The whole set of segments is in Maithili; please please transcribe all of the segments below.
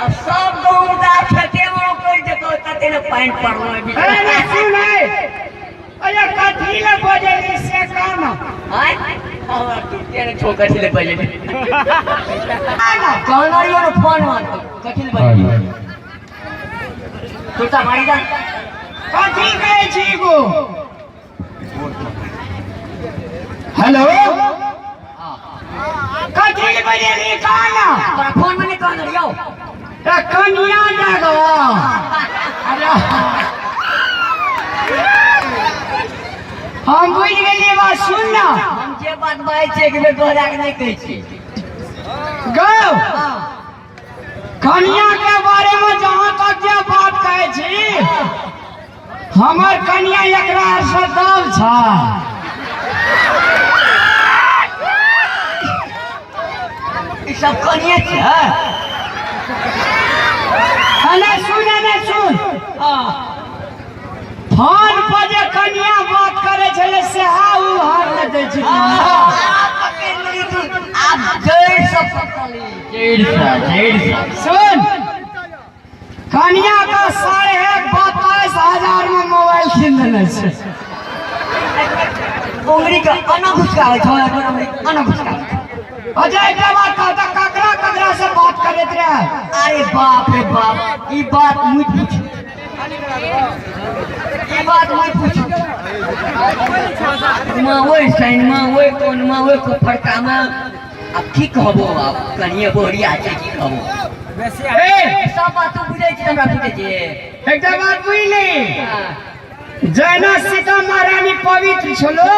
अब सब गाँव दा खेते में कर देतो तते ने पानि पड़लो। अरे ने सुन है, अरे कथी ले बजेली से कहना। आय हमरा टूटे ने छो कथी ले बजेली कहना रियो ने फोन मान कथी ले बजेली तुरता मारी दा। कथी कहै छी गो? हेलो, कथी ले बजेली कहना? तोरा फोन में नहीं कहना रियो। कनिया जागो। अरे हम बुझि गेलियै बात, सुन ना। हम जे बात बाजै छियै एक बेर दोहरा के नहि कहै छियै। गौ कनिया के बारे में जहाँ तक जे बात कहै छी, हमर कनिया एकरा से दब छ। ई सब कनिया छै। अने सुन, अने सुन, फोन पर जे कनिया बात करे छलै सेहा उ हार नहि दै छै। आब जड़ि से पकड़ली, जड़ि से, जड़ि से। सुन, कनिया का 22,500 में मोबाइल कीन देने छै। उंगली के अना घुसकाबै छौ, अना घुसकाबै छौ। अच्छा एकटा बात कहता, ककरा ककरा से बात करैत रहे? अरे बाप रे बाप, ई बात मुझ पूछ, ई बात मुझ पूछ। माँ ओहि साइन माँ ओहि कोन माँ ओहि को फड़का माँ, आब की कहबो, आब कनिए बोरिया छै, की कहबो। ए सब बात तू बुझै छी, हमरा बुझै छी। एकटा बात बुझली, जहिना सीता महारानी पवित्र छलो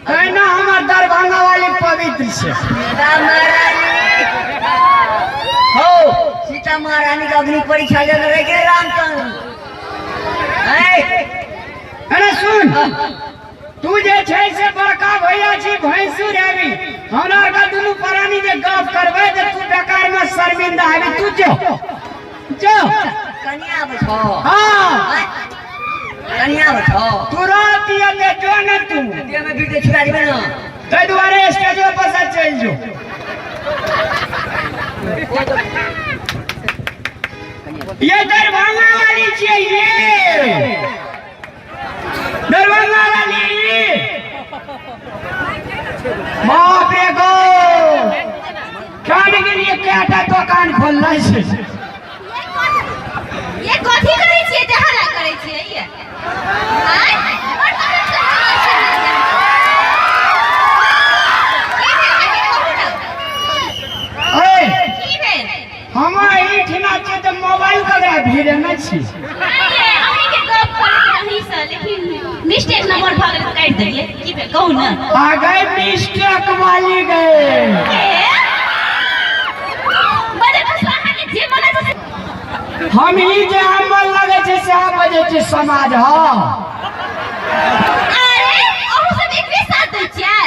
तहिना हमर दरभंगा वाली पवित्र छै। सीता महारानी हो, सीता महारानी के अग्नि परीक्षा लेने रह गेल रामचंद्र। अरे सुन, तू जे छै से बड़का भैया छी, भैंसुर हेबी, हमरा के दुनू प्राणी जे गप करबै तऽ तू बेकार में शर्मिंदा हेबी। तू जो जो। कनिया आबै छौ? हाँ। कनिया आबै छौ? तुरंत एते जो ने तू देह में बीते छुड़ा देबै ना, ताहि दुआरे स्टेजो पर से चलि जो। ये दरभंगा वाली छियै, ये दरभंगा वाली। बाप रे गो, खाने के लिए कएटा दोकान खोलने छै। ये कथी करै छियै? ते हल्ला करै छियै ये? आँय? बड़ तहन से हल्ला छै। की भेल अहाँके, कहू ने। ए की भेल? हम एहिठिना छियै तऽ मोबाइल ककरा भिड़ेने छी? नहि ये, अहींके गप करैत रही से, लेकिन मिस्टेक नंबर भऽ गेल तऽ काटि देलियै। की भेल, कहू ने। आ गए मिस्टेक वाली गए। के? बजै तऽ अहाँके जे मन छै हम ही जे अमल लगै छै सएह बजै छै समाज। हँ। अरे अहूँ सब एकरे साथ दै छियै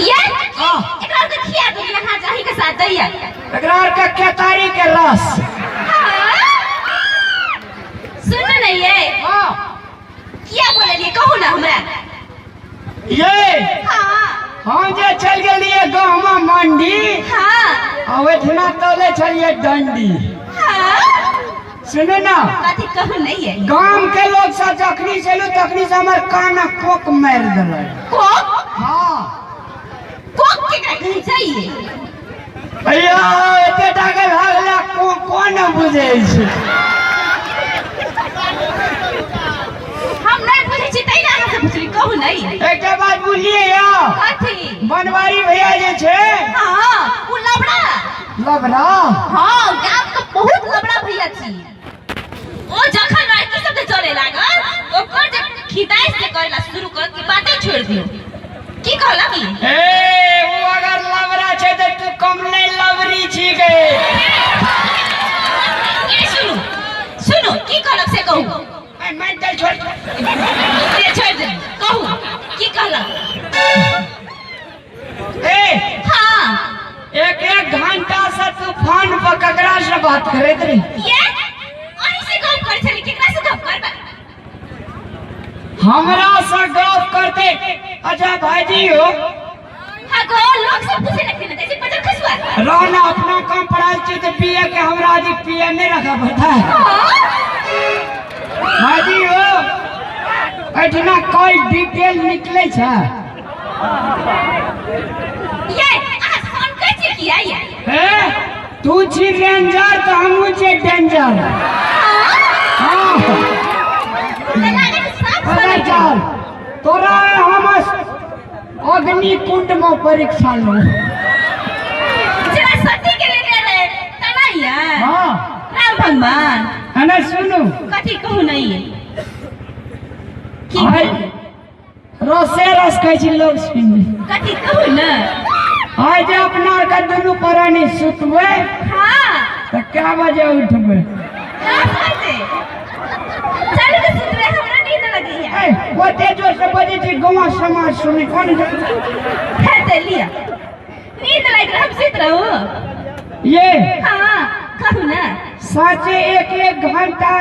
ये? हाँ। एकरा आरके खिया देलियै अहाँ जे अहींके साथ दैया? एकरा आरके केतारी के रस। सुनू ने ये। हाँ। किया बोललियै, कहू ने हमरा। ये हाँ। हम जे चलि गेलियै गहमा मंडी हाँ। आ ओहिठिना तोले छलियै डंडी। हाँ। सुनू ना। कथी, कहू नहीं ये। गाम के लोग सब जखनी चलू तखनी से हमर कान कोक मारि देलक। कोक? हाँ। कोक केकरा कहै छै ये? भैया एते टाके भए गेलै, कोन बुझै छै? हम नहीं बुझै छी तै ने अहाँ से पुछली, कहू नहीं। एकटा बात बुझलियै या? कथी? बनवारी भैया जे छै। हाँ, उ लबड़ा। लबड़ा? हाँ, गाम के बहुत लबड़ा भैया छी ओ। जखन लड़की सब जे चले लागल, ओकर जे खिदाइ से करेला शुरू कर के बाते छोड़ दियो। की कहलक ई? ए उ अगर लबड़ा छै तऽ तू कम नहि लबरी छी गे। ए सुनू सुनू, की कहलक से कहू। ए, मारि दे, छोड़। से छोड़ दे, कहू की कहलक। ए हाँ। एक एक घंटा से तू फोन पर ककरा से बात करैत रही? ये अहीं से गप करै छली, केकरा से गप करबै? हमरा से गप करते? अच्छा भाईजी हो। हाँ गो, लोग सब पूछे लगते ना जैसे पचर खसुआ। रहना अपना कम पढ़ाई छी तो बीए के हमरा अधिक पीए नहीं रखा पड़ता है। भाजी हो एठना कॉल डिटेल निकले छै। ये अहाँ फोन कहै छी किया ये? हे तू छी रेंजर तो हमहूँ छी डेंजर। हाँ पता चल तोरा हम अग्निकुंड में परीक्षा लो। जेना सती के लेने रहे तना ये। हाँ राम भगवान अने सुनू कथी कहू नहीं की आइ रसे रस कहै छी लोग सुनि। कथी कहू न? आइ जे अपना आर के दुनू प्राणी सुतबै हाँ तऽ कै बजे उठबै? 10 बजे चलू तऽ सुतबै, हमरा नींद लगैया। ए ओते जोर से बजै छी गाँव समाज सुनै कोन हे तऽ लिअ, नींद लागि रहल, हम सुति रहू। ये हाँ कहू न। साँचे एक एक घंटा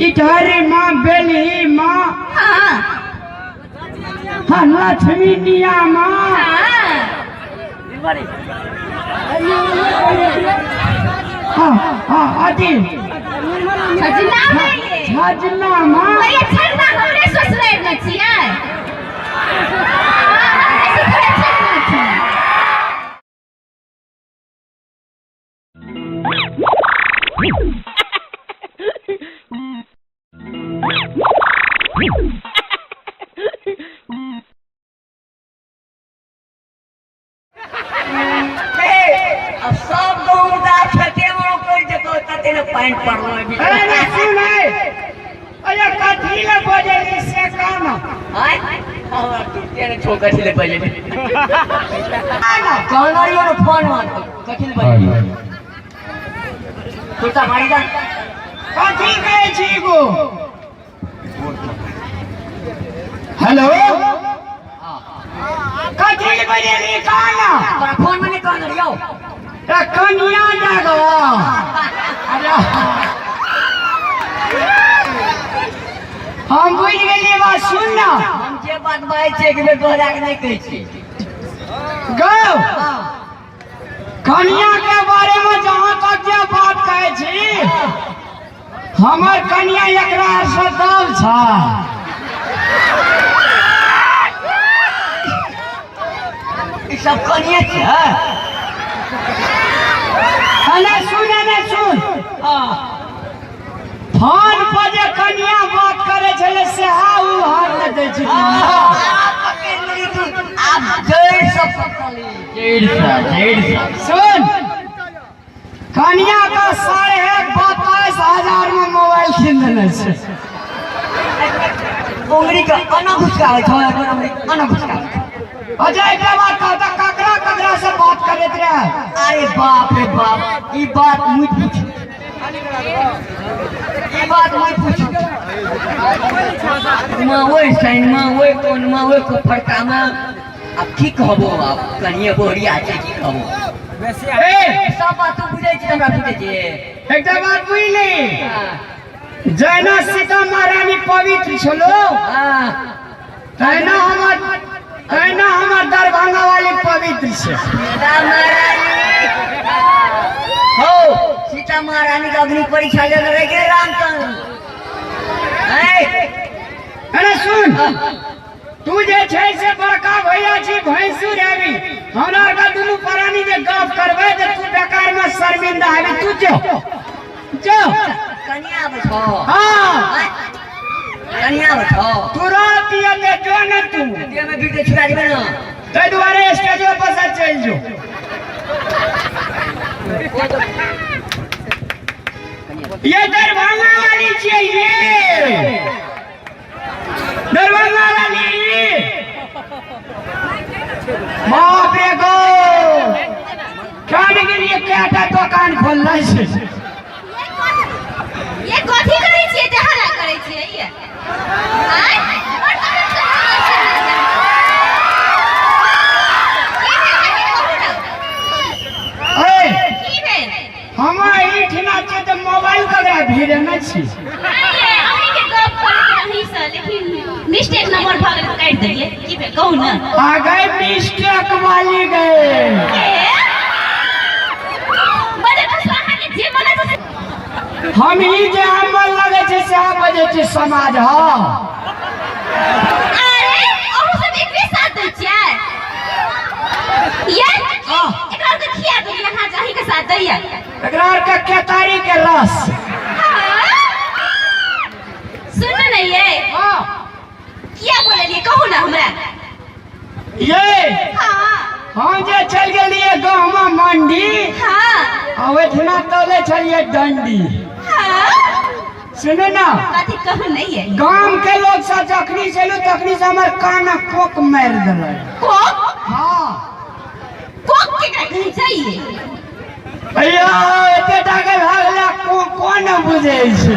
इटहरी माँ बेलही माँ हाँ हाँ लक्ष्मी निया माँ हाँ हाँ हाँ अथी छजना में छजना माँ। भैया छजना हमरे ससुरारि में छियै। हाँ, हमरे ससुरारि छजना छियै। अब सब गाँव दा खेते में कर जेतो तते ने पानि पड़लो। अरे ना सुन है अरे कथी ले बजली से कहना। आय हमरा टूटे ने छो कथी ले बजली कहना रियो ने फोन मान कथी ले बजली कुर्ता मारी दा कथी कहै छी गो? हेलो कथी ले बजली कहना? तोरा फोन में नहीं कहना रियो। ए कनिया जागो। अरे हम बुझि गेलियै बात। सुन ना हम जे बात बाजै छियै एक बेर दोहरा के नहीं कहै छियै। गौ कनिया के बारे में जहाँ तक जे बात कहै छी हमर कनिया एकरा से दल छ। ई सब कनिया छै। अने सुन अने सुन फोन पर जे कनिया बात करे छलै से हा उ हार न दै छै। पकड़ि लेली तू आब जड़ि से पकड़ली जड़ि से। सुन कनिया का 22,500 में मोबाइल कीन देने छै। उंगली के अना घुसकाबै छौ अना घुसकाबै छौ। अच्छा एकटा बात कहता ककरा ककरा से बात करैत रहे? अरे बाप रे बाप ई बात मुझ पूछ ई बात मुझ पूछ। माँ ओहि साइन माँ ओहि कोन माँ ओहि को फड़का माँ आब की कहबो आब कनिए बोहरिया छै की कहबो। ए सब बात तू बुझै छी हमरा बुझै छी। एकटा बात बुझली जहिना सीता महारानी पवित्र छलो तहिना हमर दरभंगा वाली पवित्र छै। सीता महारानी हो सीता महारानी के अग्नि परीक्षा लेने रह गेल रामचंद्र। अरे सुन तू जे छै से बड़का भैया छी भैंसुर हेबी हमरा आर के दुनू प्राणी जे गप करबै तऽ तू बेकार में शर्मिंदा हेबी। तू जो जो कनिया आबै छौ। हाँ कनिया आबै छौ। तुरंत एते जो ने तू देह में गिरते छुड़ा देबै ना ताहि दुआरे स्टेजो पर से चलि जो। ये दरभंगा वाली छियै ये दरभंगा वाली। बाप रे गो कान गेलियै कएटा दोकान खोलने छै। ये कथी करै छियै जे हल्ला करै छियै ये? आँय? ए की भेल? हम एहिठिना छियै तऽ मोबाइल ककरा भीड़े नहि छी। नहि ये, अहींके गप करैत रही से, लेकिन मिस्टेक नंबर भऽ गेल तऽ काटि देलियै की भेल कहू ने आ गए मिस्टेक वाली गए बजे बस अहाँके जे मन छै से हम ही जे अमल लगे छै सएह बजै छै समाज हँ अरे अहूँ सब एकरे साथ दै छियै ये हाँ। एकरा आरके खिया देलियै अहाँ जाही के साथ दैया एकरा आरके केतारी के रस सुन ने ये हाँ किया बोललियै कहू ना हमरा ये हाँ हम जे चल गेलियै गहमा मंडी हाँ आ ओहिठिना तोले छलियै डंडी हाँ सुनू ना कथी कहू नहीं ये गाम के लोग सब जखनी से एलू तखनी से हमर कान कोक मारि देलक कोक हाँ कोक केकरा कहै छै भैया एते टाके भए गेलै को कोन बुझै छै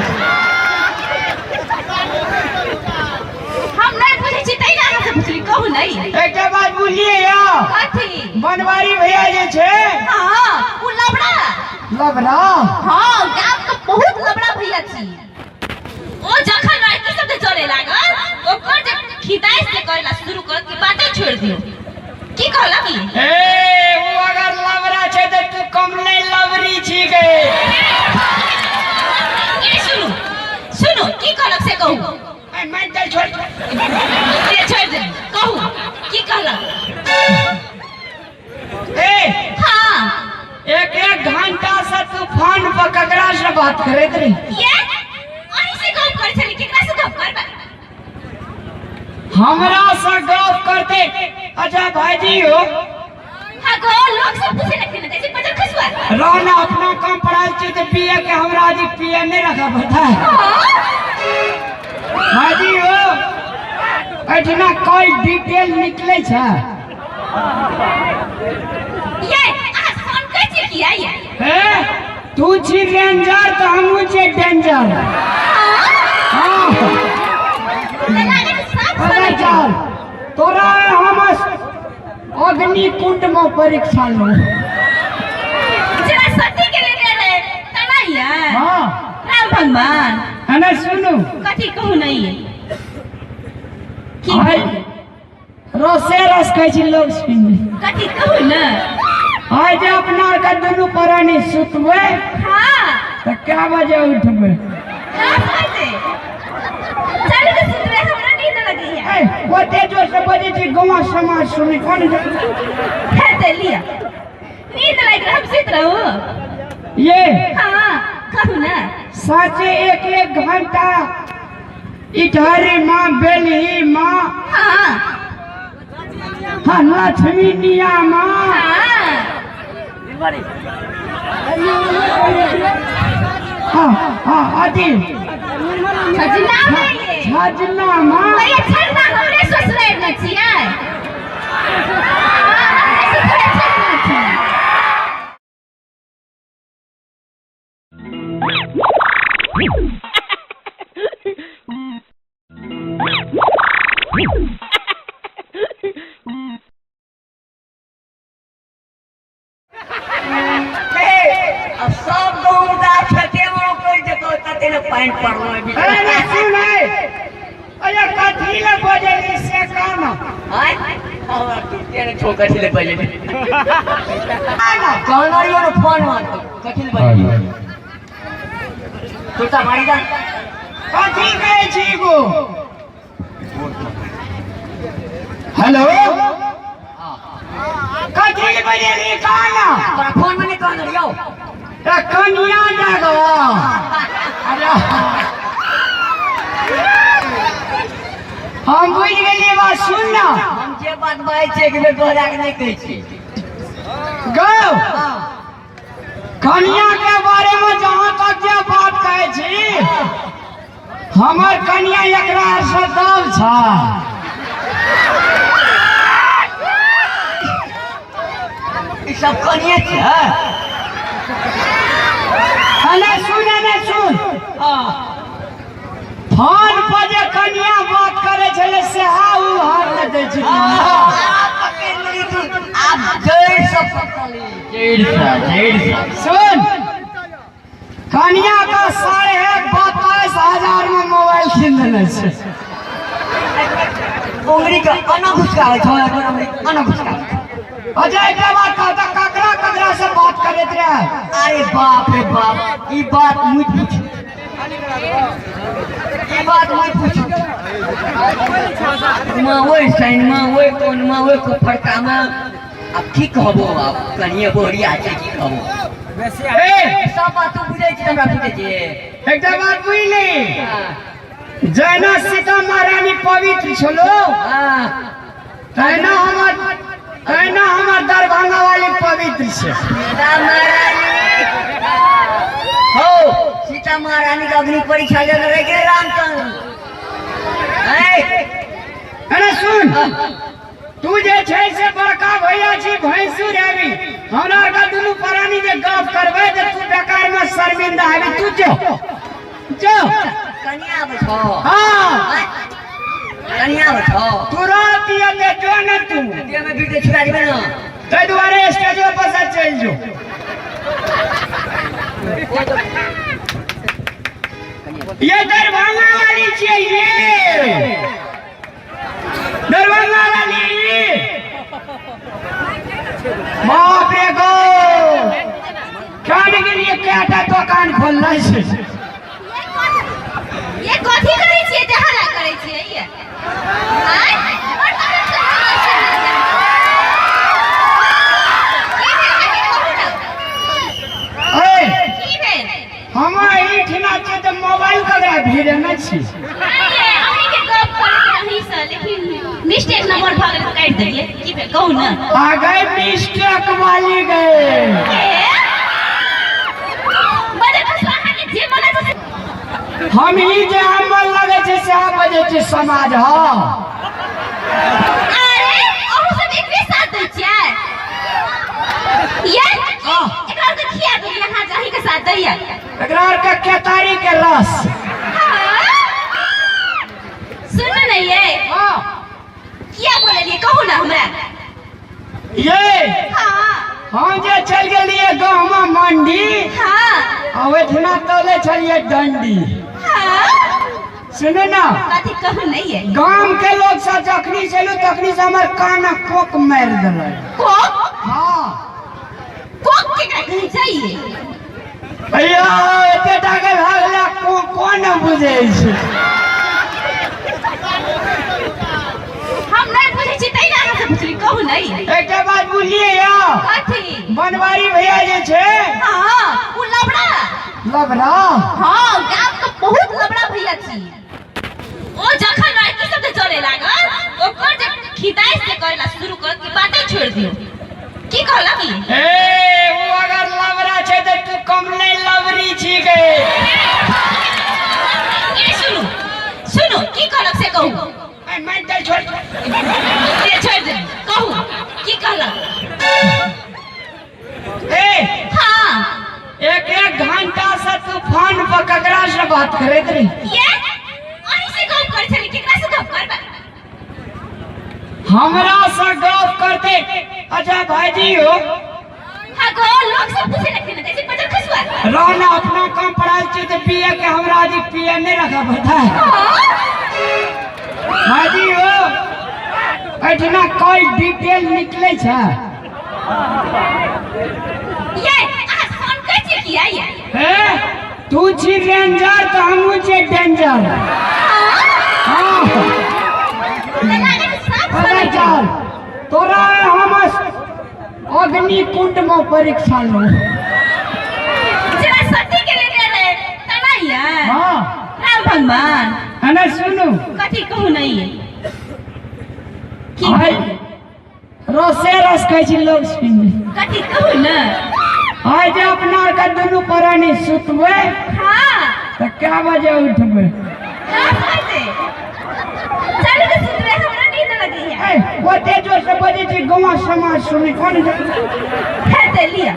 हम नहीं बुझै छी तै ने अहाँ से पुछली कहू नहीं एकटा बात बुझलियै यौ कथी बनवारी भैया जे छै हाँ उ लबड़ा लबड़ा हाँ गाम के बहुत लबड़ा भैया छी ओ जखन लड़की सब चले लागल ओकर जे खिदाइ से करेला शुरू करत कि बाते छोड़ दियो की कहला की ए उ अगर लबड़ा छै तऽ तू कम नहि लबरी छी गे ए सुनू सुनू की कहलक से कहू ए मान चल छोड़ से छोड़ दे कहू की कहलक ए हाँ एक एक घंटा से तू फोन पर ककरा से बात करैत रही ये अहीं से गप करै छली केकरा से गप करबै हमरा से गप करते अच्छा भाईजी हो हाँ गो लोग सब पूछे लगते ना जैसे बजर खसुआ रहना अपना काम पढ़ाई छी तो पिए के हमरा जी पिए नहीं रखा पता है भाईजी हो एठना कोई डिटेल निकले छै ये अहाँ फोन करै छी किया ये हे तू छी रेंजर तो हमहूँ छी डेंजर हाँ तऽ लागै छै साफ पता सनै चल तोरा हम अग्नि कुंड में परीक्षा लो जेना सती के लेने रहे तना ये हाँ राम भगवान अने सुनू कथी कहू नहीं की आइ रसे रस कहै छी लोग सुनि कथी कहू ने आइ जे अपना आरके दुनू प्राणी सुतबै हाँ तऽ कए बजे उठबै 10 बजे चलू तऽ सुतबै हमरा नींद लगैया ए ओते जोर से बजै छी गाँव समाज सुनै कोन फेर दे लिअ नींद लागि रहल हम सुति रहू ये हाँ कहू ने साँचे एक एक घंटा इटहरी माँ बेलही माँ हाँ हाँ लक्ष्मी निया माँ हाँ हाँ हाँ अथी छजना नहीं छजना माँ भैया छजना हमरे ससुराल में छियै हाँ, हमरे ससुराल छजना छियै। अब सब गहुम दा खेते में रोपि जेतो तते ने पानि पड़लो अरे ना सुन है अरे कथी ले बजली से काम आय हमरा टूटे ने ठोकर छले पहिले कहना रहियो ने फोन मार कथी ले बजली तोता मारी दा कथी कहै छी गो हेलो कथी ले बजली काना तोरा फोन में नहीं कहना रहियो ए कनिया जागो अरे हम बुझि गेलियै बात सुन ना हम जे बात बाजै छियै एक बेर दोहरा के नहीं कहै छियै गौ कनिया के बारे में जहाँ तक जे बात कहै छी हमर कनिया एकरा से दब छ ई सब कनिए छै अने सुन अने सुन फोन पर जे कनिया बात करे छलै सेहा उ हार नहि दै छै पकड़ि लेली तू आब जड़ि से पकड़ली जड़ि से जड़ि से सुन कनिया का 22.5 हजार में मोबाइल कीन देने छै उंगली के अना घुसकावे छौ, उंगली अना घुसकावे। अच्छा एकटा बात कहता, ककरा ककरा से बात करैत रहे? अरे बाप रे बाप, ई बात मुझ पूछ, ई बात मुझ पूछ। माँ ओइ साइनमा, ओइ कोनमा, ओइ फड़कामा, आब की कहबो, आब कनिए बोहरिया छै, की कहबो। ए सब बात तू बुझै छी, हमरा बुझै छी। एकटा बात बुझली, जहिना सीता महारानी पवित्र छलो, तहिना हमर दरभंगा वाली पवित्र छै। सीता महारानी हो, सीता महारानी के अग्नि परीक्षा लेने रह गेल रामचंद्र। अरे सुन, तू जे छै से बड़का भैया छी, भैंसुर हेबी, हमरा आरके दुनू प्राणी जे गप करबै तऽ तू बेकार में शर्मिंदा हेबी। तू जो जो। कनिया आबै छौ? हाँ। कनिया आबै छौ? तुरंत एते जो ने तू। देहमे बीते छुड़ा देबै ने। ताहि दुआरे स्टेजो पर से चलि जो। ये दरभंगा वाली छियै, ये दरभंगा वाली। बाप रे गो, खाने के लिए कएटा दोकान खोलने छै। ये कथी करै छियै? ते हल्ला करै छियै ये? आँय? बड़ तहन से हल्ला छै। की भेल अहाँके, कहू ने? ए की भेल? हम एहिठिना छियै तऽ मोबाइल ककरा भिड़ेने छी? नहि ये, अहींके गप करैत रही से, लेकिन मिस्टेक नंबर भऽ गेल तऽ काटि देलियै। की भेल, कहू ने? आ गए मिस्टेक वाली गए। के? बजट अहाँके जे मन छै से हम ही जे हमर लगे छै सएह बजै छै समाज। हँ। अरे अहूँ सब एकरे साथ दै छियै? ये हाँ। एकरा आरके खिया देलियै अहाँ जे अहींके साथ दैया? एकरा आरके केतारी के रस। हाँ? सुनू ने ये। हाँ। किया बोललियै, कहू ने हमरा? ये हाँ। हम जे चलि गेलियै गाँवमे मंडी, हाँ। आ ओहिठिना तोले छलियै डंडी। हाँ। सुनू ने। कथी, कहू ने ये? गाम के लोग सब जखनी चलू तखनी से हमर कान कोक मारि देलक। कोक? हाँ। कोक केकरा कहै छै ये? भैया, एते टाके भए गेलै, कोन बुझै छै? हम नहि बुझै छी, तै ने अहाँ से पुछली। कहू ने ये? एकटा बात बुझलियै या? कथी? बनवारी भैया जे छै। हाँ, उ लबड़ा। लबड़ा? हाँ, गाम के बहुत लबड़ा भैया छी। ओ जखन लड़की सब जे चले लागल, ओकर जे खिदाइ से करेला शुरू करत कि बाते छोड़ि दियौ। की कहलक ई? ए, ओ अगर लबड़ा छै तऽ तू कम नहि लबड़ी छी गे। ए सुनू सुनू, की कहलक से कहू। ए, मेंटल छोड़। से छोड़ि दे, कहू की कहलक? ए हाँ। एक एक घंटा से तू फोन पर ककरा से बात करैत रही? ये अहीं से गप करै छली, केकरा से गप करबै? हमरा से गप करते? अच्छा भाईजी हो। हाँ गो, लोग सब पूछे लगते ना जैसे बजर खसुआ। रहना अपना काम पढ़ाई छी तऽ पीए के हमरा अभी पीए नहीं रखा पता है। भाईजी हो, एहिठिना कॉल डिटेल निकले छै। ये अहाँ फोन करै छियै किया ये? हे, तू छी रेंजर तऽ हमहूँ छियै डेंजर। हाँ। तऽ लागत साफ पता सुनै। चल तोरा हम अग्निकुंड में परीक्षा लो। जेना सती के लेने रहे तना ये। हाँ। राम भगवान। अने सुनू। कथी, कहू नहीं ये? की? आइ रसे रस कहै छी लोग सुनि। कथी, कहू ने? आइ जे अपना आरके दुनू प्राणी सुतबै, हाँ। तऽ कै बजे उठबै? 10 बजे। चलू तऽ सुतबै, हमरा नींद लगैया। ए, ओते जोर से बजै छी, गाँव समाज सुनै कोन? हेतै, लिअ,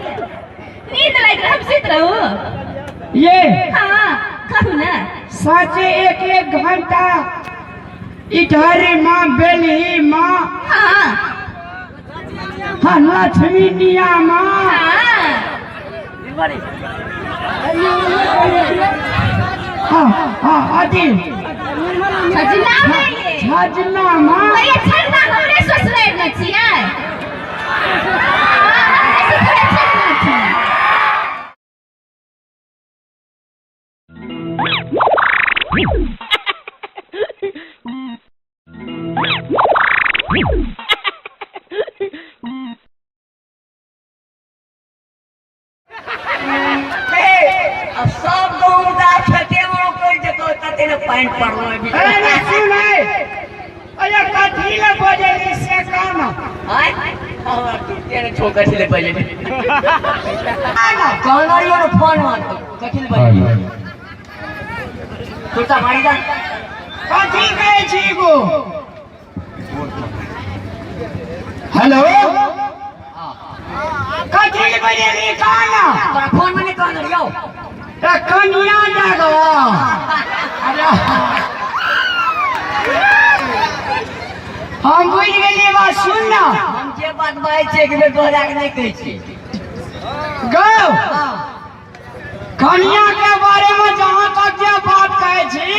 नींद लागि रहल, हम सुति रहू। ये हाँ, कहू ने? साँचे एक एक घंटा इटहरी माँ, बेलही माँ, हाँ। हाँ, लक्ष्मी निया माँ। हाँ। हाँ हाँ, अथी सजना है ये। छजना में। भैया छजना हमरे ससुरारि में छियै। हाँ, हमरे ससुरारि छजना छियै। अब सब गहूम दा खेते में रोपि जेतो तते ने पानि पड़लो अरे ने सुन है, अरे कथी ले बजेली से कहना। आय हमरा टूटे ने छो कथी ले बजेली? कहना। कहना रहियो ने फोन में कथी ले बजेली? कुर्ता मारी दा। कथी कहै छी गो? हेलो, कथी ले बजेली कहना? तोरा फोन में नहीं कहना रहियो। त कनिया जागो। अरे हम बुझि गेलियै बात, सुन ना। हम जे बात बाजै छियै एक बेर दोहरा के नहि कहै छियै। गौ, कनिया के बारे में जहाँ तक जे बात कहै छी,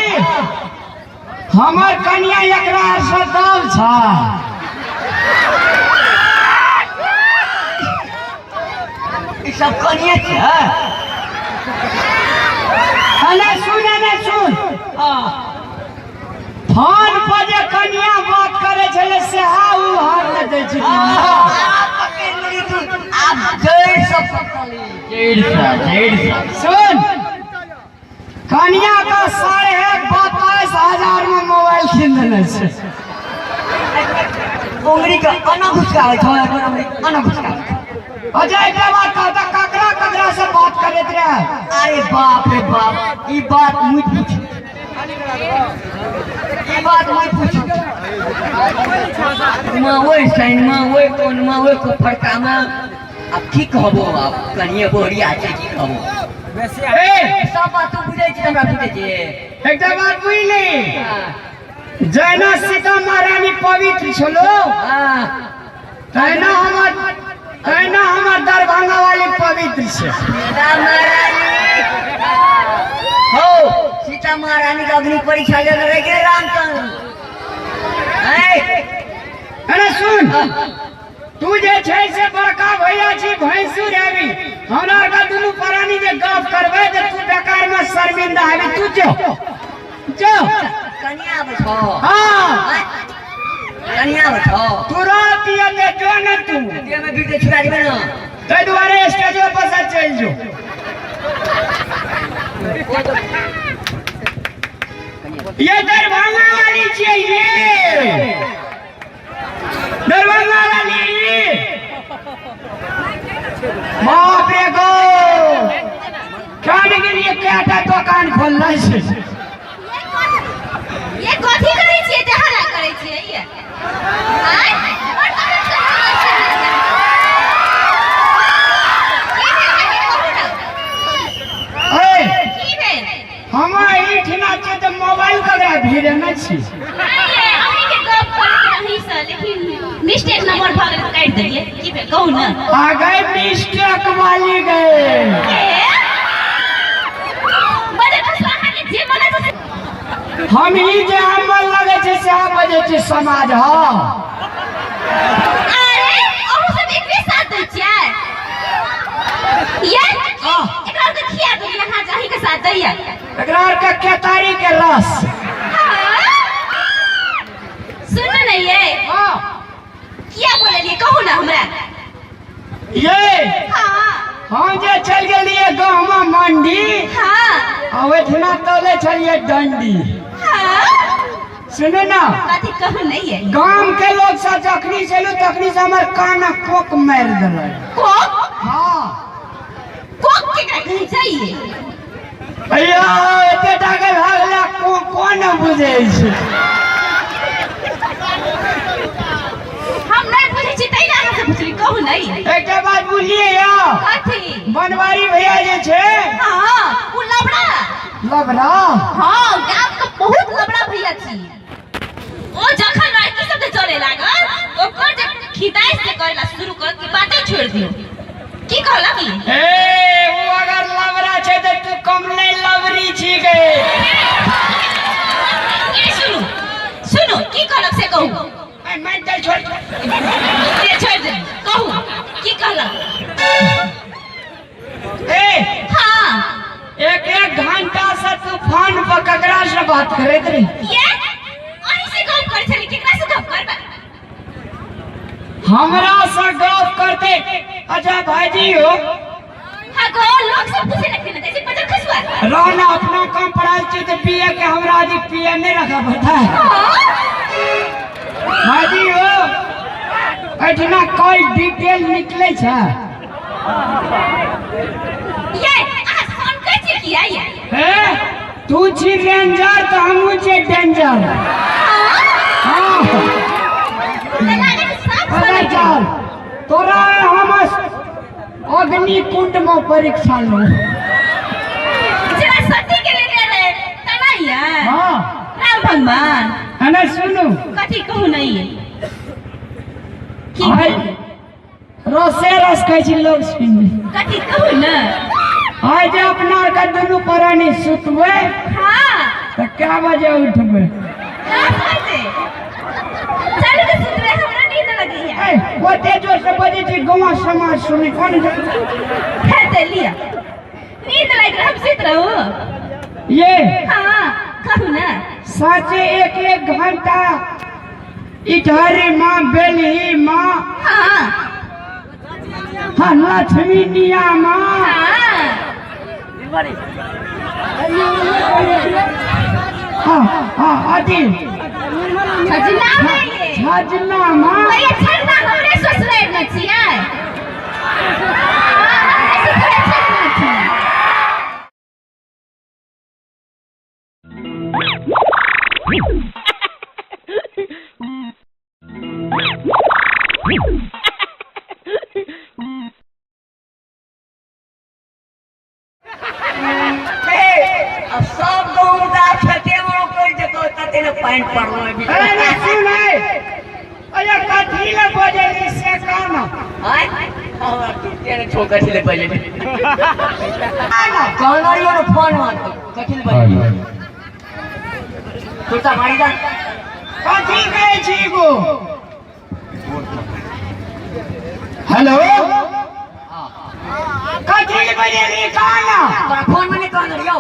हमर कनिया एकरा से दब छ। ई सब कनिए छै? अने सुन, अने सुन। फोन पर जे कनिया बात करे छलै से उ हार नहि दै छै। आब पकड़ि लेली तू, आब जड़ि से पकड़ली, जड़ि से, जड़ि से। सुन, कनिया का 22,500 में मोबाइल कीन देने छै। उंगली के अना घुसकाबै छौ, उंगली अना घुसकाबै छौ। अच्छा, एकरा बात कहता, ककरा ककरा से बात करैत रहे? अरे बाप रे बाप, ई बात मुझ पूछ, ई बात मुझ पूछ। माँ ओहि साइन माँ ओहि कोन माँ ओहि को फड़का माँ, आब की कहबो? आब कनिए बोहरिया छै, की कहबो? ए, सब बात तू बुझै छी, हमरा बुझै छी। एकटा बात बुझली, जहिना सीता महारानी पवित्र छलो, तहिना हमर दरभंगा वाली पवित्र छै। सीता महारानी हो, सीता महारानी के अग्नि परीक्षा लेने रह गेल रामचंद्र। अरे सुन, तू जे छै से बड़का भैया छी, भैंसुर हेबी। हमरा आरके दुनू प्राणी जे गप करबै तऽ तू बेकार में शर्मिंदा हेबी। तू जो जो। कनिया आबै छौ? हाँ। कनिया आबै छौ? तुरंत एते जो ने तू। देह में गिरते छुड़ा देबै ने। ताहि दुआरे स्टेजो पर से चलि जो। ये दरभंगा वाली छियै, ये दरभंगा वाली। बाप रे गो, खाने के लिए कएटा दोकान खोलने छै। ये कथी करै छियै? ते हल्ला करै छियै ये? आँय? बड़ तखन से हल्ला छै। की भेल अहाँके, कहू ने? ए, की भेल? हम एहिठिना छियै तऽ मोबाइल ककरा भिड़ेने छी? नहि ये, अहींके गप करैत रही से, लेकिन मिस्टेक नंबर भऽ गेल, काटि देलियै। की भेल, कहू ने? आ गए मिस्टेक वाली गए। ए? बजे बस अहाँके जे मन छै से। हम ही जे हमर लगे छै सएह बजै छै समाज। हँ। अरे अहूँ सब एकरे साथ दै छियै ये? एकरा आरके खिया देलियै अहाँ जे अहींके साथ दैया? एकरा आरके केतारी के रस। हाँ। सुनू ने ये। हाँ। किया बोललियै, कहू ने हमरा? ये, हाँ। हम जे चलि गेलियै गाँवमे मंडी, आ ओहिठिना तोले छलियै डंडी। सुनू ने। कथी, कहू ने ये? गाम के लोग सब जखनी से एलू तखनी से हमर कान कोक मारि देलक। कोक? हाँ। कोक केकरा कहै छै ये? भैया, एते टाके भए गेलै, को कोन बुझै छै? हम नहि बुझै छी तै ने अहाँ से पुछली, कहू ने ये। एकटा बात बुझलियै या? कथी? बनवारी भैया जे छै। हाँ, उ लबड़ा। लबड़ा। हाँ, गाम के बहुत लबड़ा भैया छी। ओ जखन लड़की सब जे चले लागल, ओकर जे खिदाइ से करेला शुरू करत कि बाते छोड़ दियौ। की कहलक ई? ए, उ अगर लबड़ा छै तऽ तू कम नहि लबरी छी गे। ए, सुनू सुनू, की कहलक से कहू। ए, मैं चल छोड़। से छोड़ दे, कहू की कहलक? ए हाँ। एक एक घंटा से तू फोन पर ककरा से बात करैत रही? ये अहीं से गप कर छली, केकरा से गप करबा? हमरा से गप करते। अच्छा भाईजी हो। हाँ गो, लोग सब पूछे लगते ना जैसे पजर खसुआ। रोना अपना काम पढ़ाई छी तो पिए के हमरा आज पिए नहीं रखा पड़ता है। भाईजी हो, एठना कॉल डिटेल निकले छे। ये अहाँ फोन कर छी किया ये? हे तू छी रेंजर तो हमहू छी डेंजर। हाँ। पता चल तोरा हम अग्नि कुंड में परीक्षा लो। जरा सती के लेने रहे तना यार। हाँ। राम भगवान। अने सुनू। कथी कहू नहीं की? आइ रसे रस कहै छी लोग सुन। कथी कहू ना? आइ जे अपना आर के दुनू प्राणी सुतबै। हाँ। तऽ कै बजे उठबै? 10 बजे। चलू तऽ सुतबै, हमरा नींद लगैया। ए ओते जोर से बजै छी गाँव समाज सुनै कोन जाय? खेते लिया, नींद लागि रहल, हम सुति रहू। ये हाँ कहू ना। साँचे एक एक घंटा इधर माँ बेलही माँ। हाँ। हाँ लक्ष्मी निया माँ। हाँ। हाँ हाँ अति छजना है ये। छजना माँ। भैया छजना हमरे ससुराल में छियै। हाँ, हमरे ससुराल छजना छियै। अब सब गहुम तऽ आब खेते मे रोपि जेतौ, तते ने पानि पड़लो एहि बीच। अरे ना सुन, अरे कथी ले बजली से कहना। आँय? हमरा टूटते ने छौ कथी ले बजली। कहना रहियो ने फोन में कथी ले बजली। तोता मारी जा। कथी कहै छी गो? हेलो कथी ले बजली कहना? तोरा फोन में नहीं कहना रहियो।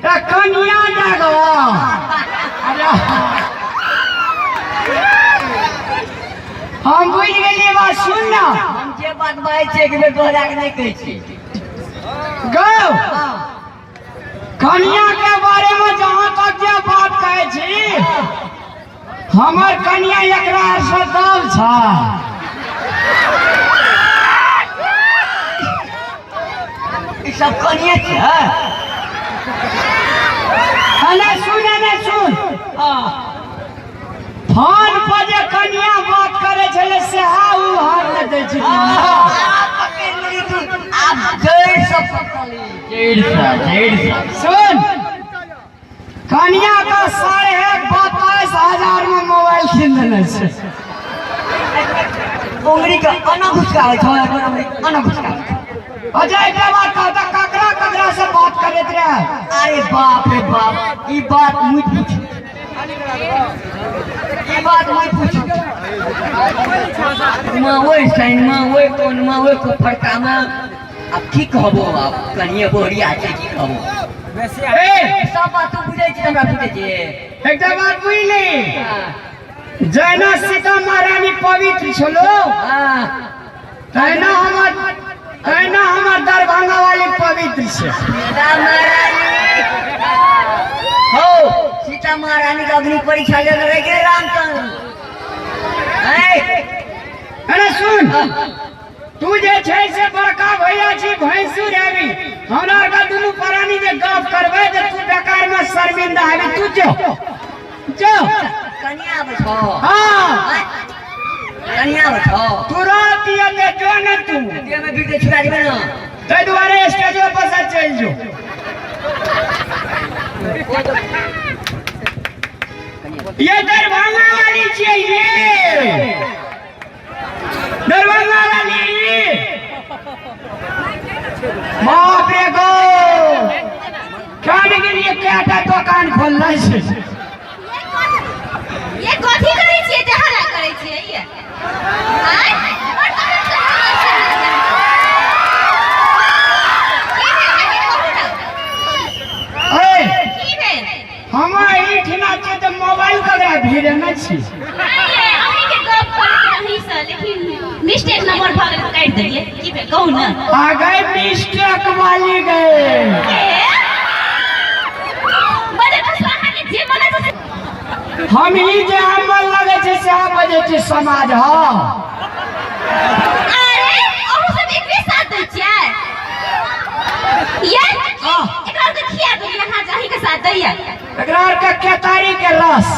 ए कनिया जागो। अरे हम बुझि गेलियै बात, सुन ना। हम जे बात बाजै छियै एक बेर दोहरा के नहि कहै छियै। गौ हाँ। कनिया के बारे में जहाँ तक जे बात कहै छी, हमर कनिया एकरा से दल छ। ई सब कनिये छै। अने सुन, अने सुन। हाँ। फोन पर जे कनिया बात करै छलै से उ हार नहि दै छै। आब पकड़ि लेली तू, आब जड़ि से पकड़ली, जड़ि से, जड़ि से। सुन, कनिया का 22,500 में मोबाइल कीन लेने छै। उंगली के अना घुसकाबै छौ, उंगली अना घुसकाबै छौ। अच्छा एकटा बात कहता, ककरा ककरा से बात करैत रहे? अरे बाप रे बाप, ई बात मुझ पूछ, ई बात मुझ पूछ। माँ ओहि साइन माँ ओहि कोन माँ ओहि को फड़का माँ, आब की कहबो, आब कनिये बोहरिया छै, की कहबो। ए सब बात तू बुझै छी, हमरा बुझै छी। एकटा बात बुझली, जहिना सीता महारानी पवित्र छलो हाँ। तहिना हमर दरभंगा वाली पवित्र छै। सीता महारानी हो, सीता महारानी के अग्नि परीक्षा लेने रह गेल रामचंद्र। अरे सुन, तू जे छै से बड़का भैया छी, भैंसुर हेबी। हमरा आर के दुनू प्राणी जे गप करबै तऽ तू बेकार में शर्मिंदा हेबी। तू जो जो। कनिया आबै छौ? हाँ। कनिया आबै छौ? तुरंत एते जो ने तू। देह में बीते छुड़ा जेबै ना। ताहि दुआरे स्टेजो पर से चलि जो। ये दरभंगा वाली छियै, ये दरभंगा वाली। बाप रे गो, खाने के लिए क्या दोकान खोलना छै? ये कथी काटि देलियै की भेल कहू ने आ गए मिस्टेक वाली गए। बजे बस अहाँके जे मन छै से हम ही जे अमल लगे छै सएह बजै छै समाज। हँ। अरे अहूँ सब एकरे साथ दै छियै ये? हाँ। एकरा आरके खिया देलियै अहाँ जे अहींके साथ दैया? एकरा आरके केतारी के रस।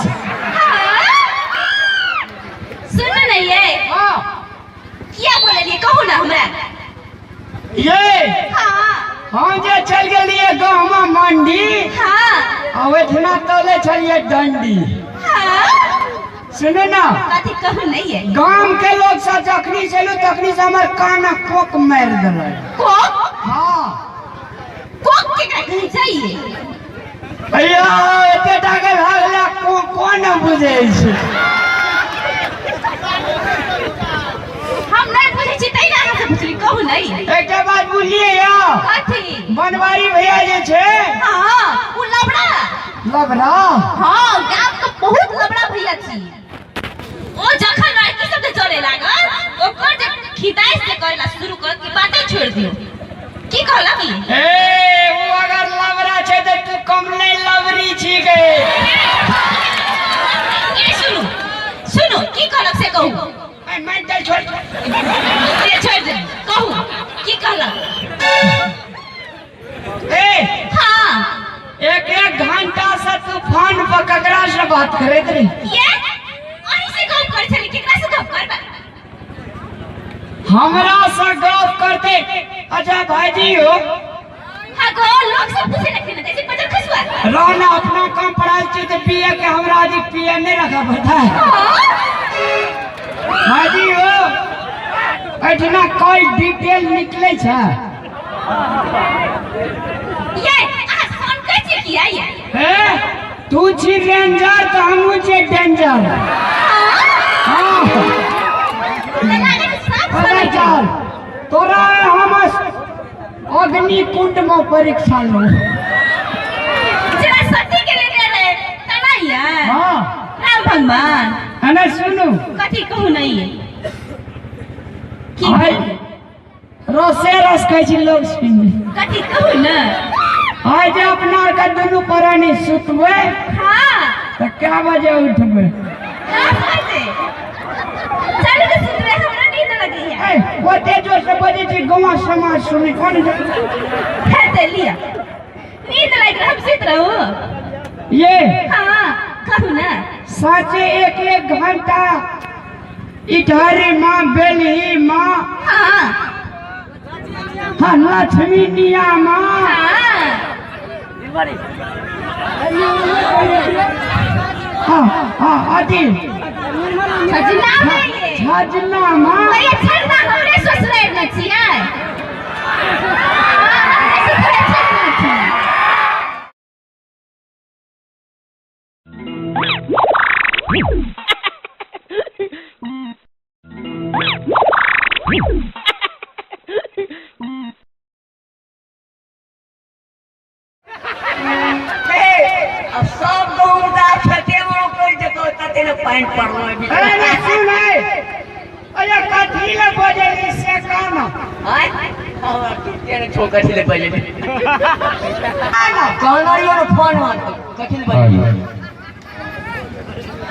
सुन ने ये। हाँ। किया बोललियै कहू ने हमरा। ये। हाँ। हम जे चल गेलियै गाँवमे मंडी। हाँ। आ ओहिठिना तोले छलियै डंडी। हाँ। सुनू ना। कथी कहू नहीं ये? गाम के लोग सब जखनी से एलू तखनी से हमर कान कोक मारि देलक। कोक? हाँ। कोक के कहीं चाहिए? भैया एते टाके भए गेलै को कोन बुझै छै? हम नहीं बुझै छी तै ने अहाँ से पुछली, कहू नहीं। एकटा बात बुझलियै या? कथी? बनवारी भैया जे छै। हाँ, उ लबड़ा। लबड़ा? हाँ, गाम के बहुत लबड़ा भैया छी। ओ जखन लड़की सब जे चले लागल ओकर जे खिदाइ से करेला शुरू कर के बाते छोड़ दियो। की कहला की? ए वो अगर लबड़ा छै तऽ तू कम नहीं लबरी छी गे। ए सुनू सुनू, की कहलक से कहू। ए मैं चल छोड़। से छोड़ दे, कहू की कहलक? ए। हाँ। एक एक घंटा से तू फोन पर ककरा से बात करैत रही? ये अहीं से गप करै छली, केकरा से गप करबै? हमरा से गप करते। अच्छा भाईजी हो। हाँ गो लोग सब पूछे लखिन जैसे पजर खसुआ। रहना अपना काम पढ़ाई छी तो पिए के हमरा अधिक पिए नहीं रखा पड़ता है। भाईजी हो एठना कोई डिटेल निकले छै? ये अहाँ फोन करै छी किया ये? ए तू छी रेंजर तो हमहू छी डेंजर। हाँ। लागत साफ पता सुनै। चल तोरा हम अग्नि कुंड में परीक्षा लो। जरा सती के लेने रहे तना ये। हाँ। राम भगवान। अने सुनू। कथी कहू नहीं की? आइ रसे रस कहै छी लोग सुनि। कथी कहू ने? आइ जे अपना आरके दुनू प्राणी सुतबै। हाँ। तऽ कै बजे उठबै? 10 बजे। चलू तऽ सुतबै, हमरा नींद लगैया। ए ओते जोर से बजै छी गाँव समाज सुनै कोन? हेतै लिअ, नींद लागि रहल, हम सुति रहू। ये। हाँ कहू ने। साँचे एक एक घंटा इटहरी माँ बेलही माँ। हाँ। हाँ लक्ष्मी निया माँ। हाँ। हाँ हाँ अथी छजना में ये छजना माँ। अरे छजना हमरे ससुराल में छियै। हाँ, हमरे ससुराल छजना छियै। अब सब गाँव दा खेते में कर देतो तते ने पानि पड़लो। अरे ना सुन है, अरे कथी ले बजली से काम? आय हमरा टूटे ने छो कथी ले बजली? कहना रहियो ने फोन में कथी ले बजली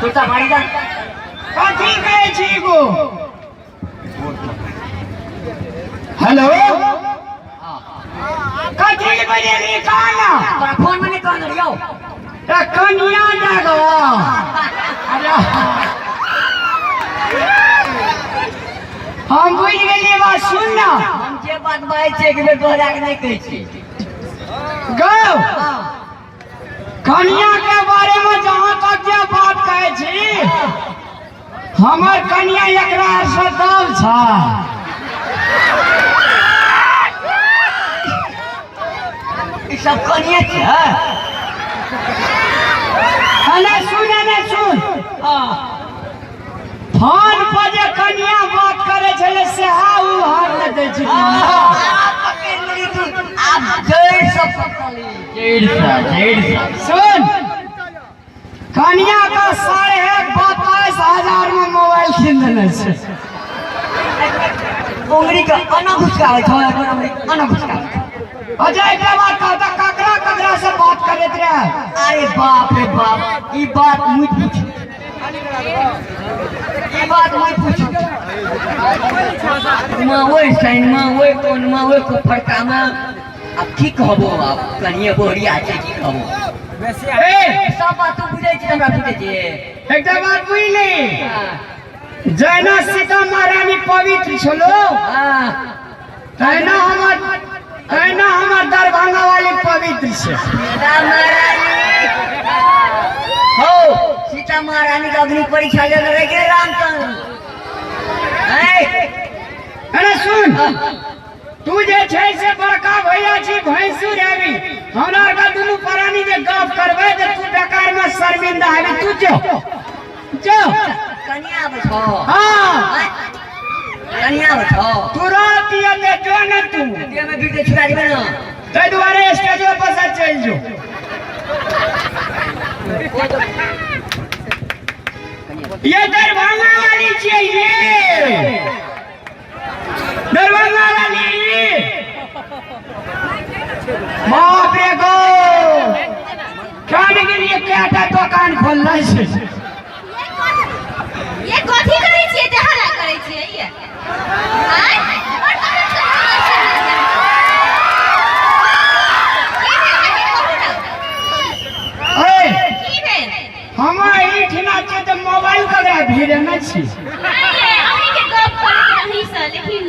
तुरता मारी दा। कथी कहै छी गो? हेलो, कथी ले बजली काना? तोरा फोन में नहीं कहना रहियो। ए कनिया जागो। अरे हम बुझि गेलियै बात, सुन ना। हम जे बात बाजै छियै एक बेर दोहरा के नहीं कहै छियै। गौ कनिया के बारे में जहाँ तक जे बात कहै छी, हमर कनिया एकरा से दब छ। ई सब कनिए छै? अने सुन, अने सुन। फोन पर जे कनिया बात करै छलै सेहा उ हार नहि दै छै। आब पकड़ि लेली तू, आब जड़ि से पकड़ली, जड़ि से, जड़ि से। सुन, कनिया का 22.5 हजार में मोबाइल कीन देने छै। उंगली के अना घुसकावे छौ, अना घुसकावे। अच्छा एकटा बात कहता, ककरा ककरा से बात करैत रहे? अरे बाप रे बाप, ई बात मुझ पूछ, ई बात मुझ पूछ। माँ ओइ साइन माँ ओइ कोन माँ ओइ को फड़का माँ, अब की कहबो, अब कनिए बोहरिया छै, की कहबो? ए सब बात तू बुझै छी, हमरा बुझै छी। एकटा बात बुझली, जहिना सीता महारानी पवित्र छलो, तहिना हमर दरभंगा वाली पवित्र छै। सीता महारानी हो, सीता महारानी के अग्नि परीक्षा लेने रह गेल रामचंद्र। अरे सुन, तू जे छै से बड़का भैया छी, भैंसुर हेबी, हमरा आरके दुनू प्राणी जे गप करबै तऽ तू बेकार में शर्मिंदा हेबी। तू जो जो। कनिया आबै छौ? हाँ। कनिया आबै छौ? तुरंत एते जो ने तू। देह में बीते छुड़ा देबै ना। ताहि दुआरे स्टेजो पर से चलि जो। ये दरभंगा वाली छियै, ये दरभंगा वाली। बाप रे गो, खाने के लिए कएटा दोकान खोलले छै। ये कथी करै छियै जे हल्ला करै छियै ये? आँय? बड़ तहन से हल्ला करै छियै। की भेल अहाँके, कहू ने? ए, की भेल? हम एहिठिना छियै तऽ मोबाइल ककरा भिड़ेने छी? नहि ये, अहींके गप करैत रही से, लेकिन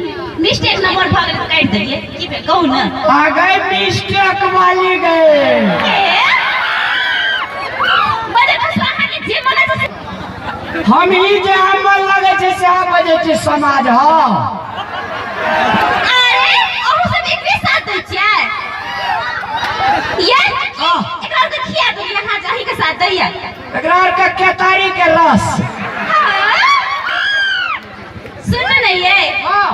मिस्टेक नंबर भऽ गेल तऽ काटि देलियै। की भेल, कहू ने? आ गए मिस्टेक वाली गए। के? बजट अहाँके जे मन छै से। हम ही जे हमर लगे छै सएह बजै छै समाज। हँ। अरे अहूँ सब एकरे साथ दै छियै ये? हाँ। एकरा आरके खिया देलियै अहाँ जे अहींके साथ दैया? एकरा आरके केतारी के रस। सुनू ने ये। हाँ।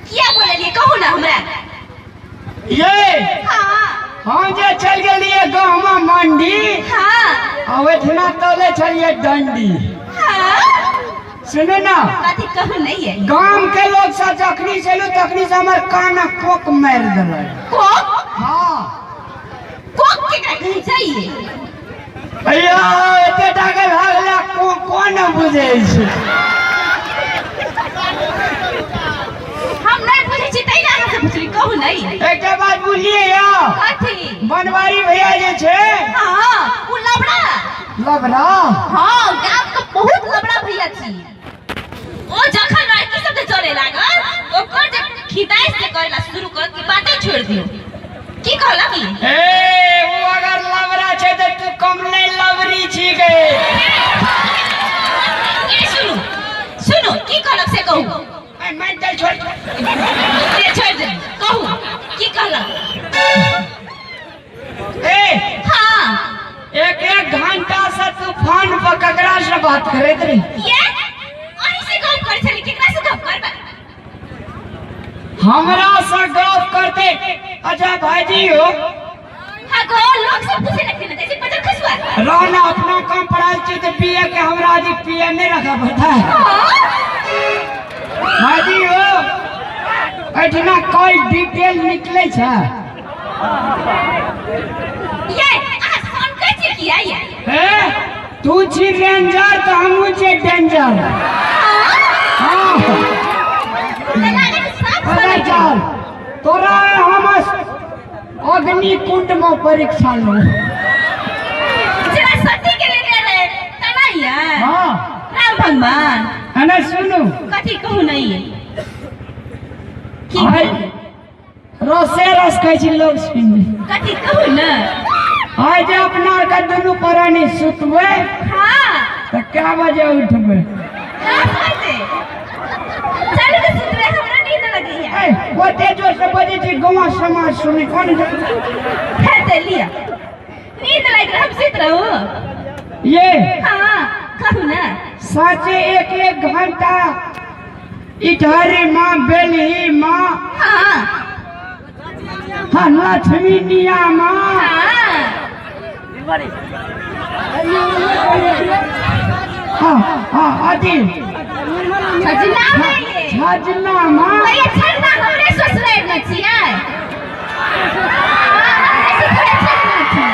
किया बोललियै, कहू ने हमरा? ये। हाँ। हम जे चलि गेलियै गहमा मंडी, आ ओहिठिना तोले छलियै डंडी। हाँ। सुनू ने। कथी, कहू ने ये? गाम के लोग सब जखनी चलू तखनी से हमर कान कोक मारि देलक। कोक? हाँ। कोक केकरा कहै छै ये? भैया, एते टाके भए गेलै, को कोन बुझै छै? हम नहि बुझै छी तै ने अहाँ से पुछली, कहू ने ये। एकटा बात बुझलियै यौ? कथी? बनवारी भैया जे छै। हाँ, उ लबड़ा। लबड़ा। हाँ, गाम के बहुत लबड़ा भैया छी। ओ जखन लड़की सब जे चले लागल, ओकर जे खिदाइ से करेला शुरू कर कि बाते छोड़ दियो। की कहलक ई? ए, ओ अगर लबड़ा छै तऽ तू कम नहि लबरी छी गे। ए सुनू सुनू, की कहलक से कहू। ए, मानि चल, छोड़। से छोड़ दे, कहू की कहलक? ए। हाँ। एक एक घंटा से तू फोन पर ककरा से बात करैत रही? ये अहीं से गप करै छली, केकरा से गप करबै? हमरा से गप करते? अच्छा भाईजी हो। हाँ गो, लोग सब पूछे लगते ना जैसे बजर खसुआ। रहना अपना काम पढ़ाई छी तऽ पीए के हमरा अभी पीए नहीं रखा पता है। भाईजी हो, एहिठिना कॉल डिटेल निकलै छै। ये अहाँ फोन करै छी किया ये? हे, तू छी रेंजर तऽ हमहूँ छियै डेंजर। हाँ। तऽ लागत साफ पता सुनै। चल तोरा हम अग्नि कुंड में परीक्षा लो। जेना सती के लेने रहे तेना ये? हाँ। राम भगवान। अने सुनू। कथी, कहू नहीं की? आइ रसे रस कहै छी लोग सुनि। कथी, कहू ने? आइ जे अपना आरके दुनू प्राणी सुतबै, तऽ कै बजे उठबै? 10 बजे। चलू ने सुतबै, हमरा नींद लगैया। ए, ओते जोर से बजै छी, गाँव समाज सुनै कोन? फेर दे लिया, नींद लागि रहल, हम सुति रहू। ये। हाँ, कहू ने? साँचे एक एक घंटा इटहरी माँ, बेलही माँ, हाँ, लक्ष्मी निया माँ, हाँ हाँ, अथी छजना में ये छजना में भैया छजना हमरे ससुराल में छियै। हाँ, हमरे ससुराल छजना छियै।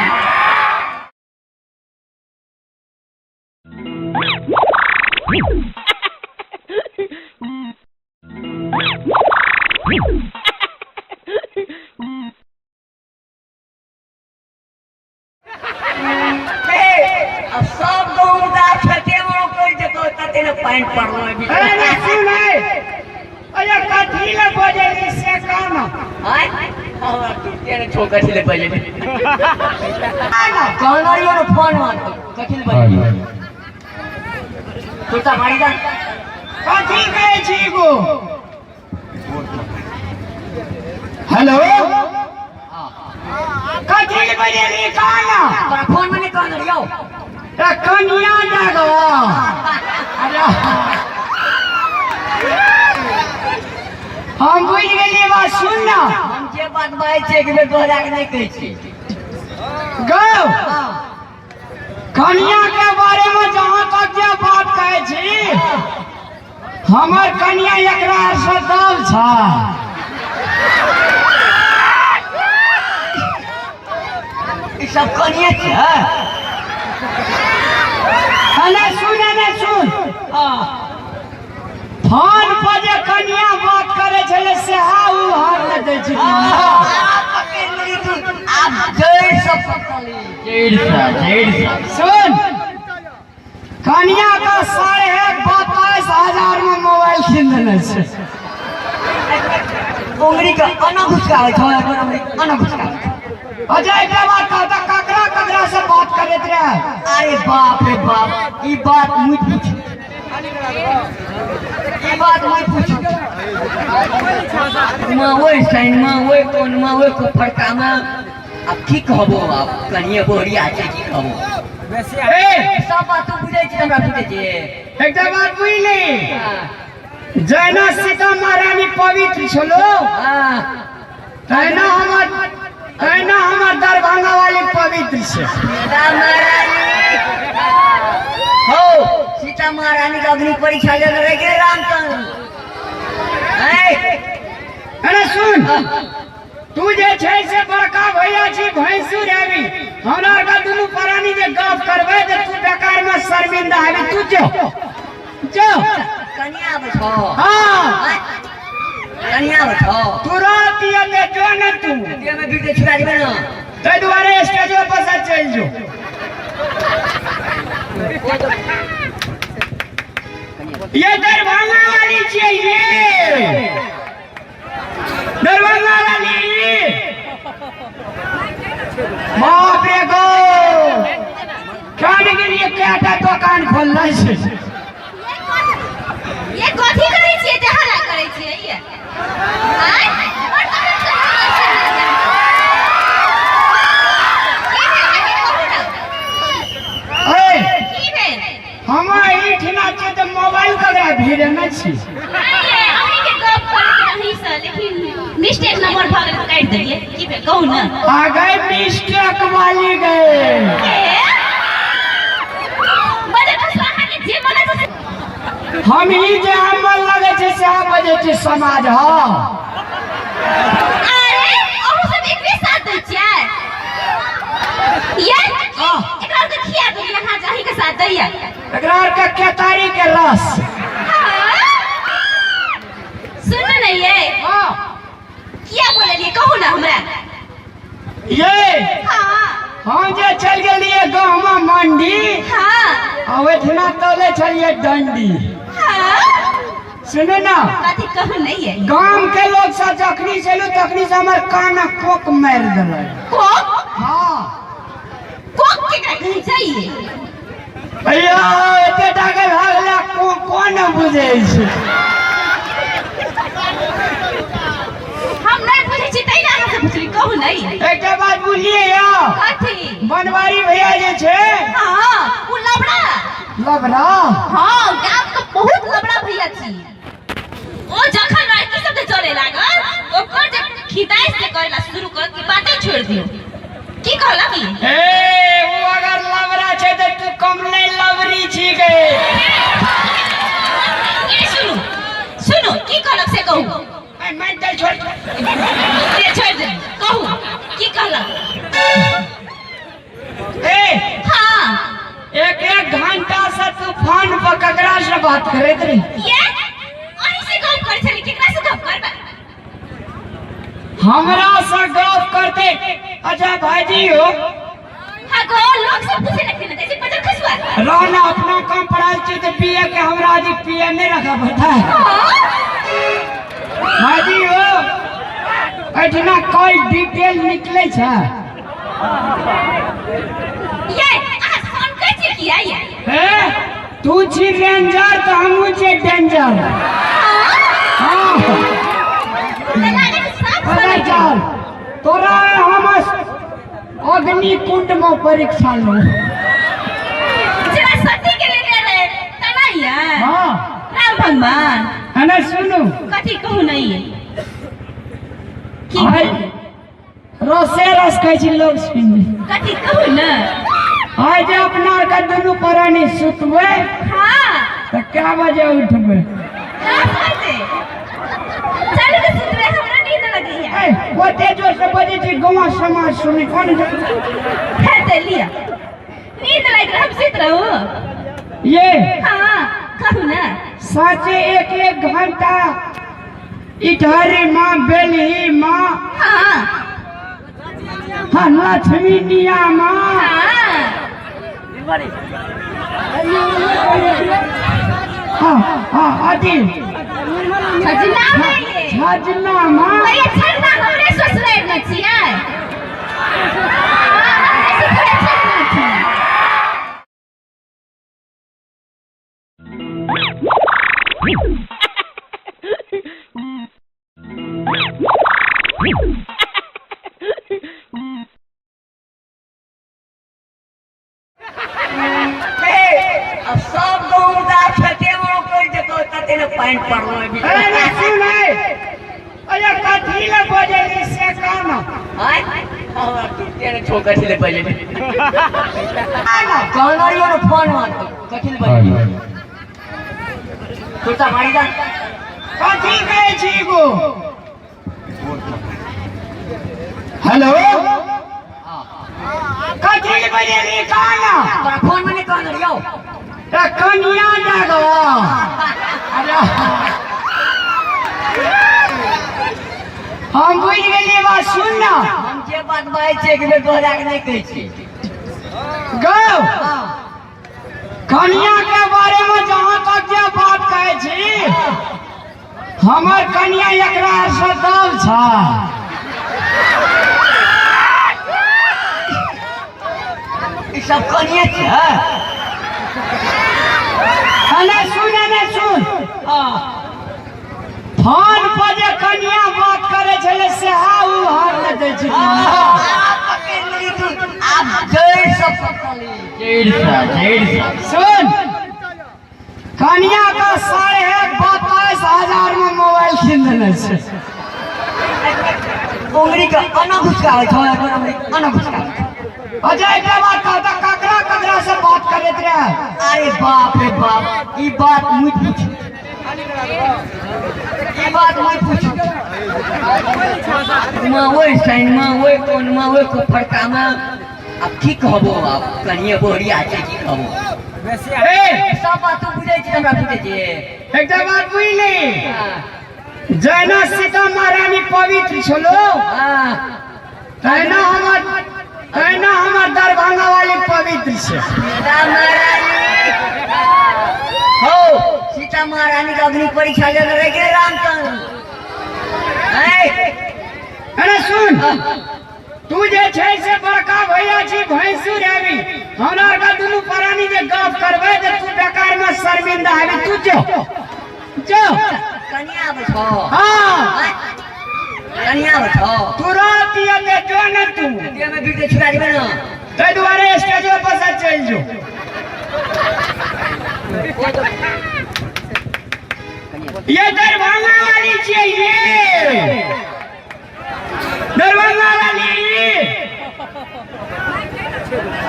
अब सब गहुम दा खेते में कर जेतो तते ने पानि पड़लो अरे ना सुन है अरे कथी ले बजेली से काम आय हमरा टूटे ने छो कथी ले बजेली कहना यो ने फोन मान कथी ले बजेली तुरता मारी दा कथी कहै छी गो हेलो कथी ले बजेली काना तोरा फोन में नहीं कहना यो ए कनिया जागो अरे हम बुझि गेलियै बात सुन ना हम जे बात बाजै छियै एक बेर दोहरा के नहीं कहै छियै गौ कनिया के बारे में जहाँ तक जे बात कहै छी हमर कनिया एकरा से दल छ ई सब कनिए छै अने सुन अने सुन फोन पर जे कनिया बात करे छलै सेहा उ हार नहि दै छै पकड़ि लेली तू आब जड़ि से पकड़ली जड़ि से जड़ि से सुन कनिया का 22,500 में मोबाइल कीन देने छै उंगली के अना घुसकाबै छौ उंगली अना घुसकाबै छौ। अजय के बात कहता ककरा ककरा से बात करैत रहे अरे बाप रे बाप ई बात मुझ पूछ ई बात मुझ पूछ माँ ओहि साइन माँ ओहि कोन माँ ओहि को फड़का माँ आब की कहबो आब कनिए बोहरिया छै की कहबो ए सब बात तू बुझै छी हमरा बुझै छी एकटा बात बुझली जहिना सीता महारानी पवित्र छलो हाँ तहिना हमर दरभंगा वाली पवित्र छै सीता महारानी हो सीता महारानी के अग्नि परीक्षा लेने रह गेल रामचंद्र अरे सुन तू जे छै से बड़का भैया छी भैंसुर हेबी हमरा आरके दुनू प्राणी जे गप करबै तऽ तू बेकार में शर्मिंदा हेबी तू जो जो कनिया आबै छौ हाँ कनिया आबै छौ तुरंत एते जो ने तू देहमे गिरते छुड़ा देबै ने ताहि दुआरे स्टेजो पर से चलि जो ये दरभंगा वाली छियै ये दरभंगा वाली बाप रे गो कान के लिए कएटा दोकान खोलने छै ये कथी करै छियै जे हल्ला करै छियै ये आँय? और तहन से हल्ला करै छियै। की भेल अहाँके कहू ने? ए की भेल? हम एहिठिना छियै तऽ मोबाइल ककरा भीड़ेने छी नहि ये, अहींके गप करैत रही से, लेकिन मिस्टेक नंबर भऽ गेल तऽ काटि देलियै। की भेल कहू ने? आ गए मिस्टेक वाली गए के? बजे बस अहाँके जे मन अछि से हम ही जे हमर लगे छै सएह बजै छै समाज हँ अरे अहूँ सब एकरे साथ दै छियै ये एकरा आरके खिया देलियै अहाँ जाही के साथ दैया एकरा आरके केतारी के रस सुन ने ये हाँ किया बोललियै कहू ना हमरा ये हाँ हम जे चल गेलियै गहमा मंडी हाँ आ ओहिठिना तोले छलियै डंडी हाँ सुनू ना कथी कहू नहीं ये गाम के लोग सब जखनी से एलू तखनी से हमर कान कोक मारि देलक कोक हाँ कोक के कहै चाहिए भैया एते टाके भए गेलै को कोन बुझै छै हम नहीं बुझै छी तै ने अहाँ से पुछली कहू नहीं एकटा बात बुझलियै यौ कथी बनवारी भैया जे छै हाँ उ लबड़ा लबड़ा हाँ गाम के बहुत लबड़ा भैया छी ओ जखन लड़की सब चले लागल ओकर जे खिदाइ से करेला शुरू कर के बाते छोड़ दियो की कहला की ए उ अगर लबड़ा छै तऽ तू कम नहि लबरी छी गे ए मैं चल छोड़। से छोड़ि दे, कहू की कहलक? ए हाँ। एक एक घंटा से तू फोन पर ककरा से बात करैत रही? ये अहीं से गप करै छली, केकरा से गप करबै? हमरा से गप करते। अच्छा भाईजी हो। हाँ गो, लोग सब पूछे लगते ना जैसे पजर खसुआ। रहना अपना काम पढ़ाई छी तो पिए के हमरा जी पिए नहीं रखा पड़ता है। भाईजी हो, एठना कोई डिटेल निकले छे। ये अहाँ फोन करै छी किया ये? ए तू छी रेंजर तो हमहू छी डेंजर। हाँ। तऽ लागै छै साफ पता सुनै। चल तोरा हम अग्नि कुंड में परीक्षा लो। जेना सती के लेने रहे तना ये। हाँ। राम भगवान। अने सुनू। कथी कहू नहीं की? आइ रसे रस कहै छी लोग सुन। कथी कहू न? आइ जे अपना आर के दुनू प्राणी सुतबै। हाँ। तऽ कै बजे उठबै? 10 बजे। चलू तऽ सुतबै, हमरा नींद लगैया। ए ओते जोर से बजै छी गाँव समाज सुनै कोन फेर ते लिअ, नींद लागि रहल, हम सुति रहू। ये हाँ कहू न। साँचे एक एक घंटा इटहरी माँ बेलही माँ। हाँ। हाँ लक्ष्मी निया माँ। हाँ। हाँ हाँ अथी छजना में ये छजना माँ। अरे छजना हमरे ससुराल में छियै। हाँ, हमरे ससुराल छजना छियै। अब सब गाँव दा खेते में कर जेतो तते ने पानि पड़लो। अरे ना सुन है, अरे कथी ले बजली से कहना। आय हमरा तुरते ने ठोकर छले पहिले कहना रियो ने फोन मार कथी ले बजली तुरता मारी दा। कथी कहै छी गो? हेलो, कथी ले बजली कहना? तोरा फोन में नहीं कहना रियो। ए कनिया जागो। अरे हम बुझि गेलियै बात, सुन ना। हम जे बात बाजै छियै एक बेर दोहरा के नहीं कहै छियै। गौ कनिया के बारे में जहाँ तक जे बात कहै छी, हमर कनिया एकरा से दब छ। ई सब कनिए छै। अने सुन, अने सुन, फोन पर जे कनिया बात करै छलै से उ हार नहि दै छै। आब पकड़ि लेली तू, आब जड़ि से पकड़ली, जड़ि से, जड़ि से। सुन, कनिया का 22,500 में मोबाइल कीन देने छै। उंगली के अना घुसकाबै छौ, उंगली अना घुसकाबै छौ। अच्छा एकटा बात कहता, ककरा ककरा से बात करैत रहे? अरे बाप रे बाप, ई बात मुझ पूछ, ई बात मुझ पूछ। माँ ओहि साइनमा ओहि कोनमा ओहि फड़कामा आब की कहबो, आब कनिए बोहरिया छै, की कहबो? ए सब बात तू बुझै छी, हमरा बुझै छी। एकटा बात बुझली, जहिना सीता महारानी पवित्र छलो तहिना हमर दरभंगा वाली पवित्र छै। सीता महारानी हो, सीता महारानी के अग्नि परीक्षा लेने रह गेलै रामचंद्र। अरे सुन, तू जे छै से बड़का भैया छी, भैंसुर हेबी, हमरा आरके दुनू प्राणी जे गप करबै तऽ तू बेकार में शर्मिंदा हेबी। तू जो जो। कनिया आबै छौ? हाँ। कनिया आबै छौ? तुरंत एते जो ने तू। देहमे बीते छुड़ा देबै ने। ताहि दुआरे स्टेजो पर से चलि जो। ये दरभंगा वाली छियै, ये दरभंगा वाली।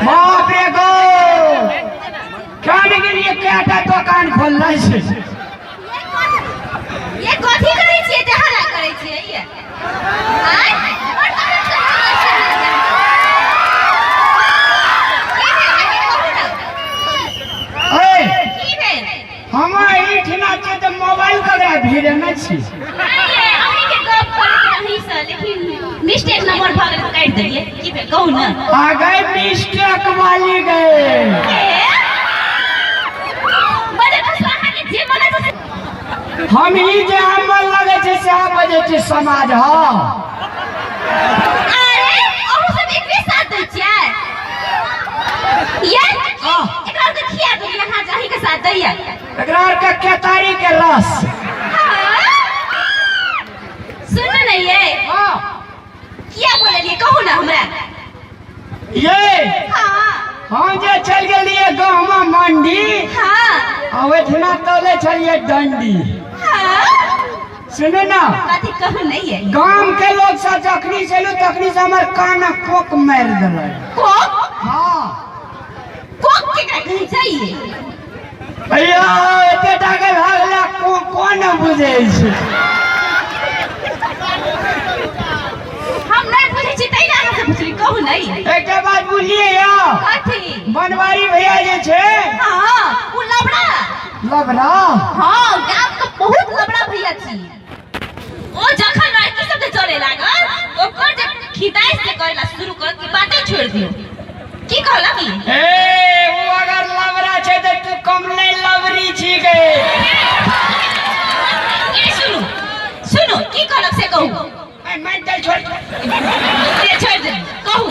बाप रे गो, खाने के लिए कएटा दोकान खोलने छै। ये कथी करै छियै जे हल्ला करै भीड़े छी। नहीं ये अहीं के गप करैत रही से, लेकिन मिस्टेक नंबर भऽ गेल तऽ काटि देलियै। की भेल कहू ने? आ गए मिस्टेक वाली गए। बजट अहाँके जे मन छै से। हम ही जे हमर लगे छै सएह बजै छै समाज। हँ। अरे अहूँ सब एकरे साथ दै छियै ये? हाँ। एकरा आरके खिया देलियै अहाँ जे अहींके साथ दैया? एकरा आरके केतारी के रस। सुनू ने ये। हाँ। किया बोललियै कहू ने हमरा? ये। हाँ। हम जे चल गेलियै गहमा मंडी। हाँ। आ ओहिठिना तोले छलियै डंडी। हाँ। सुनू ना। कथी कहू नहीं ये? गाम के लोग सब जखनी चलू तखनी से हमर कान कोक मारि देलै। कोक? हाँ। कोक केकरा कहै छै ये? भैया एते टाके भए गेलै, कोन बुझै छै? हम नहीं बुझै छी तै ने अहाँ से पुछली, कहू नहीं। एकटा बात बुझलियै यौ? कथी? बनवारी भैया जे छै। हाँ, उ लबड़ा। लबड़ा? हाँ, गाम के बहुत लबड़ा भैया छी। ओ जखन लड़की सब जे चले लागल ओकर जे खिदाइ से करेला शुरू करत कि बाते छोड़ दियौ। की कहलक ई? ए, उ अगर लबड़ा छै तऽ तू कम नहि लबड़ी छी गे। ए सुनू सुनू, की कहलक से कहू। ए, मेंटल छोड़। से छोड़ दे, कहू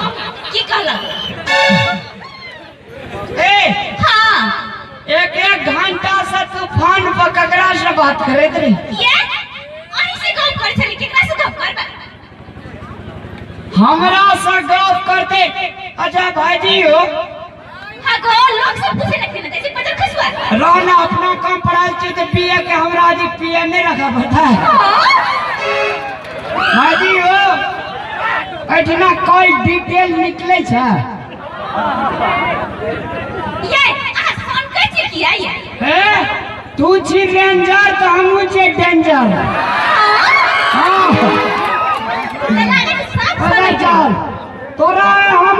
की कहलक? ए। हाँ। एक एक घंटा से तू फोन पर ककरा से बात करैत रही? ये अहीं से गप करै छली, केकरा से गप करबै? हमरा से गप करते। अच्छा भाईजी हो। हाँ गो लोग सब पूछे लगते ना जैसे पजर खसुआ। रहना अपना काम पढ़ाई छी तो पीए के हमरा आज पीए नहीं रखा पड़ता है। भाईजी हो, एठना कोई डिटेल निकले छै? ये अहाँ फोन कर छी किया ये? ए, तू छी रेंजर तो हमहू छी डेंजर। हाँ। अरे चल तोरा हम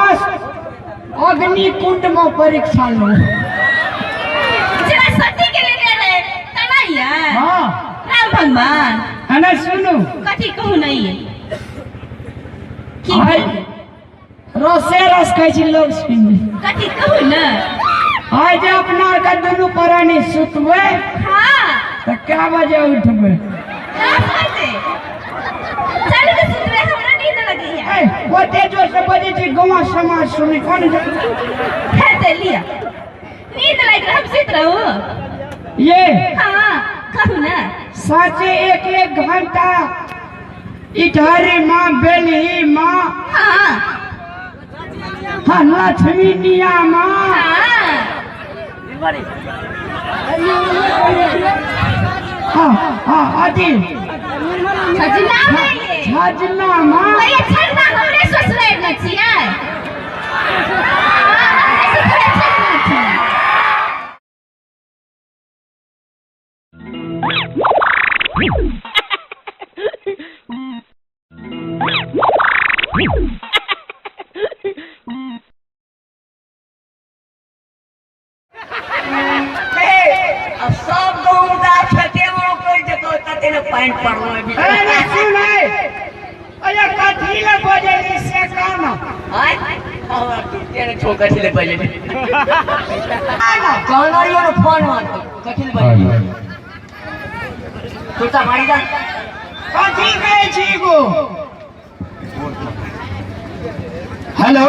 अग्निकुंड में परीक्षा लो। जरा सती के लेने रहे तना ये। हाँ। राम भगवान। अने सुनू। कथी कहू नहीं की? आइ रसे रस खाइ छी लोग सुन। कथी कहू ना? आइ जे अपना आर के दुनू प्राणी सुतबै। हाँ। तऽ कै बजे उठबै? 10 बजे। चलू तऽ सुतबै, हमरा नींद लगैया। ए, ओते जोर से बजै छी गाँव समाज सुनै कोन? हेतै लिअ, नींद लागि रहल, हम सुति रहू। ये। हाँ कहू ना। साँचे एक एक घंटा इटहरी माँ बेलही माँ। हाँ। हाँ, लक्ष्मी निया माँ। हाँ। हाँ हाँ अथी छजना है ये। छजना माँ। भैया छजना हमरे ससुराल में छियै। हाँ, हमरे ससुराल छजना छियै। अब सब गाँव दा खेते में रोपि देतौ तते ने पानि पड़लो। अरे ने सुन है, अरे कथी ले बजली से कहना। आय हमरा टूटे ने छो, कथी ले बजली कहना रहियो ने फोन में कथी ले बजली कुर्ता मारी दा। कथी कहै छी गो? हेलो,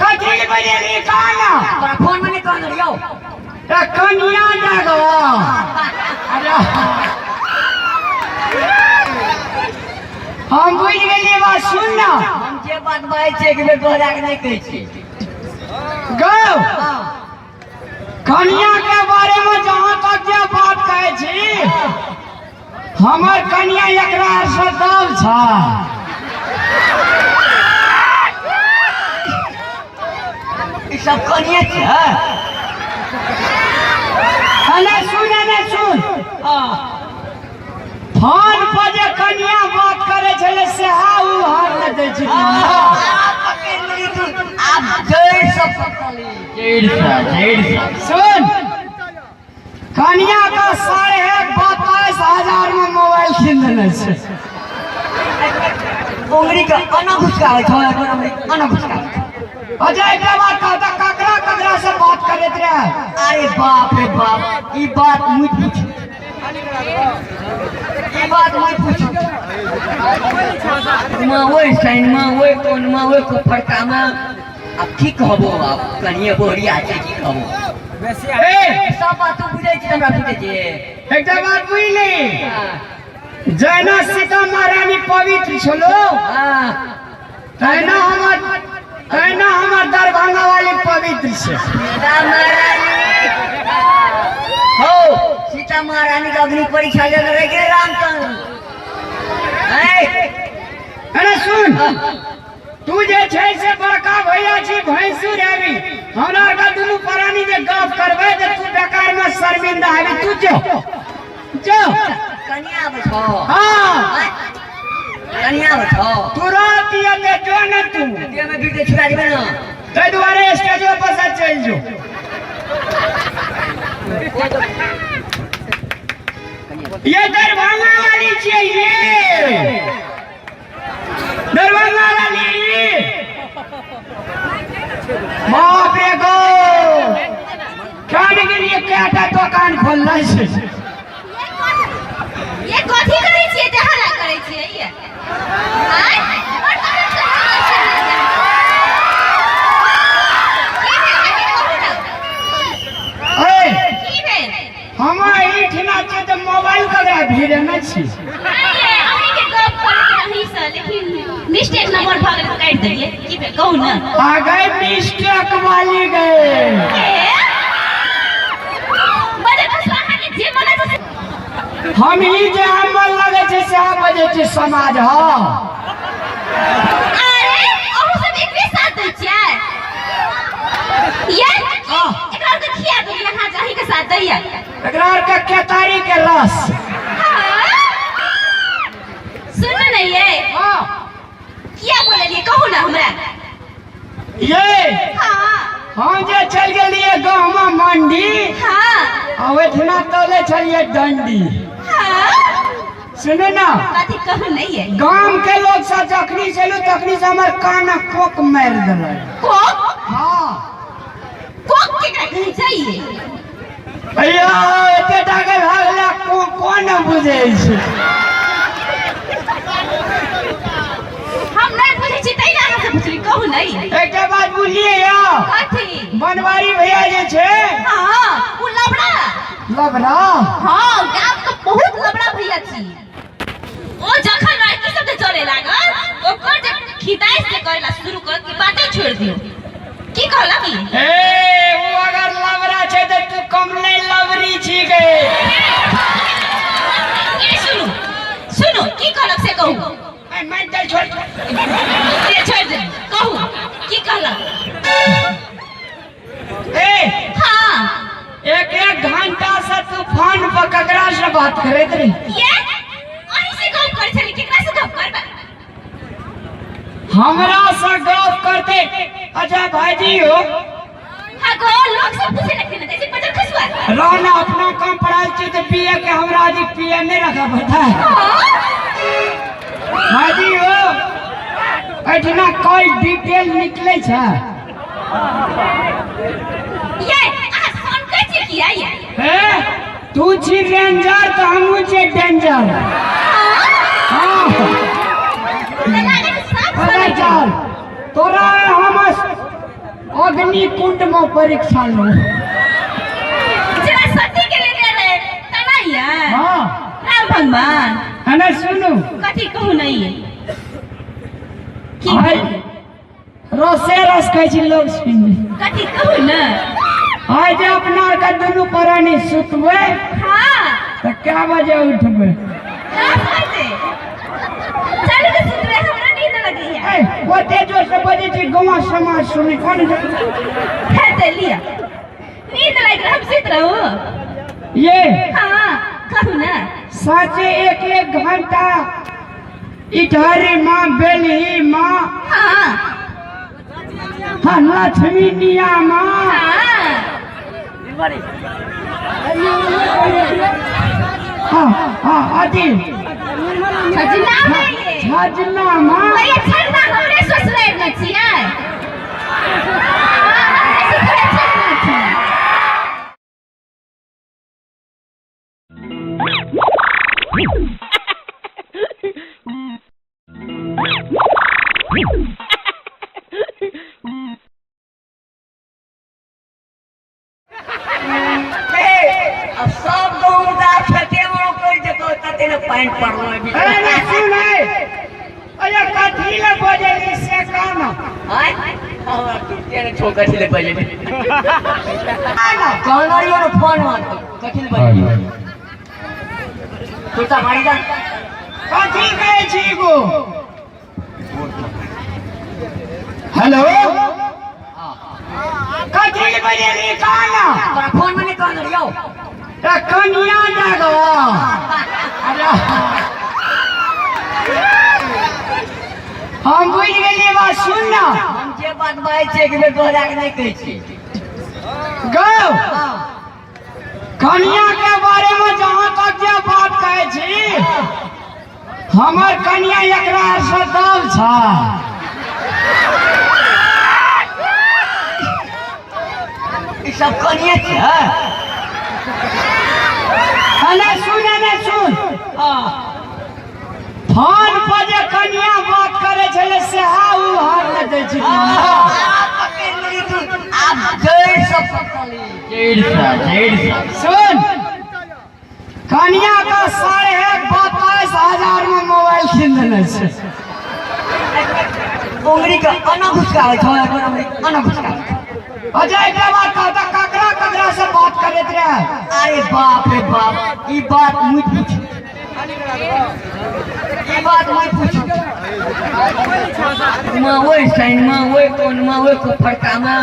कथी ले बजली कहना? तोरा फोन में नहीं कहना रहियो। त कनिया जागो। अरे हम बुझि गेलियै बात, सुन ना। हम जे बात बाजै छियै एक बेर दोहरा के नहीं कहै छियै। गौ कनिया के बारे में जहाँ तक जे बात कहै छी, हमर कनिया एकरा से दब छ। ई सब कनिए छै। अने सुन, अने सुन। फोन पर जे कनिया बात करे छलै से उ हार न दै छै। पकड़ि लेली तू, आब जड़ि से पकड़ली, जड़ि से, जड़ि से। सुन, कनिया का साढ़े लेने छै। उंगली के अना घुसकावे छौ, अना घुसकावे छौ। अच्छा एकरा बात कहता ककरा ककरा से बात करैत रहे? अरे बाप रे बाप, ई बात मुझ पूछ, ई बात मुझ पूछ। माँ ओइ साइन माँ ओइ कोन माँ ओइ को फड़का माँ, अब की कहबो, अब कनिए बोहरिया छै, की कहबो। ए सब बात तू बुझै छी, हमरा बुझै छी। एकटा बात बुझली, जहिना सीता महारानी पवित्र छलो तहिना हमर तहिना हमर दरभंगा वाली पवित्र छै। सीता महारानी हो, सीता महारानी के अग्नि परीक्षा लेने रह गेल रामचंद्र। अरे सुन, तू जे छै से बड़का भैया छी, भैंसुर हेबी, हमरा आरके दुनू प्राणी जे गप करबै तऽ तू बेकार में शर्मिंदा हेबी। तू जो जो। कनिया आबै छौ? हाँ। कनिया आबै छौ? तुरंत एते जो ने तू। देह में गिरते छुड़ा देबै ना। ताहि दुआरे स्टेजो पर से चलि जो। ये दरभंगा वाली छियै, ये दरभंगा वाली। बाप रे गो, खाने के लिए कएटा दोकान खोलने छै। ये कथी करै छियै जे हल्ला करै छियै ये? आँय? बड़ तहन से हल्ला छै। की भेल अहाँके कहू ने? ए, की भेल? हम एहिठिना छियै तऽ मोबाइल ककरा भिड़ेने छी? नहि ये, अहींके गप करैत रही से, लेकिन मिस्टेक नंबर भऽ गेल तऽ काटि देलियै। की भेल कहू ने? आ गए मिस्टेक वाली गए। के? बजे बस अहाँके जे मन अछि से। हम ई जे हमर लगै छै सएह बजै छै समाज। हँ। अरे अहूँ सब एकरे साथ दै छियै? ये हाँ। एकरा आरके खिया देलियै अहाँ जे अहींके साथ दैया? एकरा आरके केतारी के रस। हाँ। सुनू ने ये। हाँ। किया बोललियै कहू ने हमरा? ये हाँ। हम जे चलि गेलियै गहमा मंडी। हाँ। आ ओहिठिना तोले छलियै डंडी। हाँ। सुनू ना। कथी कहू नहीं ये? गाम के लोग सब जखनी से एलू तखनी से हमर कान कोक मारि देलक। कोक? हाँ। कोक केकरा कहै छै ये? भैया एते टाके भए गेलै, को कोन बुझै छै? हम नहीं बुझै छी तै ने अहाँ से पुछली, कहू नहीं। एकटा बात बुझलियै यौ? कथी? बनवारी भैया जे छै। हाँ, उ लबड़ा। लबड़ा? हाँ, गाम के बहुत लबड़ा भैया छी। ओ जखन लड़की सब जे चले लागल, ओकर जे खिदाइ से करेला शुरू करत कि बाते छोड़ दियौ। की कहलक ई? ए, उ अगर लबड़ा छै तऽ तू कम नहि लबड़ी छी गे। ए सुनू, सुनू, की कहलक से कहू। ए, मारि दे, छोड़। से छोड़ दे, कहू की कहलक? ए हाँ। एक एक घंटा से तू फोन पर ककरा से बात करैत रही? ये अहीं से गप करै छली, केकरा से गप करबै? हमरा से गप करते। अच्छा भाईजी हो। हाँ गो, लोग सब पूछे लगते ना जैसे बजर खसुआ। रहना अपना काम पढ़ाई छी तो पीए के हमरा जी पीए नहीं रखा पड़ता है। भाईजी हो, एठना कॉल डिटेल निकले छै। ये अहाँ फोन करै छी किया ये? हे, तू छी रेंजर तो हमहूँ छी डेंजर। हाँ। अरे चल, तोरा हम अग्नि कुंड में परीक्षा लो। जेना सती के लेने रहे तना ये। हाँ। राम भगवान। अने सुनू। कथी कहू नहीं? की आइ रसे रस कहै छी लोग सुनि। कथी कहू ने? आइ जे अपना आरके दुनू प्राणी सुतबै। हाँ। तऽ कै बजे उठबै? 10 बजे। चलू ने सुतबै, हमरा नींद लगैया। ए, ओते जोर से बजै छी गाँव समाज सुनै कोन जाय? खेते लिअ, नींद लागि रहल, हम सुति रहू। ये हाँ कहू ने। साँचे एक एक घंटा इधरी माँ बेलही माँ। हाँ। हाँ, लक्ष्मी निया माँ। हाँ। हाँ हाँ अथी छजना में ये छजना में भैया छजना हमरे ससुराल में छियै। हाँ, हमरे ससुराल छजना छियै। अब सब गहुम दा खेते में कर जेतो तते ने पानि पड़लो अरे ना सुन है अरे कथी ले बजेली से कहना। आय हमरा तुरते ने छो कथी ले बजेली कहना रियो ने फोन मार कथी ले बजेली तुरता मारी जा। कथी कहै छी गो? हेलो, कथी ले बजेली कहना? तोरा फोन में नहीं कहना रियो। ए कनिया जागो। अरे हम बुझि गेलियै बात, सुन ना। हम जे बात बाजै छियै एक बेर दोहरा के नहीं कहै छियै। गौ कनिया के बारे में जहाँ तक जे बात कहै छी, हमर कनिया एकरा से दल छ। ई सब कनिए छै। अने सुन, अने सुन, फोन पर जे कनिया बात करे छलै से उ हार नहि दै छै। पकड़ि लेली तू आब जड़ि से पकड़ली, जड़ि से, जड़ि से। सुन, कनिया का 22,500 में मोबाइल कीन देने छै। उंगली के अना घुसकाबै छौ, उंगली अना घुसकाबै छौ। अच्छा एकरा बात कहता, ककरा ककरा से बात करैत रहे? अरे बाप रे बाप, ई बात मुझ पूछ, ई बात मुझ पूछ। माँ ओहि साइन माँ ओहि कोन माँ ओहि को फड़का माँ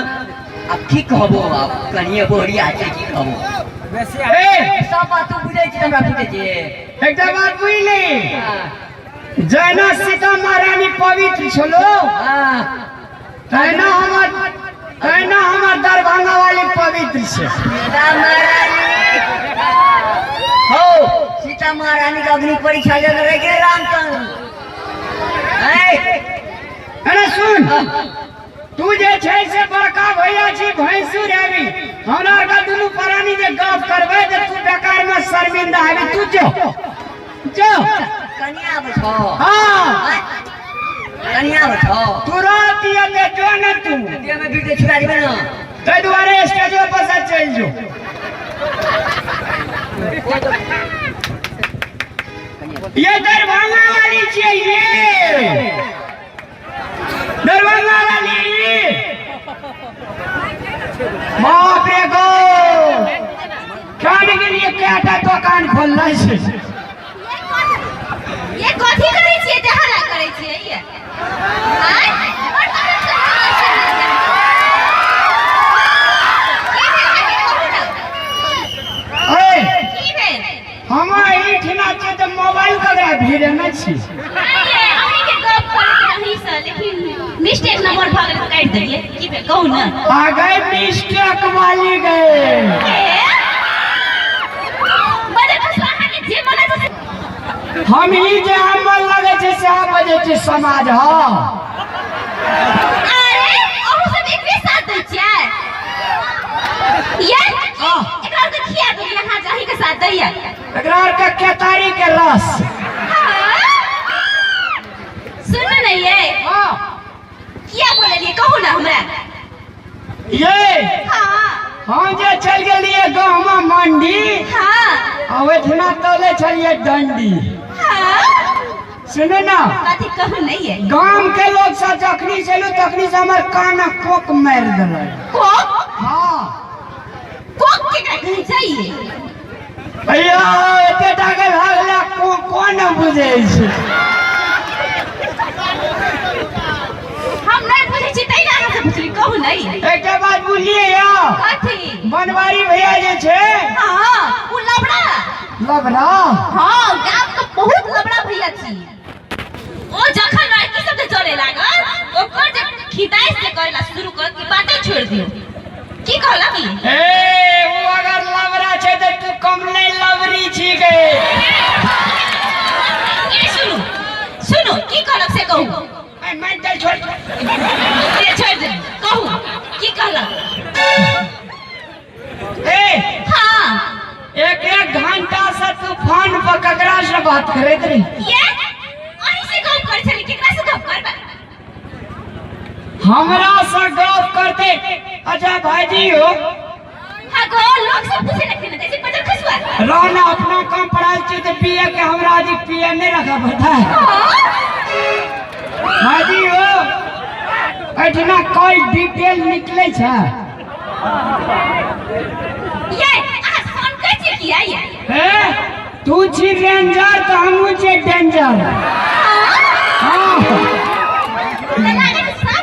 आब की कहबो, आब कनिए बोहरिया छै, की कहबो। ए सब बात तू बुझै छी, हमरा बुझै छी। एकटा बात बुझली, जहिना सीता महारानी पवित्र छलो तहिना हमर दरभंगा वाली पवित्र छै। सीता महारानी हो, सीता महारानी के अग्नि परीक्षा लेने रह गेल रामचंद्र। अरे सुन, तू जे छै से बड़का भैया छी, भैंसुर हेबी, हमरा आरके दुनू प्राणी जे गप करबै तऽ तू बेकार में शर्मिंदा हेबी। तू जो जो। कनिया आबै छौ? हाँ। कनिया आबै छौ? तुरंत एते जो ने तू। देह में बीते छुड़ा देबै ना। ताहि दुआरे स्टेजो पर से चलि जो। ये दरभंगा वाली छियै, ये दरभंगा वाली। बाप रे गो, खाने के लिए कएटा दोकान खोलने छै। ये कथी करै छियै? ते हल्ला करै छियै ये? आँय? और तहन से हल्ला छै। की भेल अहाँके, कहू ने? ए की भेल? हम एहिठिना छियै तऽ मोबाइल ककरा भीड़े नहि छी। नहि ये, अहींके गप करैत रही से, लेकिन मिस्टेक नंबर भऽ गेल तऽ काटि देलियै। की भेल कहू ने? आ गए मिस्टेक वाली गए। के? बजे बस अहाँके जे मन छै से। हम ही जे अमल लगै छै सएह बजै छै समाज। हँ। अरे अहूँ सब एकरे साथ दै छियै? ये एकरा आरके खिया देलियै अहाँ जे अहींके साथ दैया? एकरा आरके केतारी के रस। सुन ने ये। हाँ। किया बोललियै कहू ने हमरा? ये हाँ। हम जे चलि गेलियै गहमा मंडी हाँ आ ओहिठिना तोले छलियै डंडी। हाँ सुनू ना। कथी कहू नहीं ये? गाम के लोग सब जखनी से एलू तखनी से हमर कान कोक मारि देलक। कोक? हाँ। कोक के कहीं चाहिए? भैया एते टाके भए गेलै, कोन बुझै छै? हम नहीं बुझै छी तै ने अहाँ से पुछली, कहू नहीं। एकटा बात बुझलियै या? कथी? बनवारी भैया जे छै। हाँ, उ लबड़ा। लबड़ा? हाँ, गाम के बहुत लबड़ा भैया छी। ओ जखन लड़की सब जे चले लागल, ओकर जे खिदाइ से करेला शुरू कर के बाते छोड़ दियो। की कहला की? ए उ अगर लबड़ा छै तऽ तू कम नहि लबड़ी छी गे। ए सुनू। कहू। ए मैं चल छोड़। ले छोड़ दे, कहू की कहलक? ए हाँ। एक एक घंटा से तू फोन पर ककरा से बात करैत रही? ये अहीं से गप करै छली, केकरा से गप करबै? हमरा से गप करते। अच्छा भाईजी हो। हाँ गो लोग सब पूछे लगते ना जैसे पजर खसुआ। रहना अपना काम पढ़ाई छी तो पिए के हमरा अधिक पिए नहीं रखा पड़ता है। भाईजी हो एठना कोई डिटेल निकले छे। ये अहाँ फोन करै छी किया ये? हे तू छी रेंजर तो हमहू छी डेंजर। हाँ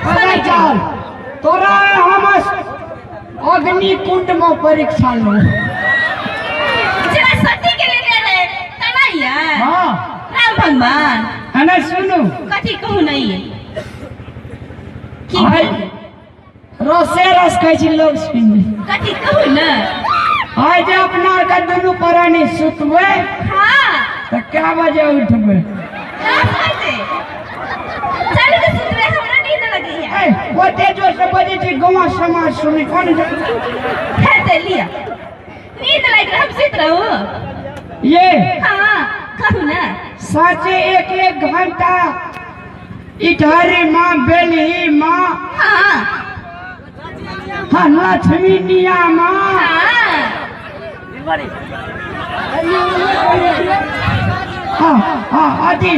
पता चल तोरा हम अग्नि कुंड में परीक्षा लो। जरा सती के लेने रहे तना यार। हाँ राम भगवान। अने सुनू। कथी कहू नहीं की? आइ रसे रस कहै छी लोग सुन। कथी कहू ना? आइ जे अपना के दुनू प्राणी सुतबै। हाँ। तऽ कै बजे उठबै? 10 बजे। चलू तऽ सुतबै, हमरा नींद लगैया। ए ओते जोर से बजै छी गाँव समाज सुनै कोन जाय? हेतै लिअ, नींद लागि रहल, हम सुति रहू। ये हाँ कहू ना। साँचे एक एक घंटा इटहरी माँ बेलही माँ। हाँ। हाँ लक्ष्मी निया माँ। हाँ। हाँ हाँ अथी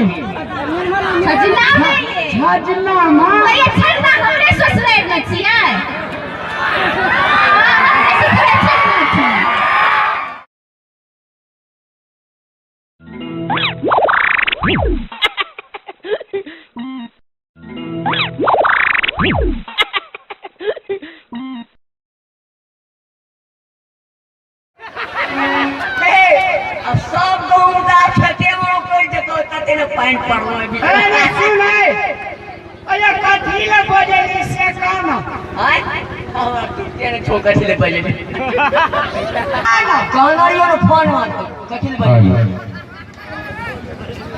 छजना में ये। छजना माँ। भैया छजना हमरे ससुराल में छियै। हाँ, हमरे ससुराल छजना छियै। अब सब गाँव का खेते में कर देतो तते ने पानि पड़लो। अरे ना सुन है, अरे कथी ले बजली से कहना। आय हमरा टूटे ने छो कथी ले बजली कहना रियो ने फोन मान कथी ले बजली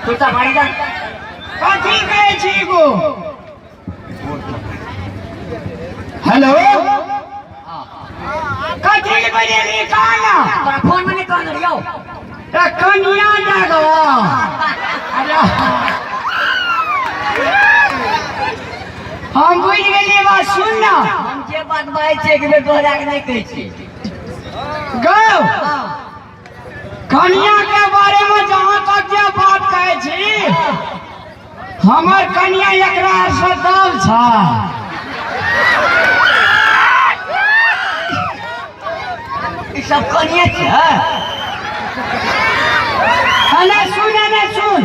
तोता मारी दा कथी कहै छी गो? हेलो कथी ले बजली कहना? तोरा फोन में नहीं कहना रियो। त कनिया जागो। अरे हम बुझि गेलियै बात, सुन ना। हम जे बात बाजै छियै एक बेर दोहरा के नहीं कहै छियै। गौ कनिया के बारे में जहाँ तक जे बात कहै छी, हमर कनिया एकरा से दल छ। ई सब कनिया छै? अने सुन, अने सुन।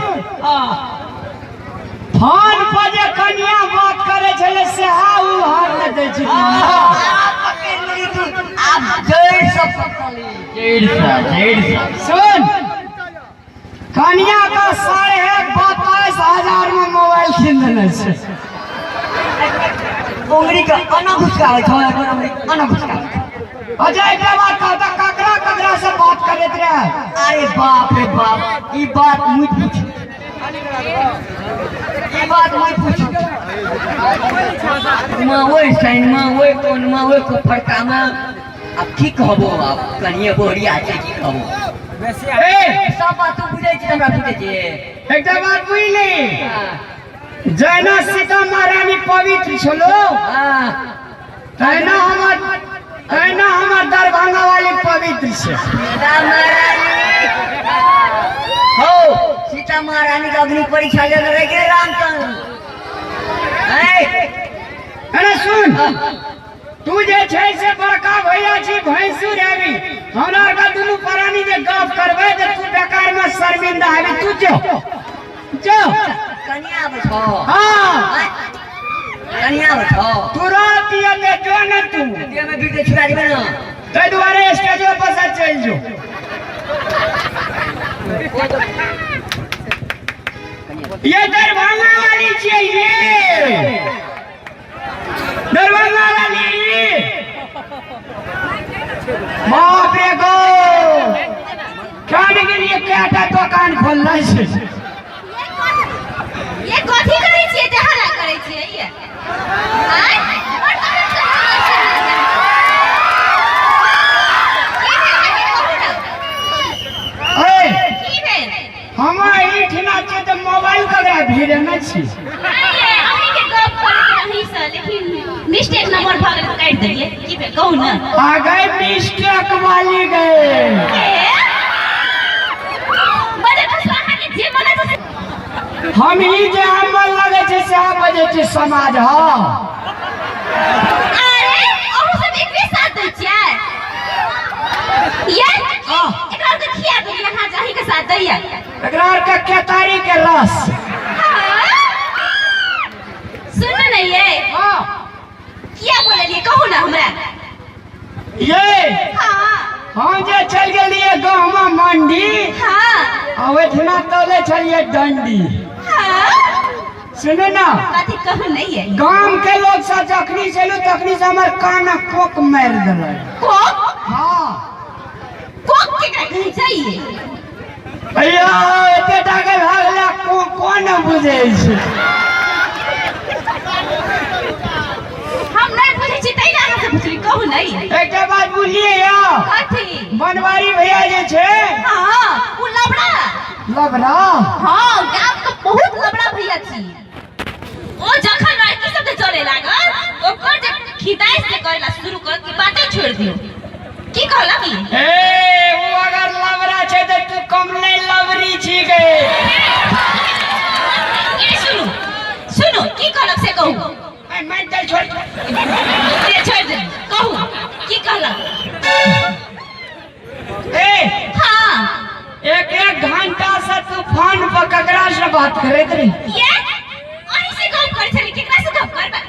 फोन पर जे कनिया बात करै छलै से उ हार नहि दै छै। पकड़ि लेली तू, आब जड़ि से पकड़ली, जड़ि से, जड़ि से। सुन, कनिया का 22,500 में मोबाइल कीन देने छै। उंगली के अना घुसकाबै छौ, उंगली अना घुसकाबै छौ। अच्छा एकटा बात कहता, ककरा ककरा से बात करैत रहे? अरे बाप रे बाप, ई बात मुझ पूछ, ई बात मुझ पूछ। माँ ओहि साइन माँ ओहि कोन माँ ओहि को फड़का माँ आब की कहबो, आब कनिए बोहरिया छै की कहबो। ए सब बात तू बुझै छी, हमरा बुझै छी। एकटा बात बुझली, जहिना सीता महारानी पवित्र छलो तहिना हमर दरभंगा वाली पवित्र छै। सीता महारानी हो, सीता महारानी के अग्नि परीक्षा लेने रह गेलै रामचंद्र। अरे सुन, तू जे छै से बड़का भैया छी भैंसुर हेबी, हमरा के दुनू प्राणी जे गप करबै तऽ तू बेकार में शर्मिंदा हेबी। तू जो जो कनिया आबै छौ। हाँ कनिया आबै छौ। तुरंत एते जो ने तू देह में बीते छुड़ा देबै ना, ताहि दुआरे स्टेजो पर से चलि जो। ये दरभंगा वाली छियै, ये दरभंगा वाली। बाप रे गो, खाने के लिए क्या दोकान खोलना छै? ये कथी करै छियै? आय, बड़ तहन से हमरा से की भेल अहाँके कहू ना? ए की भेल? हम एहिठिना छियै तऽ मोबाइल ककरा भिड़े नहि छी। नहि ये, अहींके गप करैत रही से, लेकिन मिस्टेक नंबर भऽ गेल तऽ काटि देलियै। की भेल कहू ना? आ गए मिस्टेक वाली गए। के? बजट अहाँके जे मन छै से हम ही जे हमर लगे छै सएह बजै छै समाज। हँ अरे अहूँ सब एकरे साथ दै छियै? ये हाँ। एकरा आरके खिया देलियै अहाँ जे अहींके साथ दैया। एकरा आरके केतारी के रस। हाँ। सुनू ने ये, हाँ किया बोललियै कहू ना हमरा? ये हाँ। हम जे चलि गेलियै गहमा मंडी हाँ। आ ओहिठिना तोले छलियै डंडी। हाँ। सुनू ना, कथी कहू नहीं ये? गाम के लोग सब जखनी से एलू तखनी से हमर कान कोक मारि देलक। कोक? हाँ। कोक केकरा कहै छै ये? भैया एते टाके भए गेलै को कोन बुझै छै? हम नहीं बुझै छी तै ने अहाँ से पुछली, कहू नहीं। एकटा बात बुझलियै यौ? कथी? बनवारी भैया जे छै। हाँ, उ लबड़ा। लबड़ा? हाँ, गाम के बहुत लबड़ा भैया छी। ओ जखन लड़की सब जे चले लागल, ओकर जे खिदाइस जे करेला शुरू करत कि बाते छोड़ि दियौ। की कहलक ई? ए उ अगर लबड़ा छै तऽ तू कम नहि लबरी छी गे। ए सुनू, सुनू, की कहलक से कहू। ए, मारि दे, छोड़। से छोड़ि दे, कहू की कहलक? ए हाँ। एक एक घंटा से तू फोन पर ककरा से बात करैत रही? ये अहीं से गप करै छली, केकरा से गप करबै?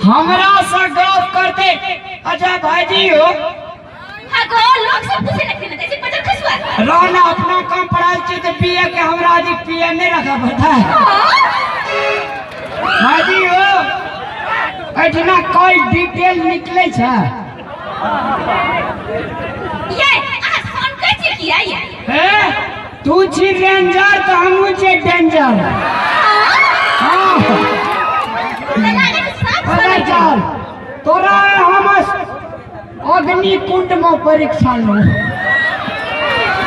हमरा से गप करते। अच्छा भाईजी हो। हाँ गो, लोग सब पूछे लगते ना, जैसे बजर खसुआ। रहना अपना काम पढ़ाई छी तो पीए के हमरा आज पीए नहीं रखा पता है। भाईजी हो, एठना कोई डिटेल निकले छै? ये अहाँ फोन करै छी किया ये? ए तू छी रेंजर तो हमहू छी डेंजर। हाँ। तऽ लागै छै साफ पता सुनै छै। चल तोरा हम अग्नि कुंड में परीक्षा लो।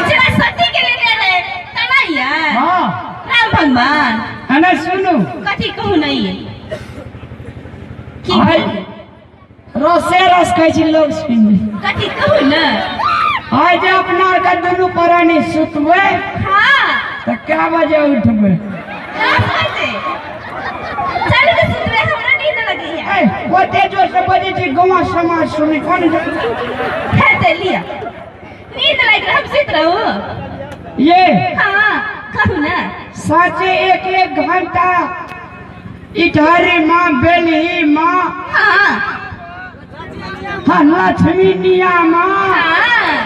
जेना सती के लेने रहे तना ये। हाँ। राम भगवान। अने सुनू। कथी कहू नहीं? की आइ रसे रस खाइ छी लोग सुनि। कथी कहू ना? आइ जे अपना आरके दुनू प्राणी सुतबै हाँ। तऽ कै बजे उठबै? 10 बजे। चलू तऽ सुतबै, हमरा नींद लगैया। ए, ओते जोर से बजै छी गाँव समाज सुनै कोन हेतै लिअ, नींद लागि रहल, हम सुति रहू। ये हाँ कहू ना। साँचे एक एक घंटा इटहरी माँ बेलही माँ। हाँ। हाँ लक्ष्मी निया माँ। हाँ।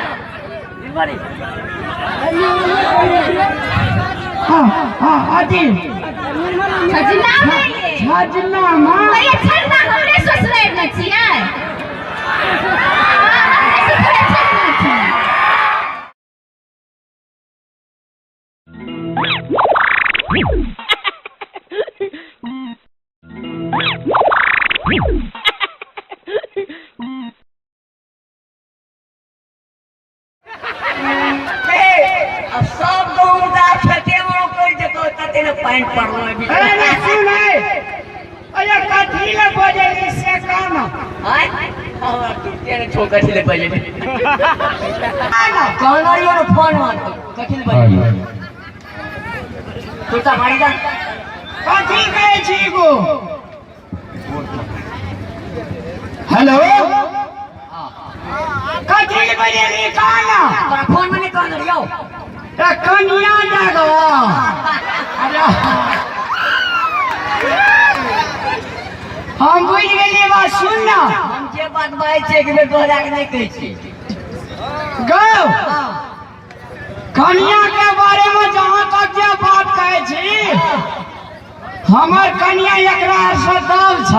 हाँ हाँ अथी छजना है ये। छजना माँ। भैया छजना हमरे ससुरारि में छियै। हाँ, हमरे ससुरारि छजना छियै। अब सब गहुम दा खेते में रोपि जेतो तते ने पानि पड़लो अभी। अरे ना सुन है, अरे कथी ले बजली से कहना। आय हमरा टूटे ने छो कथी ले बजली। कहना रहियो ने फोन मार कथी ले बजली। तुरता मारी दा। कथी कहै छी गो? हेलो कथी ले बजली कहना? तोरा फोन में नहीं कहना रहियो। त कनिया जागो। अरे हम बुझि गेलियै बात, सुन ना। हम जे बात बाजै छियै एक बेर दोहरा के नहीं कहै छियै। गौ कनिया के बारे में जहाँ तक जे बात कहै छी, हमर कनिया एकरा से दब छ।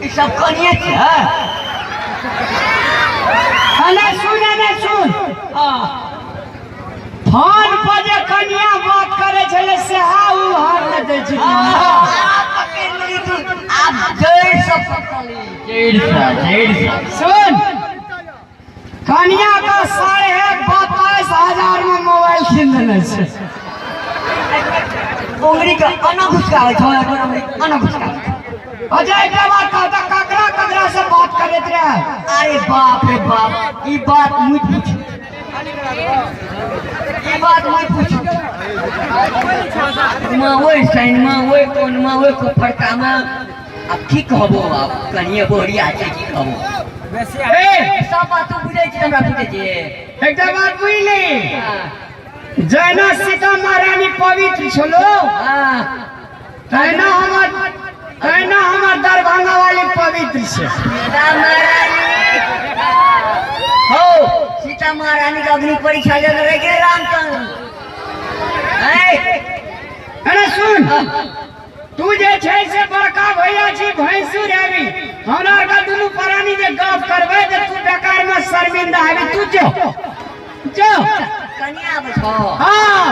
ई सब कनिया छै? अने सुन, अने सुन। हाँ। फोन पर जे कनिया बुझै छी। आप पकड़ ली तू, आप जड़ से पकड़ ली, जड़ से, जड़ से। सुन, कनिया का 22,500 में मोबाइल कीन देने छै। उंगली के अना घुसकावे छो, अना घुसकावे। अच्छा एकटा बात कहता, ककरा ककरा से बात करैत रहे? अरे बाप रे बाप, ई बात मुझ पूछ, ई बात मुझ पूछ। माँ ओए साइन, माँ ओए कोन, माँ ओए को फड़का माँ। अब की कहबो, आप कनिए बोरिया छै, की कहबो? ए सब बात तू बुझै छी, हमरा बुझै छी। एकटा बात बुझली, जैना सीता महारानी पवित्र छलो, तैना हमर दरभंगा वाली पवित्र छै। सीता महारानी हो, सीता महारानी के अग्नि परीक्षा लेने रह गेल रामचंद्र। अरे सुन, तू जे छै से बड़का भैया छी, भैंसुर हेबी, हमरा के दुनू प्राणी जे गप करबै तऽ तू बेकार में शर्मिंदा हेबी। तू जो जो। कनिया बैठो। हाँ।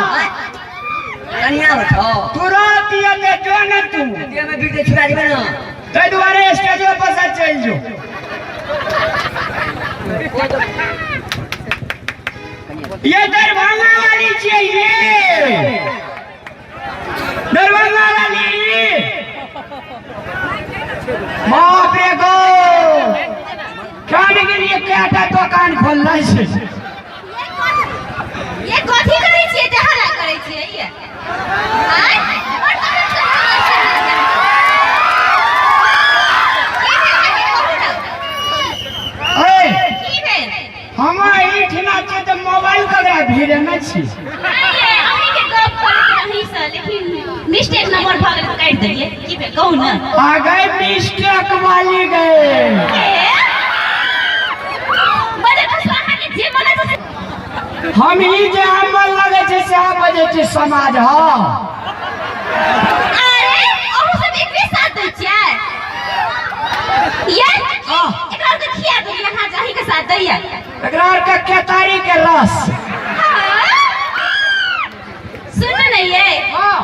कनिया बैठो। तुरंत ये ते जो न तू। देह में बीते छुड़ा देबै ना। ताहि दुआरे स्टेजो पर से चलि जो। ये दरभंगा वाली छियै, ये दरभंगा वाली। बाप रे गो, खाने के लिए कएटा दोकान खोलने छै। ये कथी करै छियै? ते हल्ला करै छियै ये? आँय? बड़ तहन से हल्ला छै। की भेल अहाँके, कहू ने? ए, की भेल? हम एहिठिना छियै तऽ मोबाइल ककरा भिड़ेने छी? नहि ये, अहीँके गप करैत रही से, लेकिन मिस्टेक नंबर भऽ गेल तऽ काटि देलियै। की भेल, कहू ने? आ गए मिस्टेक वाली गए। के? बजे तऽ अहाँके जे मन छै से हम ही जे हमर लगे छै सएह बजै छै समाज। हँ। अरे अहूँ सब एकरे साथ दै छियै? ये हाँ। एकरा आरके खिया देलियै अहाँ जे अहीँके साथ दैया? एकरा आरके केतारी के रस। हाँ। सुनू ने ये। हाँ।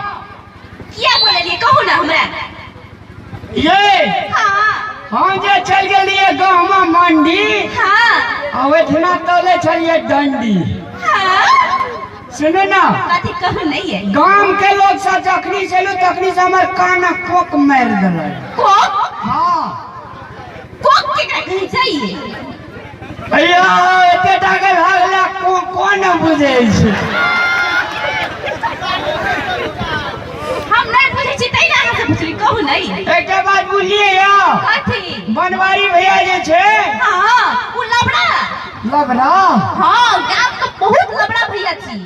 किया बोललियै, कहू ने हमरा? ये हाँ। हम जे चलि गेलियै गहमा मंडी, हाँ। आ ओहिठिना तोले छलियै डंडी। हाँ। सुनू ने। कथी, कहू नहीं ये? गाम के लोग सब जखनी से एलू तखनी से हमर कान कोक मारि देलक। कोक? हाँ। कोक केकरा कहै छै ये? भैया एते टा के भए गेलै, कोन बुझै छै? हम नहीं बुझै छी तै ने अहाँ से पुछली, कहू नहीं। एकटा बात बुझलियै या? कथी? बनवारी भैया जे छै। हाँ, उ लबड़ा। लबड़ा? हाँ, गाम के बहुत लबड़ा भैया छी।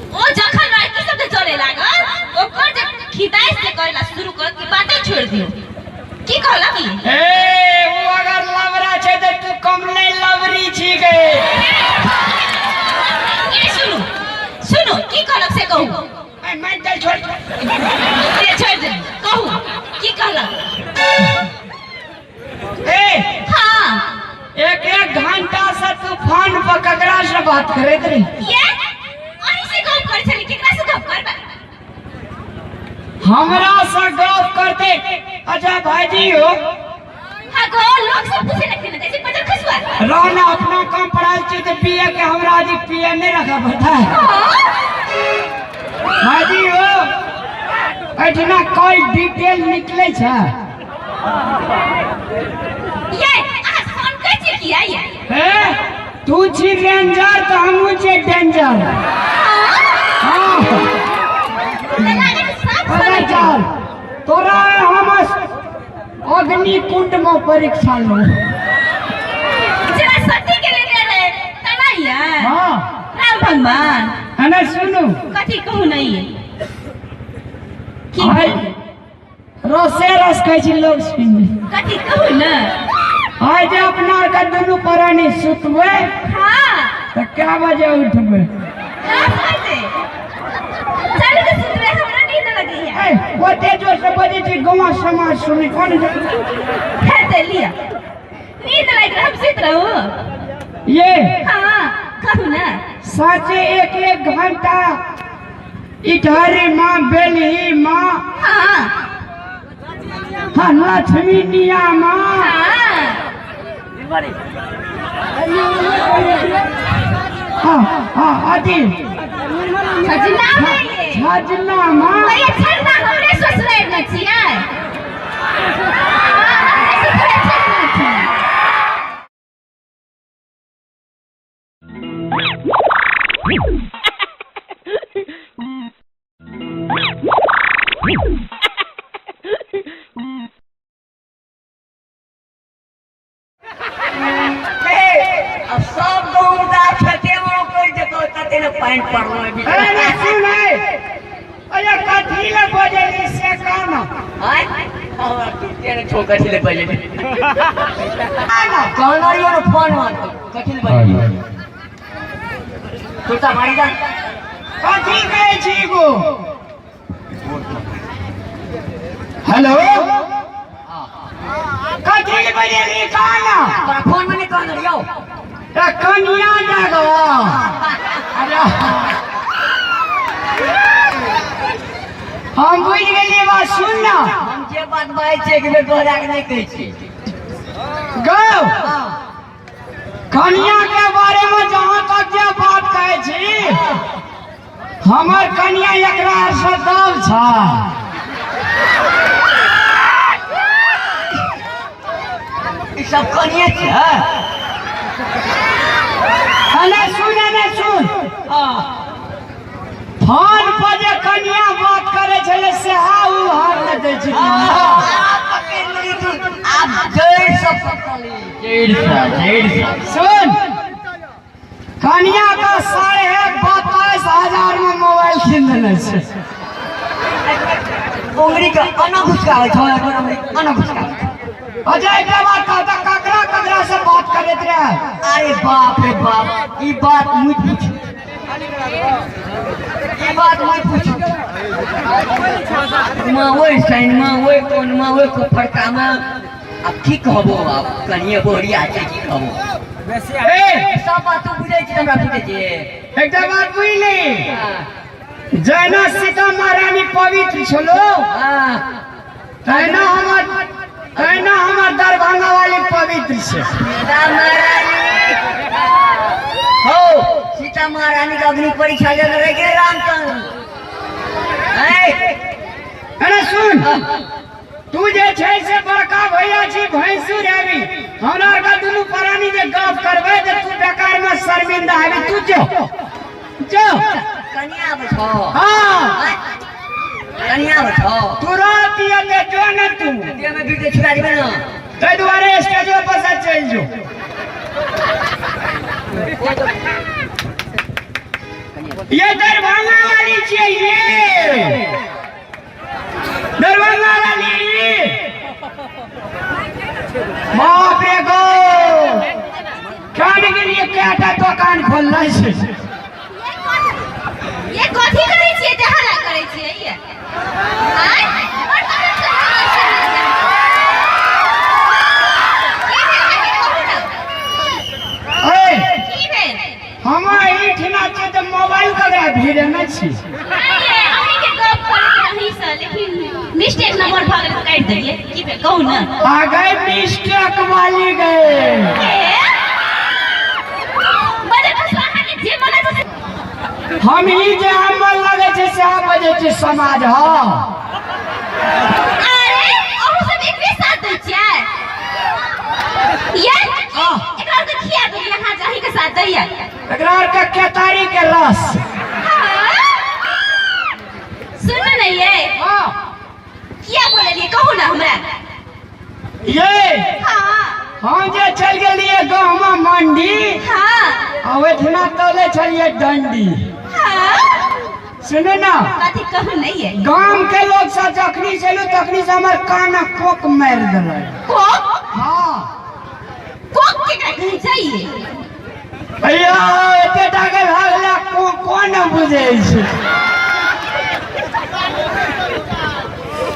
ओ जखन लड़की सब जे चले लागल, ओकर जे खिदाइ से करेला शुरू करत कि बाते छोड़ दियौ। की कहलक ई? ए, उ अगर लबड़ा छै तऽ तू कम नहि लबड़ी छी गे। ए सुनू सुनू, की कहलक से कहू। ए, मानि चल, छोड़। से छोड़ दे, कहू की कहलक? ए हाँ। एक एक घंटा से तू फोन पर ककरा से बात करैत रही? ये अहीं से गप करै छली, केकरा से गप करबै? हमरा से गप करते। अच्छा भाईजी हो। हाँ गो, लोग सब पूछे लगते ना जैसे पजर खसुआ। रहना अपना काम पढ़ाई छी तो पीए के हमरा आज पीए नहीं रखा पड़ता है। हाँ। भाईजी हो, एठना कॉल डिटेल निकले छै। ये अहाँ फोन कर छी किया ये? ए, तू छी रेंजर तो हमहू छी डेंजर। हाँ। पता चल तोरा हम अग्नि कुंड में परीक्षा लो। जरा सती के लेने रहे तना ये। हाँ। राम भगवान। अने सुनू। कथी, कहू नहीं की? आइ रसे रस खाइ छी लोग सुन। कथी, कहू ने? आइ जे अपना आर के दुनू प्राणी सुतबै, हाँ। तऽ कै बजे उठबै? 10 बजे। चलू ने सुतबै, हमरा नींद लगैया। ए, ओते जोर से बजै छी गाँव समाज सुनै कोन? खैर ते लिअ, नींद लागि रहल, हम सुति रहू। ये हाँ, कहू ने? साँचे एक एक घंटा इटहरी माँ, बेलही माँ। हाँ। हाँ, लक्ष्मी निया माँ। हाँ। हाँ हाँ, अथी छजना है। छजना माँ। भैया, छजना हमरे ससुरारि मे छियै। हाँ, हमरे ससुरारि छजना छै। अब सब गहूम दा खेते में कर देतो तते ने पानि पड़लो। अरे ना, सुन है, अरे कथी ले बजली से कहना। आय हमरा टूटे ने छो, कथी ले बजली कहना रियो ने फोन मान, कथी ले बजली तुरता मारी दा। कथी कहै छी गो? हेलो, कथी ले बजली कहना? तोरा फोन में नहीं कहना रियो। ए कनिया जागो। अरे हम बुझि गेलियै बात, सुन ना। हम जे बात बाजै छियै एक बेर दोहरा के नहीं कहै छियै। गौ, कनिया के बारे में जहाँ तक जे बात कहै छी, हमर कनिया एकरा से दब छ। ई सब कनिए छै, हाँ? अने सुन, अने सुन। फोन पर जे कनिया बात करे छलै से हा उ हार न दै छै। पकड़ि लेली तू आब, जड़ि से पकड़ली, जड़ि से, जड़ि से। सुन, कनिया का 22,500 में मोबाइल कीन देने छै। उंगली के अना घुसकाबै छौ, उंगली अना घुसकाबै छौ। अच्छा, एकरा बात कहता, ककरा ककरा से बात करैत रहे? अरे बाप रे बाप, ई बात मुझ पूछ, ई बात मुझ पूछ। माँ ओहि साइनमा, ओहि कोनमा, ओहि फड़कामा, आब की कहबो? आब कनिए बोहरिया छै, की कहबो? ए, सब बात तू बुझै छी, हमरा बुझै छी। एकटा बात बुझली? जहिना सीता महारानी पवित्र छलो, तहिना हमर दरभंगा वाली पवित्र छै। सीता महारानी हो, सीता महारानी के अग्नि परीक्षा लेने रह गेल रामचंद्र। अरे सुन, तू जे छै से बड़का भैया छी, भैंसुर हेबी। हमरा आरके दुनू प्राणी जे गप करबै तऽ तू बेकार में शर्मिंदा हेबी। तू जो जो। कनिया आबै छौ? हाँ। कनिया आबै छौ? तुरंत एते जो ने तू। देह में गिरते छुड़ा देबै ने। ताहि दुआरे स्टेजो पर से चलि जो। ये दरभंगा वाली छियै, ये दरभंगा वाली। बाप रे, गो कान के लिए कएटा दोकान खोलने छै। ये कथी करै छियै? ते हल्ला करै छियै ये? आँय? बड़ तहन से हल्ला छै। की भेल अहाँके, कहू ने। ए, की भेल? हम एहिठिना छियै तऽ मोबाइल ककरा भीड़ेमे छी? नहि ये, अहींके गप करैत रही से, लेकिन मिस्टेक नंबर भऽ गेल तऽ काटि देलियै। की भेल, कहू ने। आ गए मिस्टेक वाली गए। के? बजे बस अहाँके जे मन छै हम ही जे हमर लगे छै सएह बजै छै समाज। हँ। अरे अहूँ सब एकरे साथ दै छियै? ये एकरा आरके खिया देलियै अहाँ जे अहींके साथ दैया? एकरा आरके केतारी के रस। सुन ने ये। हाँ। किया बोललियै, कहू ने हमरा। ये हाँ। हम जे चलि गेलियै गाँवमे मंडी आ ओहिठिना तोले छलियै डंडी। हाँ। सुनू ना। कथी, कहू नहीं ये। गाम के लोग सब जखनी से एलू तखनी से हमर कान कोक मारि देलक। कोक? हाँ। कोक केकरा कहै छै ये? भैया, एते टाके भए गेलै, को कोन बुझै छै?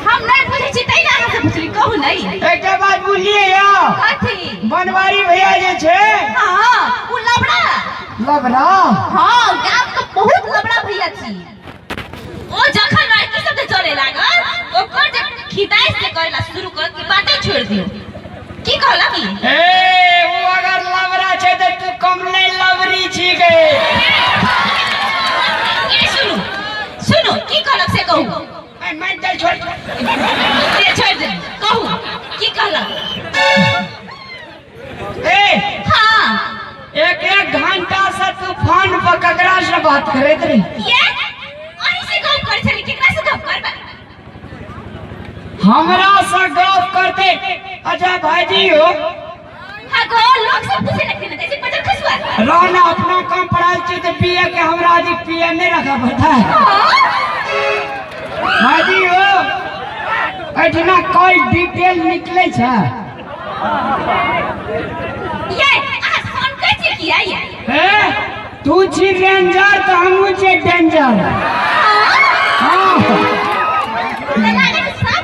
हम नहीं बुझै छी तै ने अहाँ से पुछली, कहू नहीं। एकटा बात बुझलियै या? कथी? बनवारी भैया जे छै। हाँ, उ लबड़ा। लबड़ा। हाँ, गाम के बहुत लबड़ा भैया छी। ओ जखन लड़की सब चले लागल ओकर जे खिदाइ से करेला शुरू कर के बाते छोड़ दियो। की कहला की? ए वो अगर लवरा छै त तू कम नहीं लवरी छी गे। ए सुनू सुनू की कहलक से कहू। ए मैं चल छोड़ से छोड़ दे कहू की कहलक? ए हाँ एक एक घंटा से तू फोन पर ककरा से बात करैत रही? ये अहीं से गप कर छली, केकरा से गप करबा? हमरा से गप करते। अच्छा भाईजी हो। हाँ गो लोग सब पूछे लगते ना जैसे पजर खसुआ। रहना अपना काम पढ़ाई छी तो पिए के हमरा आज पिए नहीं रखा पता है। भाईजी हो एठना कोई डिटेल निकले छे। ये अहाँ फोन कर छी किया ये? ए तू छी रेंजर तो हमहू छी डेंजर। हाँ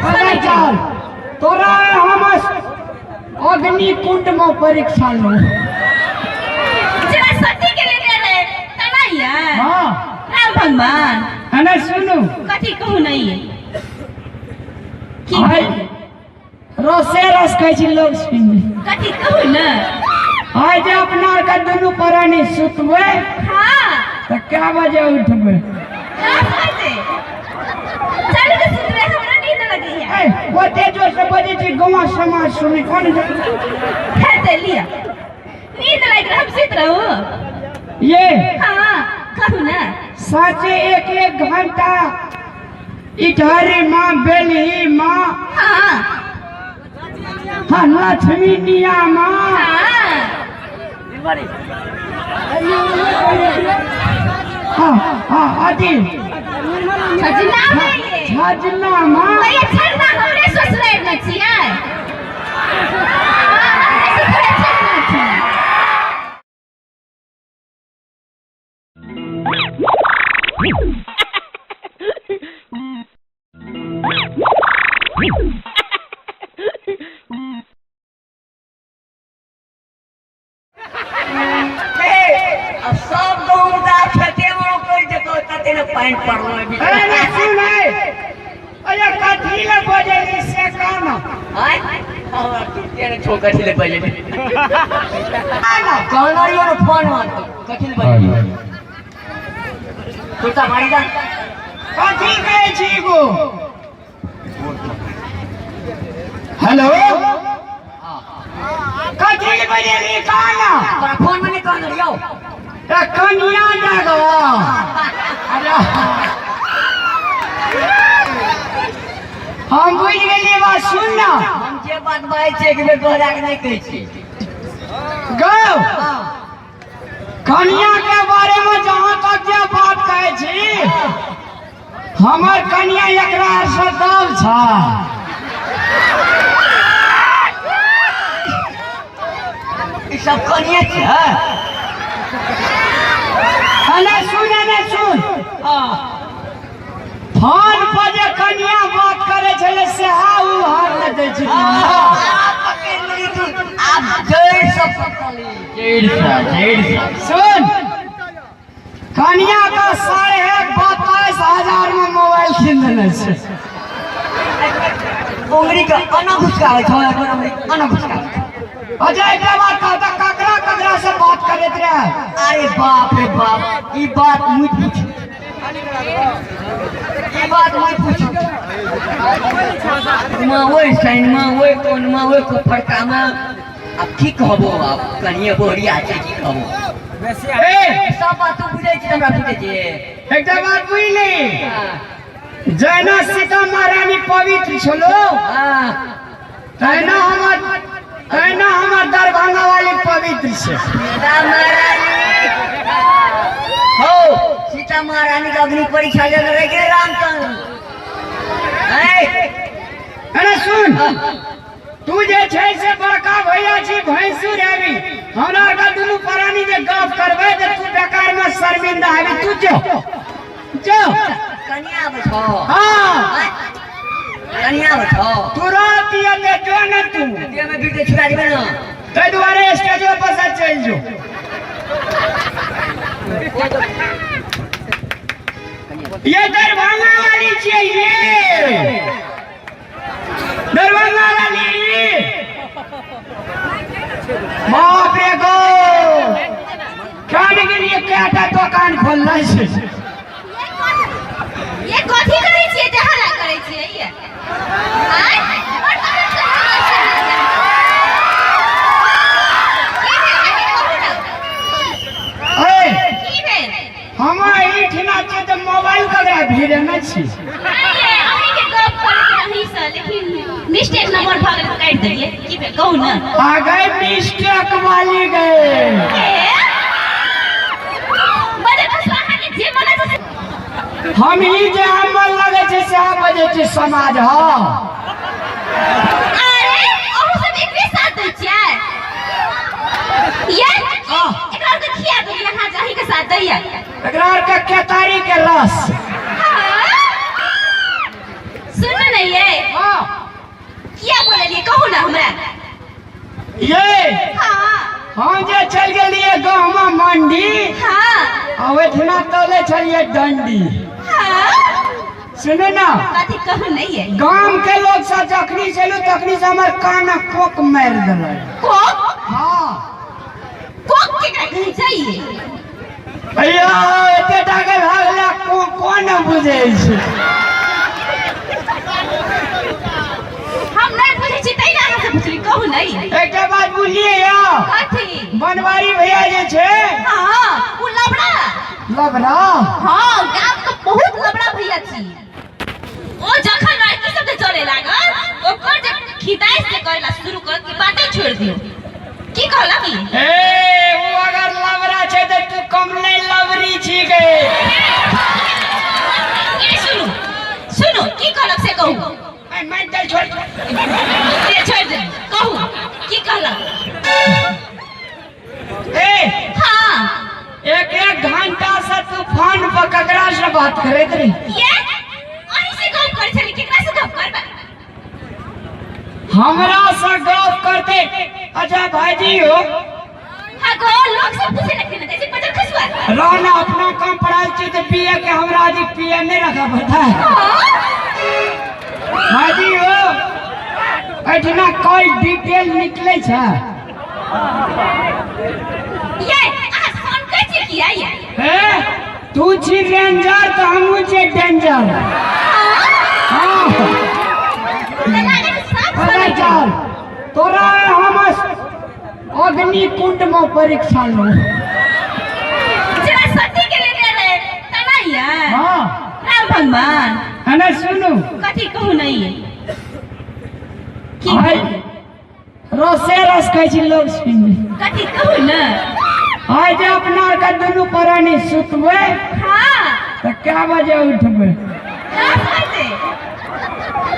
पता चल तोरा हम अग्नि कुंड में परीक्षा लो। जरा सती के लेने रहे तना यार। हाँ राम भगवान। अने सुनू कथी कहू नहीं की रसे रस कहै छी लोग सुन। कथी कहू ना? आइ जे अपना के दुनू प्राणी सुतबै। हाँ तो क्या बजे उठबै? 10 बजे। चलू तो सुतबै, हमरा नींद लगैया। ए ओते जोर से बजै छी गाँव समाज सुनै कोन जाय? खैर ते लिअ नींद लागि रहल, हम सुति रहू। ये हाँ कहू ना। साँचे एक एक घंटा इधर माँ बेलही माँ। हाँ हाँ लक्ष्मी निया माँ। हाँ हाँ हाँ अति छजना में छजना माँ। ये छजना हमरे ससुराल में छियै। हाँ, हमरे ससुराल छजना छियै। अब सब गाँव में खेते में कर देतो तते ने पानि पड़लो। अरे ना सुन अरे कथी ले बजली से कहना? आय हमरा तुरते ने छो कथी ले बजली कहना रियो ने फोन मान कथी ले बजली तुरता मारी दा कथी कहै छी गो? हेलो कथी ले बजली कहना? तोरा फोन में नहीं कहना रियो। ए कनिया जागो। अरे हम बुझि गेलियै बात। सुन ना हम जे बात बाजै छियै एक बेर दोहरा के नहीं कहै छियै। गौ कनिया के बारे में जहाँ तक जे बात कहै छी हमर कनिया एकरा से दल छ। ई सब कनिया छै। अने सुन अने सुन। फोन पर जे कनिया बात करे छलै से उ हार न दै छै। पकड़ि लेली तू आब जड़ि से पकड़ली। जड़ि से जड़ि से। सुन कनिया का 22,500 में मोबाइल कीन देने छै। उंगली के अना घुसकाबै छौ अना घुसकाबै। अच्छा एकटा बात कहता ककरा ककरा से बात करैत रहे? अरे बाप रे बाप ई बात मुई पूछ ई बात मुई पूछ। माँ ओहि साइनमा ओहि कोनमा ओहि फड़कामा आब की कहबो? आब कनिए बोहरिया छै की कहबो? ए सब बात तू बुझै छी हमरा बुझै छी। एकटा बात बुझली जैना सीता महारानी पवित्र छलो तैना हमर दरभंगा वाली पवित्र छै। सीता महारानी हो सीता महारानी के अग्नि परीक्षा लेने रह गेलै रामचंद्र। अरे सुन तू जे छै से बड़का भैया छी भैंसुर हेबी। हमरा के दुनू प्राणी जे गप करबै तऽ तू बेकार में शर्मिंदा हेबी। तू जो जो कनिया आबै छौ। हाँ कनिया आबै छौ। तुरंत एते जो ने तू देह में बीते छुड़ा देबै ना ताहि दुआरे स्टेजो पर से चलि जो। ये दरभंगा वाली छियै ये दरभंगा वाली बाप रे गो खाने के लिए कएटा दोकान खोलने छै ये कथी करै छियै जे हल्ला करै छियै ये आँय? बड़ तहन से हल्ला छै। की भेल अहाँके कहू ने? ए की भेल? हम एहिठिना छियै तऽ मोबाइल ककरा भिड़ेने छी नहि ये, अहींके गप करैत रही से, लेकिन मिस्टेक नंबर भऽ गेल तऽ काटि देलियै। की भेल कहू ने? आ गए मिस्टेक वाली गए के? बजट अहाँके जे मन छै से हम ही जे हमर लगे छै सएह बजै छै समाज हँ अरे अहूँ सब एकरे साथ दै छियै ये हाँ। एकरा आरके खिया देलियै अहाँ जे अहींके साथ दैया एकरा आरके केतारी के रस सुनू ने ये हाँ किया बोललियै कहू ने हमरा ये हाँ हम जे चलि गेलियै गहमा मंडी हाँ आ ओहिठिना तोले छलियै डंडी हाँ सुनू ने कथी कहू नहीं ये गाम के लोग सब जखनी चलू तखनी से हमर कान कोक मारि देलक कोक हाँ कोक केकरा कहै छै ये भैया एते टाके भए गेलै को कोन बुझै छै हम नहीं बुझै छी तै ने अहाँ से पुछली कहू नहीं एकटा बात बुझलियै यौ कथी बनवारी भैया जे छै हाँ उ लबड़ा लबड़ा हाँ गाम के बहुत लबड़ा भैया छी ओ जखन लड़की सब के चले लागल ओकर जे खिदाइस जे करेला शुरू कर के बाते छोड़ दियो की कहलक ई ए ओ अगर लबड़ा छै तऽ तू कम नहि लबरी छी गे ए सुनू सुनू की कहलक से कहू ए मैं चल छोड़ से छोड़ दे कहू की कहलक ए हाँ एक एक घंटा से तू फोन पर ककरा से बात करैत रही ये अहीं से गप करै छली केकरा से गप करबै हमरा से गप करते अच्छा भाईजी हो हाँ गो लोग सब पूछे लगते ना जैसे पजर खसुआ रहना अपना काम पढ़ाई छी तो पीए के हमरा आज पीए नहीं रखा पता है भाईजी हो एठना कोई डिटेल निकले छै ये अहाँ फोन कर छी किया ये हे तू छी रेंजर तो हमहू छी डेंजर हाँ तऽ लागत साफ अरे सुनै चल तोरा हम अग्नि कुंड में परीक्षा लो जेना सती के लेने रहे तना ये हाँ राम भगवान अने सुनू कथी कहू नहीं की आइ रसे रस कहै छी लोग सुनि कथी कहू ने आइ जे अपना आरके दुनू प्राणी सुतबै हाँ तऽ कए बजे उठबै 10 बजे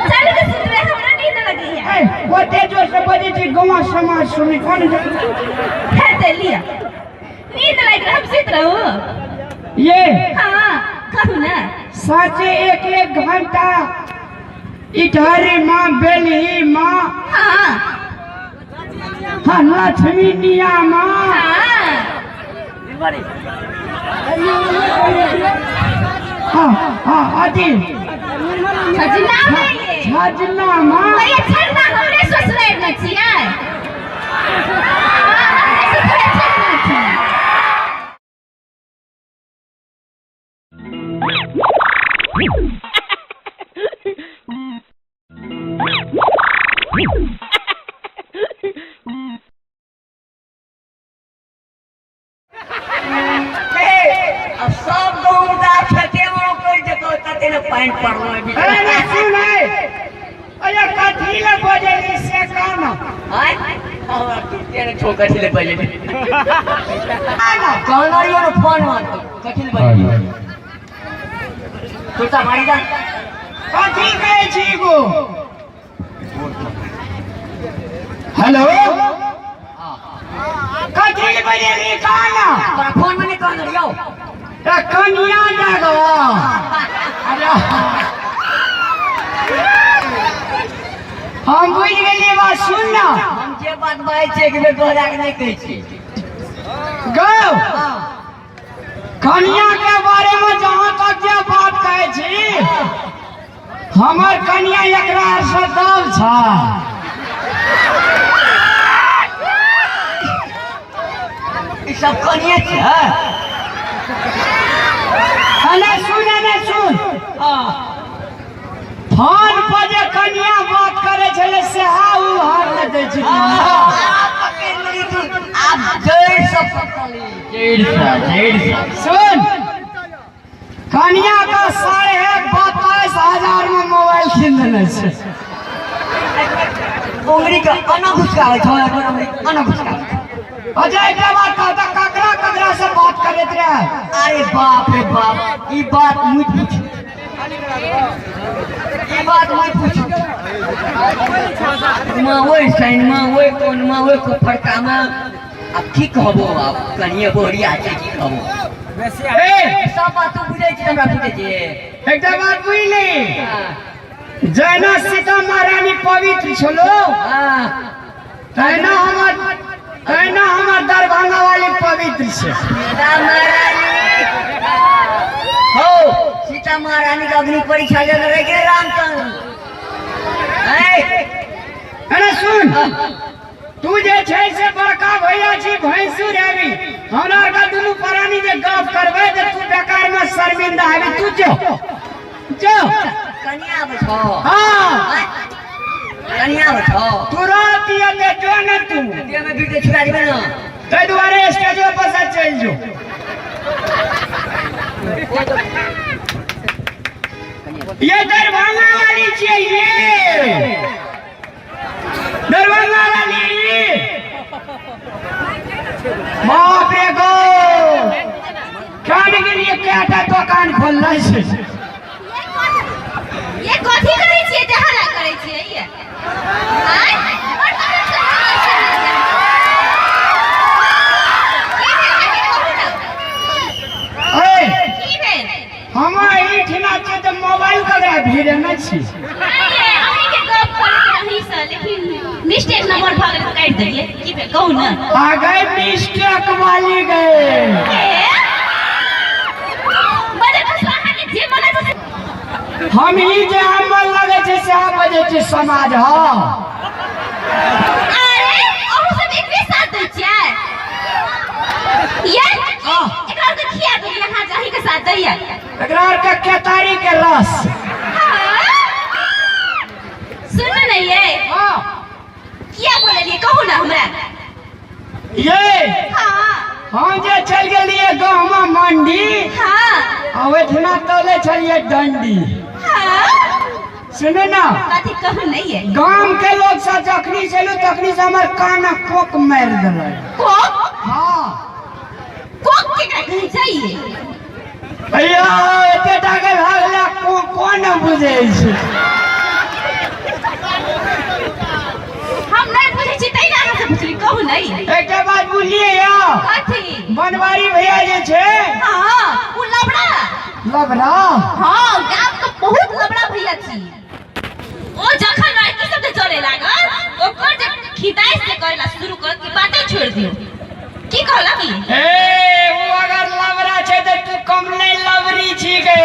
चलू तऽ सुतबै हमरा नींद लगैया ए, ओते जोर से बजै छी गाँव समाज सुनै कोन फेर दे लिअ नींद लागि रहल हम सुति रहू ये हाँ कहू ने साँचे एक एक घंटा इटहरी माँ बेलही माँ हाँ हाँ लक्ष्मी निया माँ हाँ हाँ हाँ अथी छजना है ये छजना माँ भैया छजना हमरे ससुराल में छियै हाँ, हमरे ससुराल छजना छियै। अब सब गाँव दा खेते में कर देतो तते ने पानि पड़लो अभी अरे ना सुन है अरे कथी ले बजली से कहना आय हमरा टूटे ने ठोकर छले पहिले ना कहना रहियो ने फोन में कथी ले बजली कुर्ता मारी दा कथी कहै छी गो हेलो कथी ले बजली कहना तोरा फोन में नहीं कहना रहियो त कनिया जागो अरे हम बुझि गेलियै बात सुन ना हम जे बात बाजै छियै एक बेर दोहरा के नहीं कहै छियै गौ कनिया के बारे में जहाँ तक जे बात कहै हमर कनिया एकरा से दल छ। ई सब कनिए छै। अने सुन, अने सुन, फोन पर जे कनिया बात करे छले से हा उ हार न दै छै। पकड़ि लेली तू आब जड़ि से पकड़ली, जड़ि से, जड़ि से। सुन, कनिया का 22,500 में मोबाइल कीन देने छै। उंगली के अना घुसकाबै छौ, अना घुसकाबै छौ। अच्छा एकटा बात कहता, ककरा ककरा से बात करैत रहे? अरे बाप रे बाप, ई बात मुझ पूछ, ई बात मुझ पूछ। माँ ओहि साइनमा, ओहि कोनमा, ओहि फड़कामा आब की कहबो, आब कनिए बोहरिया छै, की कहबो। ए सब बात तू बुझै छी, हमरा बुझै छी। एकटा बात बुझली, जहिना सीता महारानी पवित्र छलो तहिना हमर, तहिना हमर दरभंगा वाली पवित्र छै। सीता महारानी हो, सीता महारानी के अग्नि परीक्षा लेने रह गेल रामचंद्र। अरे सुन, तू जे छै से बड़का भैया छी, भैंसुर हेबी, हमरा आरके दुनू प्राणी जे गप करबै तऽ तू बेकार में शर्मिंदा हेबी। तू जो जो। कनिया आबै छौ? हाँ। कनिया आबै छौ? तुरंत एते जो ने तू। देह में बीते छुड़ा देबै ने। ताहि दुआरे स्टेजो पर से चलि जो। ये दरभंगा वाली छियै, ये दरभंगा वाली। बाप रे गो, खाने के लिए कएटा दोकान खोलने छै। ये कथी करै छियै जे हल्ला करै छियै ये? आँय? बड़ तहन से हल्ला करै छियै। की भेल अहाँके, कहू ने? ए की भेल? हम एहिठिना छियै तऽ मोबाइल ककरा भिड़ेने छी? नहि ये, अहींके गप करैत रही से, लेकिन मिस्टेक नंबर भऽ गेल तऽ काटि देलियै। की भेल कहू ने? आ गए मिस्टेक वाली गए। ए? बजट अहाँके जे मन छै से हम ई जे हमर लगै छै सएह बजै छै समाज। हँ। अरे अहूँ सब एकरे साथ दै छियै? ये एकरा आरके खिया देलियै अहाँ जे अहींके साथ दैया? एकरा आरके केतारी के रस। सुन ने ये। हाँ। किया बोललियै कहू ने हमरा? ये हाँ। हम जे चलि गेलियै गाँवमे मंडी हाँ। आ ओहिठिना तोले छलियै डंडी। हाँ। सुनू ने। कथी कहू नहीं ये? गाम के लोग सब जखनी चलू तखनी से हमर कान कोक मारि देलक। कोक? हाँ। कोक केकरा कहै छै ये? भैया एते टाके भए गेलै, कोन बुझै छै? हम नहीं बुझै छी तै ने अहाँ से पुछली, कहू नहीं। एकटा बात बुझलियै या? कथी? बनवारी भैया जे छै। हाँ, उ लबड़ा। लबड़ा? हाँ, गाम के बहुत लबड़ा भैया छी। ओ जखन लड़की सब जे चले लागल ओकर जे खिदाइ से करेला शुरू करत कि बाते छोड़ि दियौ। की कहलक ई? ए उ अगर लबड़ा छै तऽ तू कम नहि लबड़ी छी गे।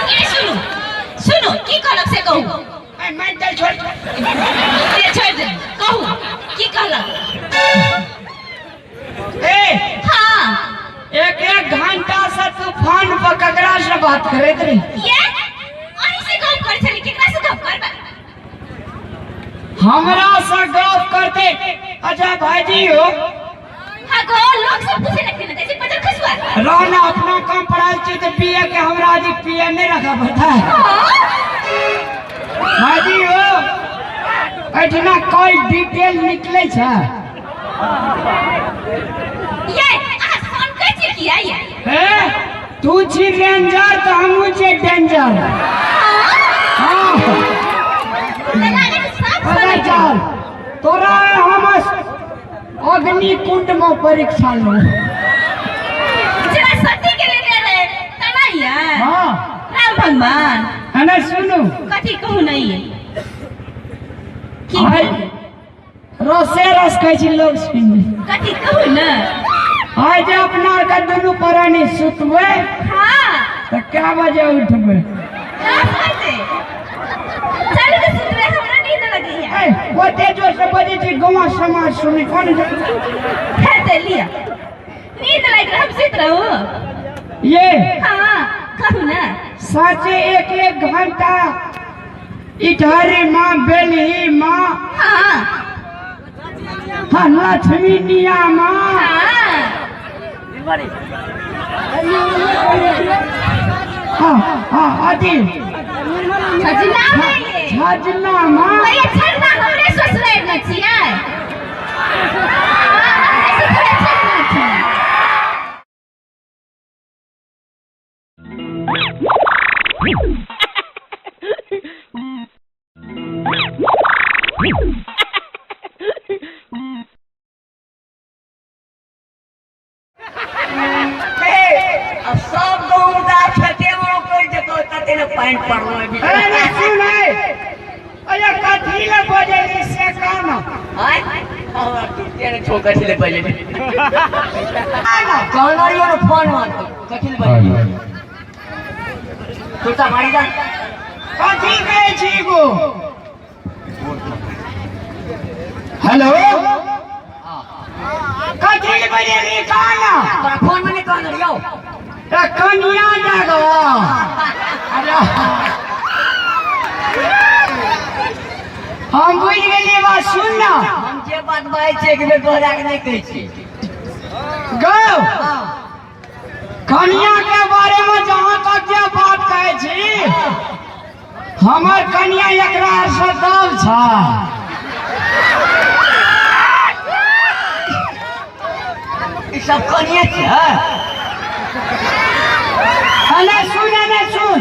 ए सुनू सुनू, की कहलक से कहू। ए मारि दे, छोड़। से छोड़ि दे, कहू की कहलक? ए हाँ। एक एक घंटा से तू फोन पर ककरा से बात करैत रही? ये अहीं से गप करै छली, केकरा से गप करबै? हमरा से गप करते। अच्छा भाईजी हो। हाँ गो, लोग सब पूछे लगते ना जैसे बजर खसुआ। रहना अपना काम पढ़ाई छी तो पीए के हमरा आज पीए नहीं रखा पड़ता है। भाईजी हो, एठना कॉल डिटेल निकले छै। ये अहाँ फोन करै छी किया ये? ए तू छी रेंजर तो हमहू छी डेंजर। हाँ। पता चल तोरा हम अग्नि कुंड में परीक्षा लो। जरा सती के लेने रहे तना ये। हाँ। राम भगवान। अने सुनू। कथी कहू नहीं? की? आइ रसे रस कहै छी लोग सुन। कथी कहू ने? आइ जे अपना आरके दुनू प्राणी सुतबै हाँ। तऽ कै बजे उठबै? 10 बजे चलू तऽ सुतबै, हमरा नींद लगैया। ए, ओते जोर से बजै छी, गाँव समाज सुनै कोन। हेतै, लिअ, नींद लागि रहल, हम सुति रहू। ये। हाँ, कहू ने। साँचे एक एक घंटा इटहरी माँ, बेलही माँ। हाँ, लक्ष्मी निया माँ। हाँ हाँ, अथी। छजना है ये। छजना माँ। भैया, छजना हमरे ससुरारि मे छियै। हाँ, हमरे ससुरारि छजना छै। अब सब गहुम दा खेते में कर जेतो, तते ने पानि पड़लो। अरे ना, सुन है, अरे कथी ले बजली से कहना। आय हमरा टूटते ने छो, कथी ले बजली? कहना रहियो ने फोन मान, कथी ले बजली? तुरता मारी जा। कथी कहै छी गो? हेलो, कथी ले बजली कहना? तोरा फोन में नहीं कहना रहियो। ए, कनिया जागो। अरे, हम बुझि गेलियै बात, सुन ना। हम जे बात बाजै छियै, एक बेर दोहरा के नहि कहै छियै। गौ, कनिया के बारे में जहाँ तक जे बात कहै छी, हमर कनिया एकरा से दल छ। ई सब कनिए छै। अने सुन, अने सुन।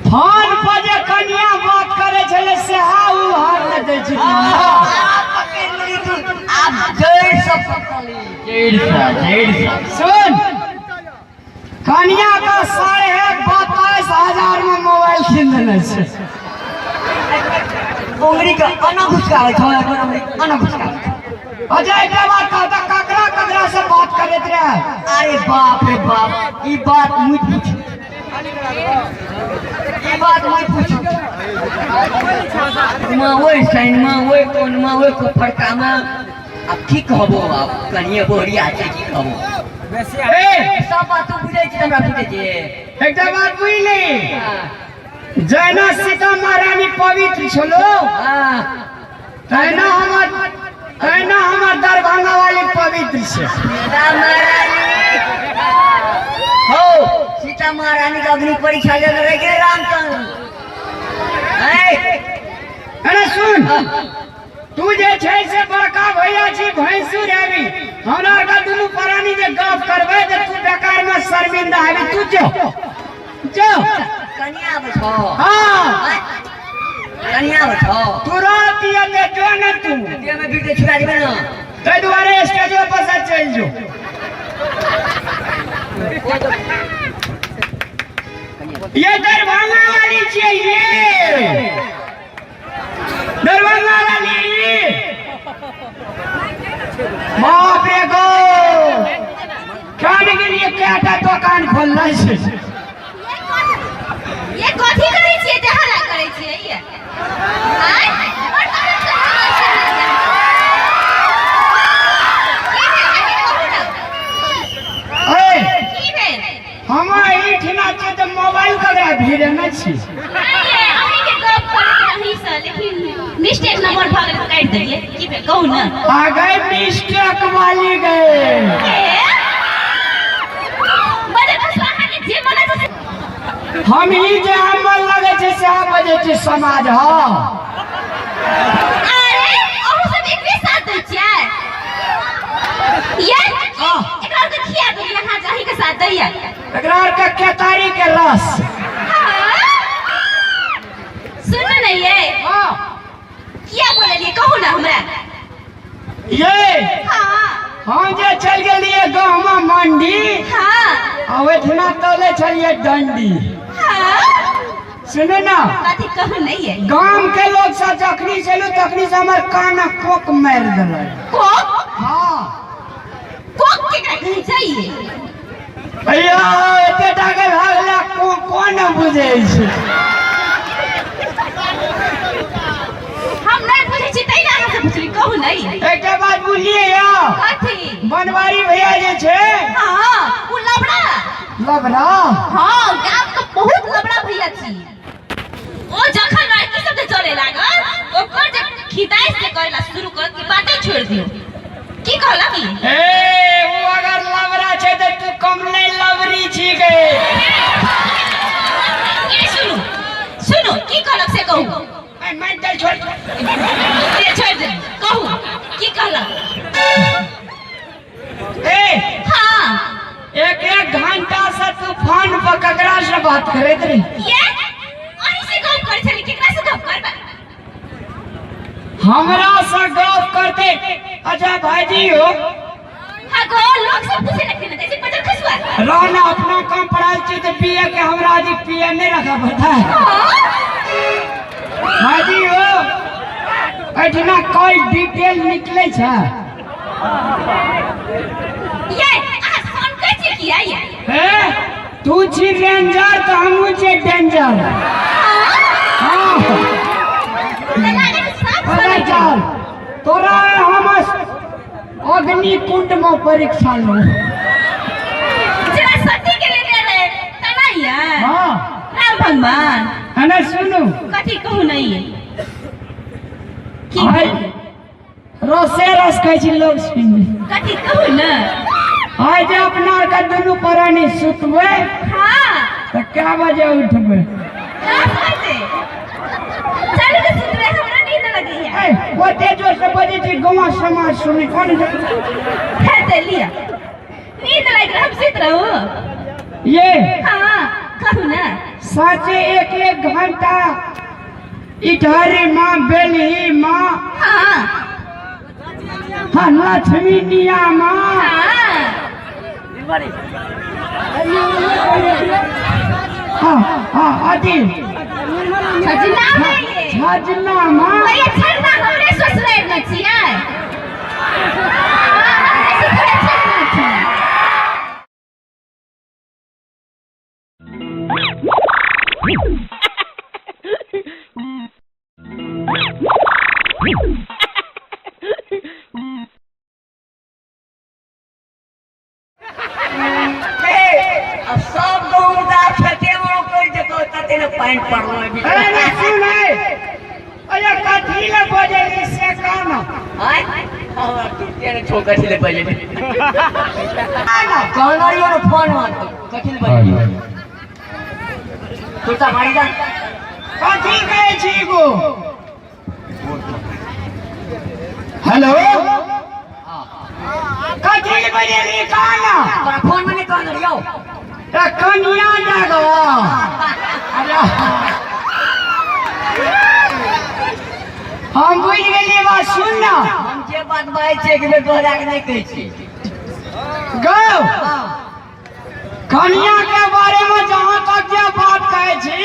फोन पर जे कनिया बात करे छलै से उ हार नहि दै छै। आब पकड़ि लेली तू, आब जड़ि से पकड़ली, जड़ि से, जड़ि से। सुन, कनिया का 22.5 हजार में मोबाइल कीन देने छै। उंगली के अना घुसकाबै छौ, उंगली अना घुसकाबै छौ। अच्छा, एकटा बात कहता, ककरा ककरा से बात करैत रहे? अरे बाप रे बाप, ई बात मुझ पूछ, ई बात मुझ पूछ। माँ ओहि साइनमा, ओहि कोनमा, ओहि फड़कामा, आब की कहबो? आब कनिए बोहरिया छै, की कहबो? ए। सब बात तू बुझै छी, हमरा बुझै छी। एकटा बात बुझली? जहिना सीता महारानी पवित्र छलो, तहिना हमर दरभंगा वाली पवित्र छै। सीता महारानी हो, सीता महारानी के अग्नि परीक्षा लेने रह गेल रामचंद्र। अरे सुन, तू जे छै से बड़का भैया छी, भैंसुर हेबी। हमरा आरके दुनू प्राणी जे गप करबै तऽ तू बेकार में शर्मिंदा हेबी। तू जो जो। कनिया आबै छौ? हाँ। कनिया आबै छौ? तुरंत ये जो ने तू। देह में बीते छुड़ा देबै ने। ताहि दुआरे स्टेजो पर से चलि जो। ये दरभंगा वाली छियै, ये दरभंगा वाली। बाप रे, गो खाने के लिए कएटा दोकान खोलने छै। ये कथी करै छियै? ते हल्ला करै छियै ये? आँय? और तहन कथी करै छियै? की भेल अहाँके, कहू ने। ए। की भेल? हम एहिठिना छियै तऽ मोबाइल ककरा भीड़े नहि छी। नहि ये, अहींके गप करैत रही से, लेकिन मिस्टेक नंबर भऽ गेल तऽ काटि देलियै। की भेल, कहू ने। आ गए मिस्टेक वाली गए। के बजे बस अहाँके जे मन छै से। हम ही जे हमर लगे छै सएह बजै छै समाज, हँ। अरे, अहूँ सब एकरे साथ दै छियै ये? हाँ। एकरा आरके खिया देलियै अहाँ जे अहींके साथ दैया? एकरा आरके केतारी के रस। हाँ? सुनू ने ये। हाँ। किया बोललियै, कहू ने हमरा। ये। हाँ। हम जे चलि गेलियै गाँवमे मंडी, आ ओहिठिना तोले छलियै डंडी। सुनू ना। कथी, कहू नहीं ये। गाम के लोग सब जखनी चलू तखनी से हमर कान कोक मारि देलक। कोक? हाँ। कोक केकरा कहै छै ये? भैया, एते टाके भए गेलै, कोन बुझै छी। हम नहीं बुझै छी तै ने अहाँ से पुछली, कहू नहीं। एकटा बात बुझलियै यौ? कथी? बनवारी भैया जे छै। हाँ, उ लबड़ा। लबड़ा? हाँ, गाम के बहुत लबड़ा भैया छी। ओ जखन लड़की सब जे चले लागल, ओकर जे खिदाइ से करेला शुरू करत कि बाते छोड़ दियो। की कहला की? ए, ओ अगर लबड़ा छै तऽ तू कम नहि लबड़ी छी गे। ए सुनू, सुनू, की कहलक से कहू। ए, मानि चल, छोड़। से छोड़ दे, कहू की कहलक? ए, हाँ। एक एक घंटा से तू फोन पर ककरा से बात करैत रही? ये अहीं से गप करै छली, केकरा से गप करबै? हमरा से गप करते। अच्छा भाईजी हो। हाँ गो, लोग सब पूछे लगते ना, जैसे पजर खसुआ। रहना अपना काम पढ़ाई छी तो पीए के हमरा जी पीए नहीं रखा पड़ता है। भाईजी हो, एठना कॉल डिटेल निकले छै। ये अहाँ फोन करै छी किया ये? ए, तू छी रेंजर तो हमहूँ छी डेंजर। हाँ। तऽ लागत साफ पता सुनै। चल तोरा हम अग्निकुंड में परीक्षा लो। जेना सती के लेने रहे तना ये। हाँ। राम भगवान। अने सुनू। कथी कहू नहीं? की? आइ रसे रस कहै छी लोग सुनि। कथी कहू ने? आइ जे अपना आरके दुनू प्राणी सुतबै। हाँ। तऽ कै बजे उठबै? 10 बजे। चलू तऽ सुतबै, हमरा नींद लगैया। ए, ओते जोर से बजै छी गाँव समाज सुनै कोन। हेतै लिअ, नींद लागि रहल, हम सुति रहू। ये। हाँ, कहू ने। साँचे एक एक घंटा इटहरी माँ, बेलही माँ। हाँ। हाँ, लक्ष्मी निया माँ। हाँ। हाँ हाँ, अथी। छजना नहीं है। छजना माँ। भैया, छजना हमरे ससुराल में छियै। हाँ, हमरे ससुराल छजना छियै। अब सब गहुम दा खेते में कर देतो तते ने पानि पड़लो। अरे ने सुन, ए, अरे कथी ले बजली से कहना। आय हमरा टूटे ने छो, कथी ले बजली कहना रियो ने फोन में कथी ले बजली तुरता मारी जा। कथी कहै छी गो? हेलो, कथी ले बजली कहना? तोरा फोन में नहीं कहना रियो। ए, कनिया जागो। अरे हम बुझि गेलियै बात, सुन ना। हम जे बात बाजै छियै एक बेर दोहरा के नहीं कहै छियै। गौ, कनिया के बारे में जहाँ तक जे बात कहै छी,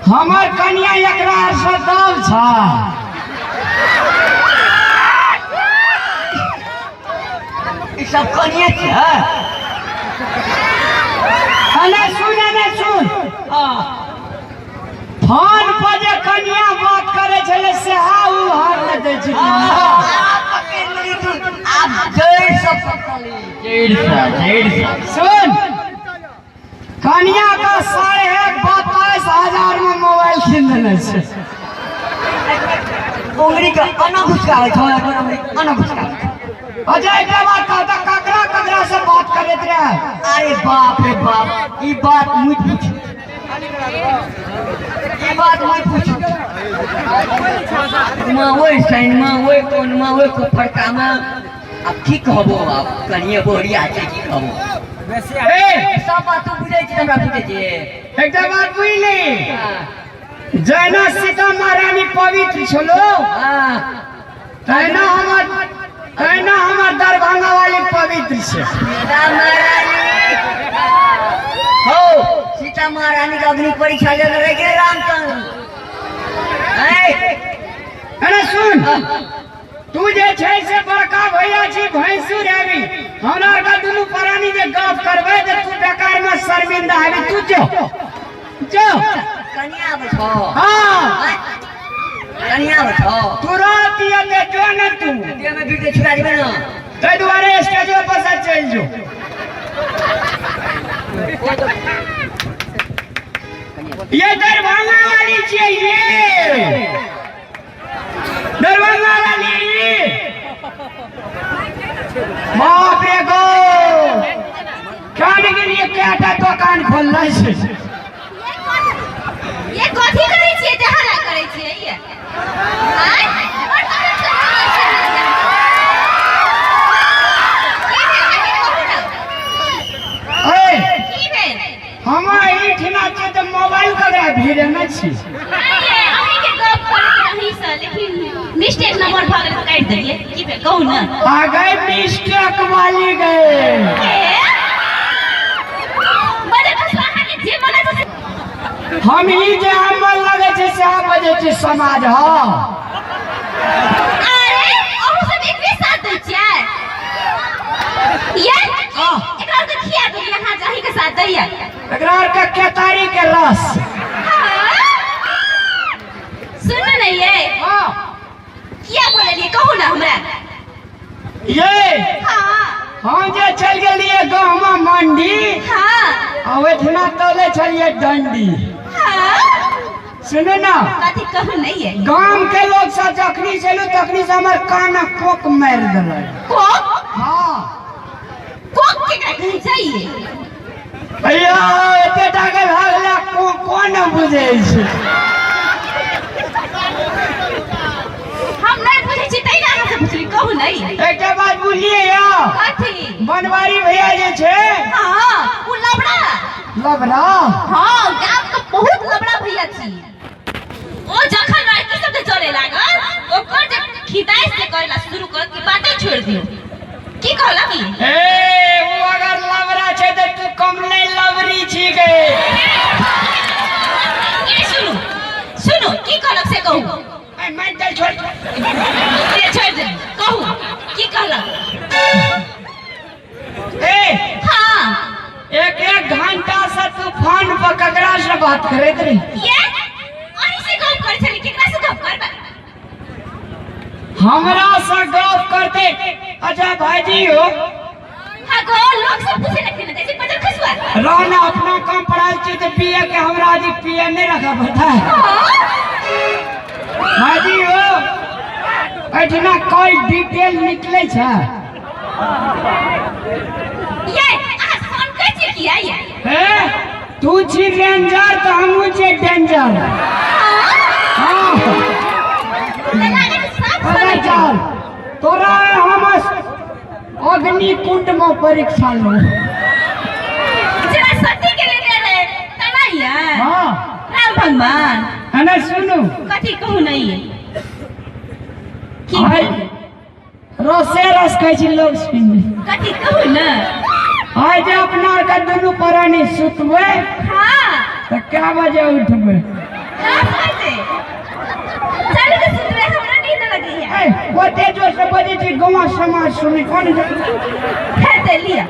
हमर कनिया एकरा से दब छ। ई सब कनिए छै। अने सुन, अने सुन। फोन पर जे कनिया बात करै छलै से उ हार नहि दै छै। आब पकड़ि लेली तू, आब जड़ि से पकड़ली, जड़ि से, जड़ि से। सुन, कनिया का 22.5 हजार में मोबाइल कीन देने छै। उंगली के अना घुसकाबै छौ, अना घुसकाबै छौ। अच्छा, एकटा बात कहता, ककरा ककरा से बात करैत रहे? अरे बाप रे बाप, ई बात मुझ पूछ, ई बात मत पूछ। माँ ओहि साइनमा, ओहि कोनमा, ओहि कोफरकामा, आब की कहबो? आब कनिए बोहरिया छै, की कहबो? ए, सब बात तू बुझै छी, हमरा बुझै छी। एकटा बात बुझली? जहिना सीता महारानी पवित्र छलो, तहिना हमर दरभंगा वाली पवित्र छै। सीता महारानी हो, सीता महारानी के अग्नि परीक्षा लेने रह गेल रामचंद्र। ऐ, अरे सुन, तू जे छै से बड़का भैया छी, भैंसुर हेबी। हमरा आरके दुनू प्राणी जे गप करबै तऽ तू बेकार में शर्मिंदा हेबी। तू जो। जो। कनिया आबै छौ? हाँ। कनिया आबै छौ? तुरंत ये जो न तू। देह में बीते छुड़ा देबै न। ताहि दुआरे स्टेजो पर से चलि जो। ये दरभंगा वाली छियै, ये दरभंगा वाली। बाप रे गो, खाने के लिए कएटा दोकान खोलले छै। ये कथी करै छियै जे हल्ला करै छियै ये? आँय? बड़ तहन से हल्ला छै। की भेल अहाँके कहू ने? ए, की भेल? हम एहिठिना छियै तऽ मोबाइल ककरा भिड़ेने छी? नहि ये, अहींके गप करैत रही से, लेकिन मिस्टेक नंबर भऽ गेल तऽ काटि देलियै। की भेल कहू ने? आ गए मिस्टेक वाली गए। के? बजे कसला अहाँके जे मन छै से। हम ही जे हमर लगे छै सएह बजै छै समाज। हँ। अरे अहूँ सब एकरे साथ दै छियै? ये हाँ। एकरा आरके खिया देलियै अहाँ जे अहींके साथ दैया? एकरा आरके केतारी के रस। सुनू ने ये। हाँ। किया बोललियै कहू ने हमरा? ये। हाँ। हम जे चलि गेलियै गहमा मंडी। हाँ। आ ओहिठिना तोले छलियै डंडी। हाँ। सुनू ने। कथी कहू नहीं ये? गाम के लोग सब जखनी से एलू तखनी से हमर कान कोक मारि देलक। कोक? हाँ। कोक केकरा कहै छै ये? भैया, एते टाके भए गेलै, को कोन बुझै छै? हम नहीं बुझै छी तै ने अहाँ से पुछली, कहू नहीं। एकटा बात बुझलियै यौ? कथी? बनवारी भैया जे छै। हाँ, उ लबड़ा। लबड़ा? हाँ, गाम के बहुत लबड़ा भैया छी। ओ जखन लड़की सब जे चले लागल, ओकर जे खिदाइ से करेला शुरू कर कि बाते छोड़ दियो। की कहलक ई? ए, उ अगर लबड़ा छै तऽ तू कम नहि लबड़ी छी गे। ए सुनू सुनू, की कहलक से कहू। ए, मारि दे, छोड़। से छोड़ दे, कहू की कहलक? ए। हाँ। एक एक घंटा से तू फोन पर ककरा से बात करैत रही? ये अहीं से गप करै छली, केकरा से गप करबै? हमरा से गप करते। अच्छा भाईजी हो। हाँ गो, लोग सब पूछे लगते ना जैसे बजर खसुआ। रहना अपना काम पढ़ाई छी तो पीए के हमरा आज पीए नहीं रखा पड़ता है। भाईजी हो, एठना कॉल डिटेल निकले छै। ये अहाँ फोन कर छी किया ये? हे, तू छी रेंजर तो हमहू छी डेंजर। हाँ। पता चल तोरा हम अग्नि कुंड में परीक्षा लो। जरा सती के लेने रहे तना ये। हाँ। राम भगवान। अने सुनू। कथी कहू नहीं की? आइ रसे रस कहै छी लोग सुनि। कथी कहू ने? आइ जे अपना आरके दुनू प्राणी सुतबै। हाँ। तऽ कै बजे उठबै? 10 बजे। चलू ने सुतबै, हमरा नींद लगैया। ए, ओते जोर से बजै छी गाँव समाज सुनै कोन। खैर ते लिअ,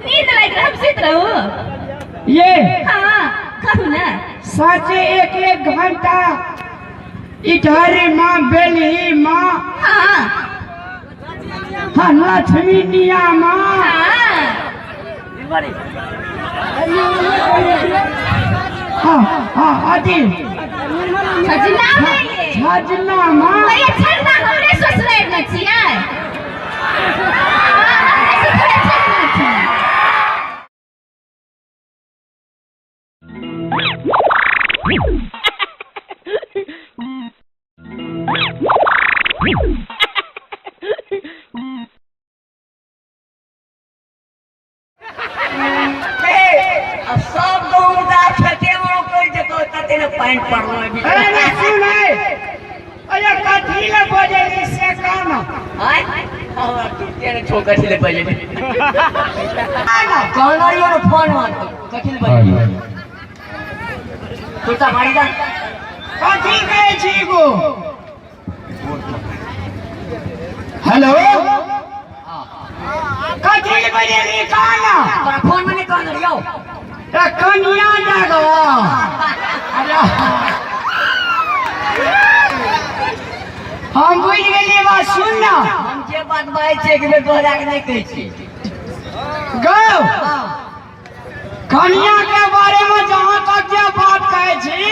नींद लागि रहल, हम सुति रहू। ये। हाँ, कहू ने। साँचे एक एक घंटा इधर माँ बेलही माँ। हाँ। हाँ, लक्ष्मी निया माँ। हाँ। हाँ हाँ, अथी। छजना है ये। छजना माँ। भैया, छजना हमरे ससुरारि में छियै। हाँ, हमरे ससुरारि छजना छियै। अब सब गहूम दा खेते में रोपि देतो तते ने पानि पड़लो। अरे ने सुन, अरे कथी ले बजली से कहना। आय हमरा टूटे ने छो, कथी ले बजली कहना रहियो ने फोन में कथी ले बजली कुर्ता मारी दा। कथी कहै छी गो? हेलो, कथी ले बजली कहना? तोरा फोन में नहीं कहना रहियो। तऽ कनिया जागो। अरे हम बुझि गेलियै बात, सुन ना। हम जे बात बाजै छियै एक बेर दोहरा के नहि कहै छियै। गौ कनिया के बारे में जहाँ तक जे बात कहै छी,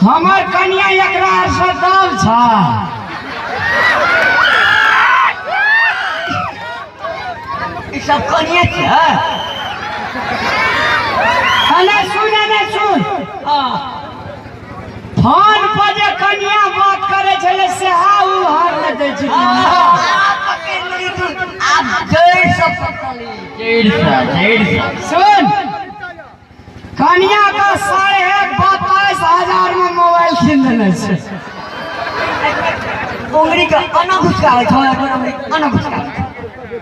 हमर कनिया एकरा से दल छ। ई सब कनिए छै? अने सुन, अने सुन, फोन पर जे कनिया बात करे छलै सेहा उ हार नहि दै छै। आब पकड़ि लेली तू, आब जड़ि से पकड़ली, जड़ि से, जड़ि से। सुन, कनिया का 22,500 में मोबाइल कीन देने छै। उंगली के अना घुसकाबै छौ, एक बेर उंगली अना घुसकाबै छौ।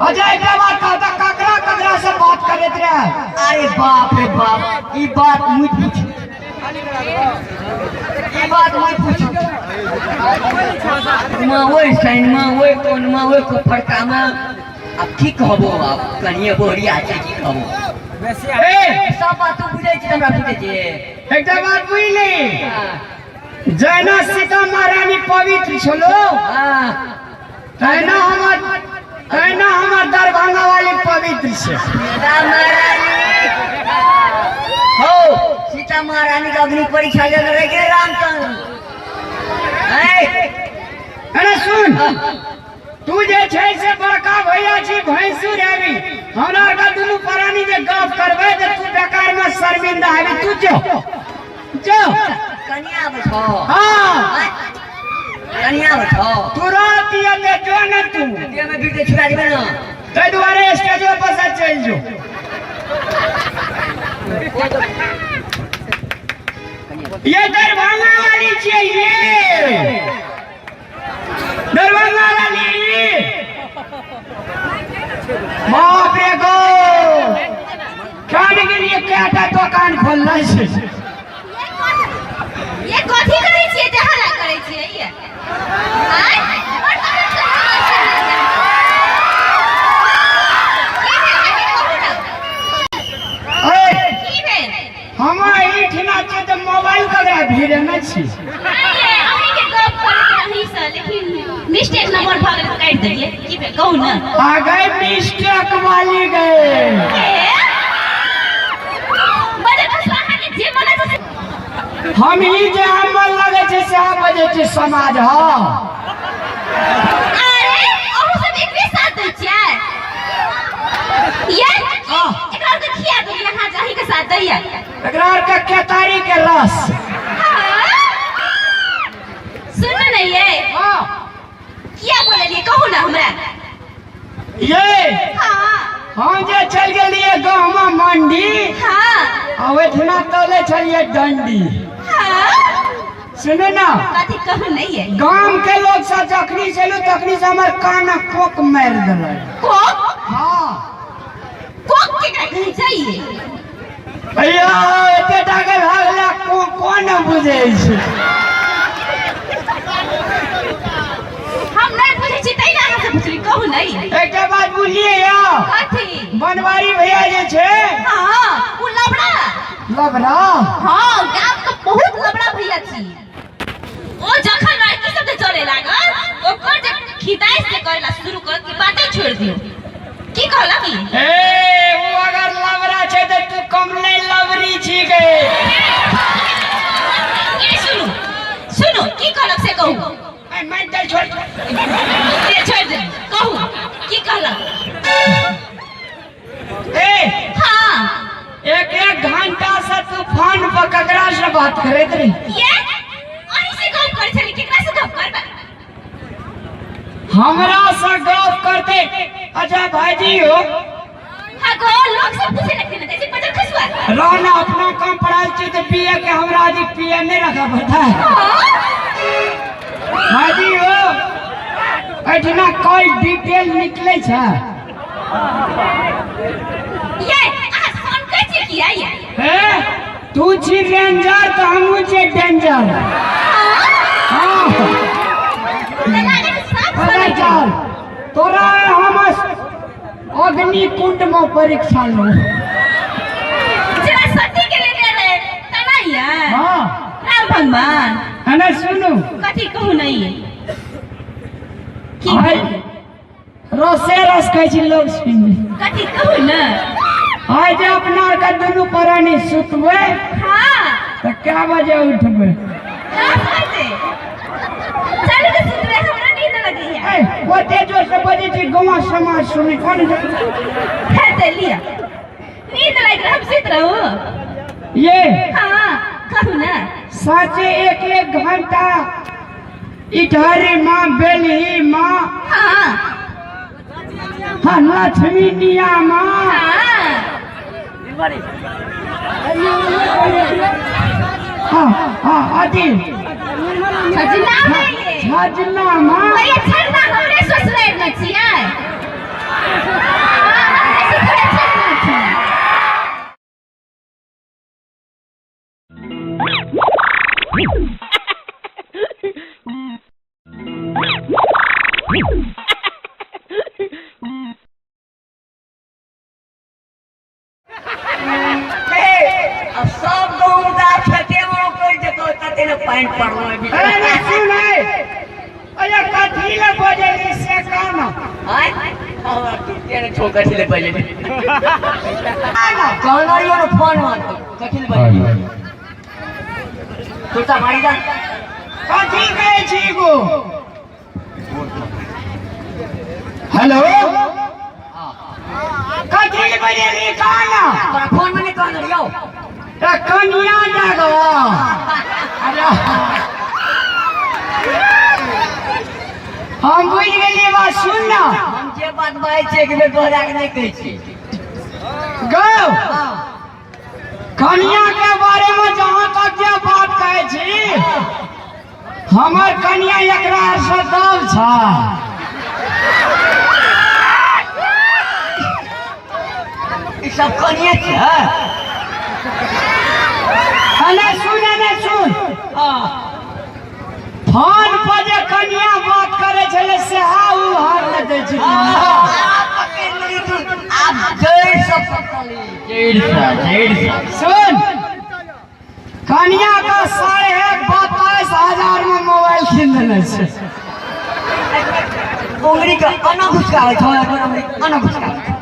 अच्छा एकरा बात कहता, ककरा ककरा से बात करैत रहे? अरे बाप रे बाप, ई बात मुझ पूछ, ई बात मुझ पूछ। माँ ओहि साइन माँ ओहि कोन माँ ओहि को फड़का माँ, आब की कहबो, आब कनिए बोहरिया छै, की कहबो। ए सब बात तू बुझै छी, हमरा बुझै छी। एकटा बात बुझली, जहिना सीता महारानी पवित्र छलो, तहिना हमर दरभंगा वाली पवित्र छै। सीता महारानी हो, सीता महारानी के अग्नि परीक्षा लेने रह गेल रामचंद्र। अरे सुन, तू जे छै से बड़का भैया छी, भैंसुर हेबी। हमरा आरके दुनू प्राणी जे गप करबै तऽ तू बेकार में शर्मिंदा हेबी। तू जो जो। कनिया आबै छौ? हाँ। कनिया आबै छौ? तुरंत एते जो ने तू। देह में गिरते छुड़ा देबै ना। ताहि दुआरे स्टेजो पर से चलि जो। ये दरभंगा वाली छियै, ये दरभंगा वाली। बाप रे गो, खाने के लिए कएटा दोकान खोलने छै। ये कथी करै छियै जे हल्ला करै छियै ये? आँय? बड़ तहन से हल्ला छै। की भेल अहाँके, कहू ने? ए, की भेल? हम एहिठिना छियै तऽ मोबाइल ककरा भिड़ेने छी? नहि ये, अहींके गप करैत रही से, लेकिन मिस्टेक नंबर भऽ गेल तऽ काटि देलियै। की भेल, कहू ने? आ गए मिस्टेक वाली गए। के? बजट अहाँके जे मन छै से हम ही जे हमर लगे छै सएह बजै छै समाज। हँ। अरे अहूँ सब एकरे साथ दै छियै ये? हाँ। एकरा आरके खिया देलियै अहाँ जे अहींके साथ दैया? एकरा आरके केतारी के रस। सुन ने ये। हाँ। किया बोललियै, कहू ने हमरा? ये हाँ। हम जे चल गेलियै गाँवमे मंडी आ ओहिठिना तोले छलियै डंडी। हाँ। सुनू ना। कथी, कहू नहीं ये? गाम के लोग सब जखनी से एलू तखनी से हमर कान कोक मारि देलक। कोक? हाँ। कोक केकरा कहै छै? भैया, एते टाके भए गेलै, को कोन बुझै छै? हम नहीं बुझै छी तै ने अहाँ से पुछली, कहू नहीं। एकटा बात बुझलियै या? कथी? बनवारी भैया जे छै। हाँ, उ लबड़ा। लबड़ा। हाँ, गाम के बहुत लबड़ा भैया छी। ओ जखन लड़की सब जे चले लागल, ओकर जे खिदाइ से करेला शुरू करत कि बाते छोड़ दियो। की कहलक ई? ए, उ अगर लबड़ा छै तऽ तू कम नहि लबरी छी गे। ए सुनू सुनू, की कहलक से कहू। ए, मारि दे, छोड़। से छोड़ दे, कहू की कहलक? ए। हाँ। एक एक घंटा से तू फोन पर ककरा से बात करैत रही? ये अहीं से गप करै छली, केकरा से गप करबै? हमरा से गप करते? अच्छा भाईजी हो। हाँ गो, लोग सब पूछे लगते ना जैसे पजर खसुआ। रहना अपना कम पढ़ाई छी तो पीए के हमरा जी पीए नहीं रखा पड़ता है। भाईजी हो, एठना कॉल डिटेल निकले छै। ये अहाँ फोन करै छियै किया ये? हे, तू छी रेंजर तऽ हमहूँ छियै डेंजर। हाँ। तऽ लागत साफ अरे सनै। चल, तोरा हम अग्नि कुंड में परीक्षा लो। हाँ। राम भगवान। अने सुनू। कथी कहू नहीं की? आइ रसे रस कहै छी लोग सुनि। कथी कहू न? आइ जे अपना आरके दुनू प्राणी सुतबै हाँ। तऽ कै बजे उठबै? 10 बजे। चलू तऽ सुतबै, हमरा नींद लगैया। ए, ओते जोर से बजै छी गाँव समाज सुनै कोन। खेते लिअ, नींद लागि रहल, हम सुति रहू। ये। हाँ, कहू न। साँचे एक एक घंटा इधर माँ बेलही माँ। हाँ। हाँ, लक्ष्मी निया माँ। हाँ। हाँ हाँ, अथी। छजना है ये। छजना माँ। भैया, छजना हमरे ससुरारि मे छियै। हाँ, हमरे ससुरारि छजना छै। अब सब गहूम दा खेते में कर जेतो तते ने पानि पड़लो। अरे नहीं सुन है, अरे कथी ले बजली से कहना। आय हमरा टूटे ने छो, कथी ले बजली कहना यो ने फोन में कथी ले बजली तुरता मारी जा। कथी कहै छी गो? हेलो, कथी ले बजली कहना? तोरा फोन में नहीं कहना यो। त कनिया जागो। अरे हम बुझि गेलियै बात, सुन ना। हम जे बात बाजै छियै एक बेर दोहरा के नहीं कहै छियै। गौ, कनिया के बारे में जहाँ तक जे बात कहै छी, हमर कनिया एकरा से दल छ। ई सब कनिए छै, हाँ? अने सुन, अने सुन। फोन पर जे कनिया बात करे छलै से उ हार नहि दै छै। पकड़ि लेली तू आब जड़ि से पकड़ली, जड़ि से, जड़ि से। सुन, कनिया का 22,500 में मोबाइल कीन देने छै। उंगली के अना घुसकाबै छौ, उंगली अना घुसकाबै छौ।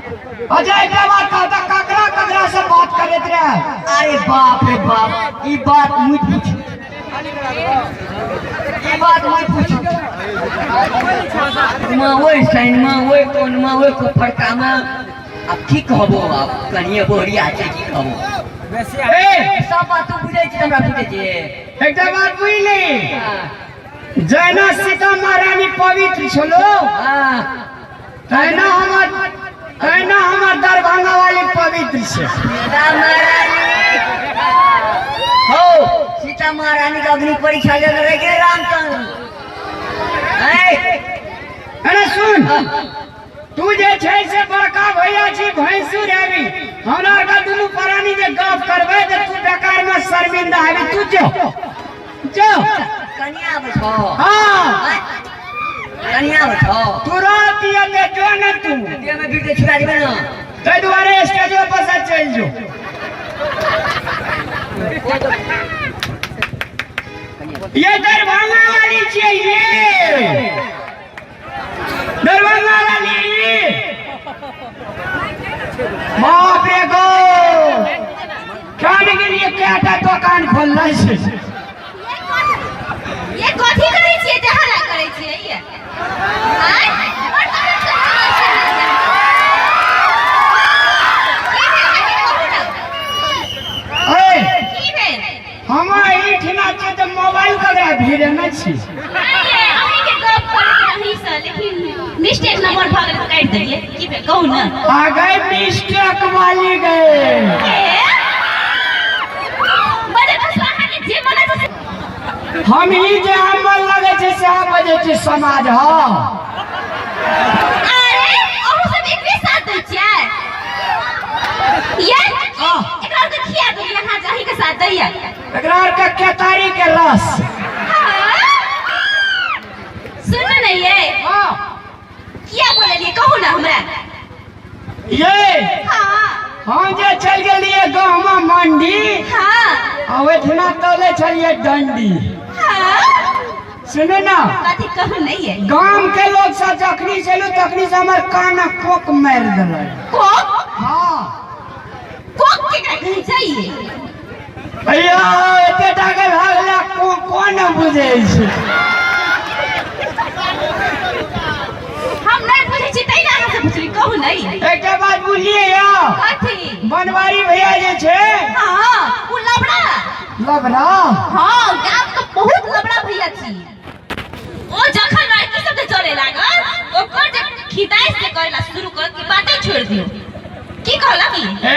अच्छा, एकरा बात कहता, ककरा ककरा से बात करैत रहे? अरे बाप रे बाप, ई बात मुझ पूछ, ई बात मुझ पूछ। माँ ओहि साइनमा, ओहि कोनमा, ओहि फड़कामा, आब की कहबो? आब कनिए बोहरिया छै, की कहबो? ए। सब बात तू बुझै छी, हमरा बुझै छी। एकटा बात बुझली, जहिना सीता महारानी पवित्र छलो, तहिना हमर दरभंगा वाली पवित्र छै। सीता महारानी हो, सीता महारानी के अग्नि परीक्षा लेने रह गेल रामचंद्र। अरे सुन, तू जे छै से बड़का भैया छी, भैंसुर हेबी। हमरा आरके दुनू प्राणी जे गप करबै तऽ तू बेकार में शर्मिंदा हेबी। तू जो जो। कनिया आबै छौ? हाँ। कनिया आबै छौ? तुरंत एते जो ने तू। देह में गिरते छुड़ा देबै ने। ताहि दुआरे स्टेजो पर से चलि जो। ये दरभंगा वाली छियै, ये दरभंगा वाली। बाप रे गो, खाने के लिए कएटा दोकान खोलले छै। ये कथी करै छियै जे हल्ला करै छियै ये? आँय? बड़ तहन से हल्ला छै। की भेल अहाँके, कहू ने? ए। की भेल? हम एहिठिना छियै तऽ मोबाइल ककरा भीड़ेने छी? नहि ये, अहींके गप करैत रही से, लेकिन मिस्टेक नंबर भऽ गेल तऽ काटि देलियै। की भेल, कहू ने? आ गए मिस्टेक वाली गए। के? बजे बस अहाँके जे मन छै से। हम ही जे हमर लगे छै सएह बजै छै समाज हँ। अरे अहूँ सब एकरे साथ दै छियै? ये एकरा आरके खिया देलियै अहाँ जे अहींके साथ दैया? एकरा आरके केतारी के रस। हाँ? सुनू ने ये। हाँ। किया बोललियै, कहू ने हमरा? ये। हाँ। हम जे चलि गेलियै गहमा मंडी। हाँ। आ ओहिठिना तोले छलियै डंडी। हाँ। सुनू ना, कथी कहू नहीं है। गाम के लोग सब जखनी से एलू तखनी से हमर कान कोक मारि देलक। कोक? हाँ। कोक के कहीं चाहिए? भैया एते टाके भए गेलै, को कोन बुझै छै? हम नहीं बुझै छी तै ना अहाँ से पुछली, कहू नहीं। एकटा बात बुझलियै यौ? कथी? बनवारी भैया जे छै। हाँ, उ लबड़ा। लबड़ा? हाँ, गाम के बहुत लबड़ा भैया छी। ओ जखन लड़की सब के चले लागल, ओकर जे खिदाइ से करेला शुरू करत कि बाते छोड़ दियो। की कहला की? ए,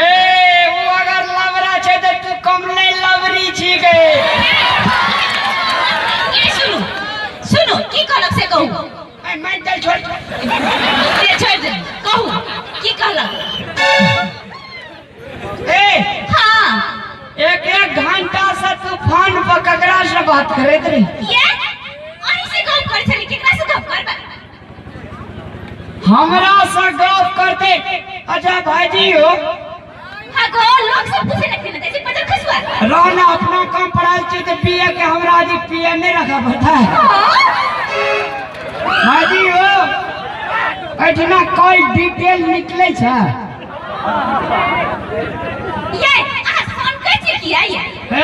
उ अगर लबड़ा छै त तू कम नहीं लबरी छी गे। ए सुनू, सुनू, की कहलक से कहू। ए, मैं चल छोड़। से छोड़ दे, कहू, की कहलक? ए, हाँ। एक एक घंटा से तू फोन पर ककरा से बात करैत रही? ये? अहीं से गप करै छली, केकरा से गप करबै? हमरा से गप करते। अच्छा भाईजी हो। हाँ गो, लोग सब पूछे लगते ना, जैसे पजर खसुआ। रहना अपना काम पढ़ाई छी तो पीए के हमरा आज पीए नहीं रखा पड़ता है। हाँ। भाईजी हो, एठना कॉल डिटेल निकले छे। ये, अहाँ फोन कर छी किया ये? ए,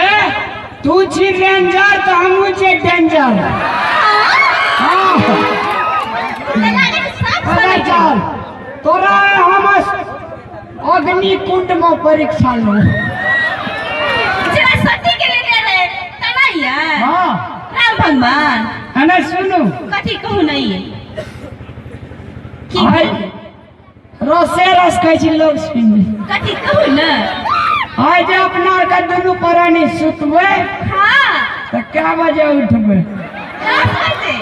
तू छी रेंजर तो हमहू छी डेंजर। हाँ। पता चल, तोरा हम अग्नि कुंड में परीक्षा लो। जरा सती के लेने रहे, तना ही है। हाँ। राम भगवान। अने सुनू। कथी कहू नहीं। की? आइ रसे रस कहै छी लोग सुनि। कथी कहू ना? आइ जे अपना आरके दुनू प्राणी सुतबै, हाँ। तऽ कै बजे उठबै? 10 बजे।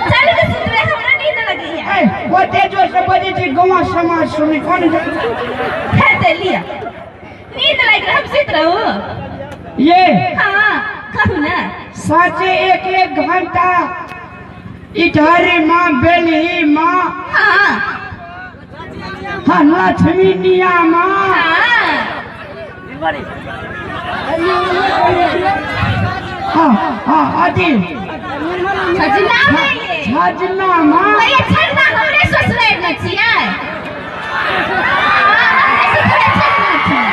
चलू तऽ सुतबै, हमरा नींद लगैया। ए, ओते जोर से बजै छी गाँव समाज सुनै कोन जाय? फेर दे लिअ। नींद लागि रहल, हम सुति रहू। ये। हाँ, कहू ना। साँचे एक एक घंटा इटहरी माँ, बेलही माँ। हाँ। हाँ, लक्ष्मी निया माँ। हाँ। हाँ, हाँ, अथी। छजना है ये। छजना माँ। भैया, छजना हमरे ससुराल में छियै। हाँ, हमरे ससुराल छजना छियै।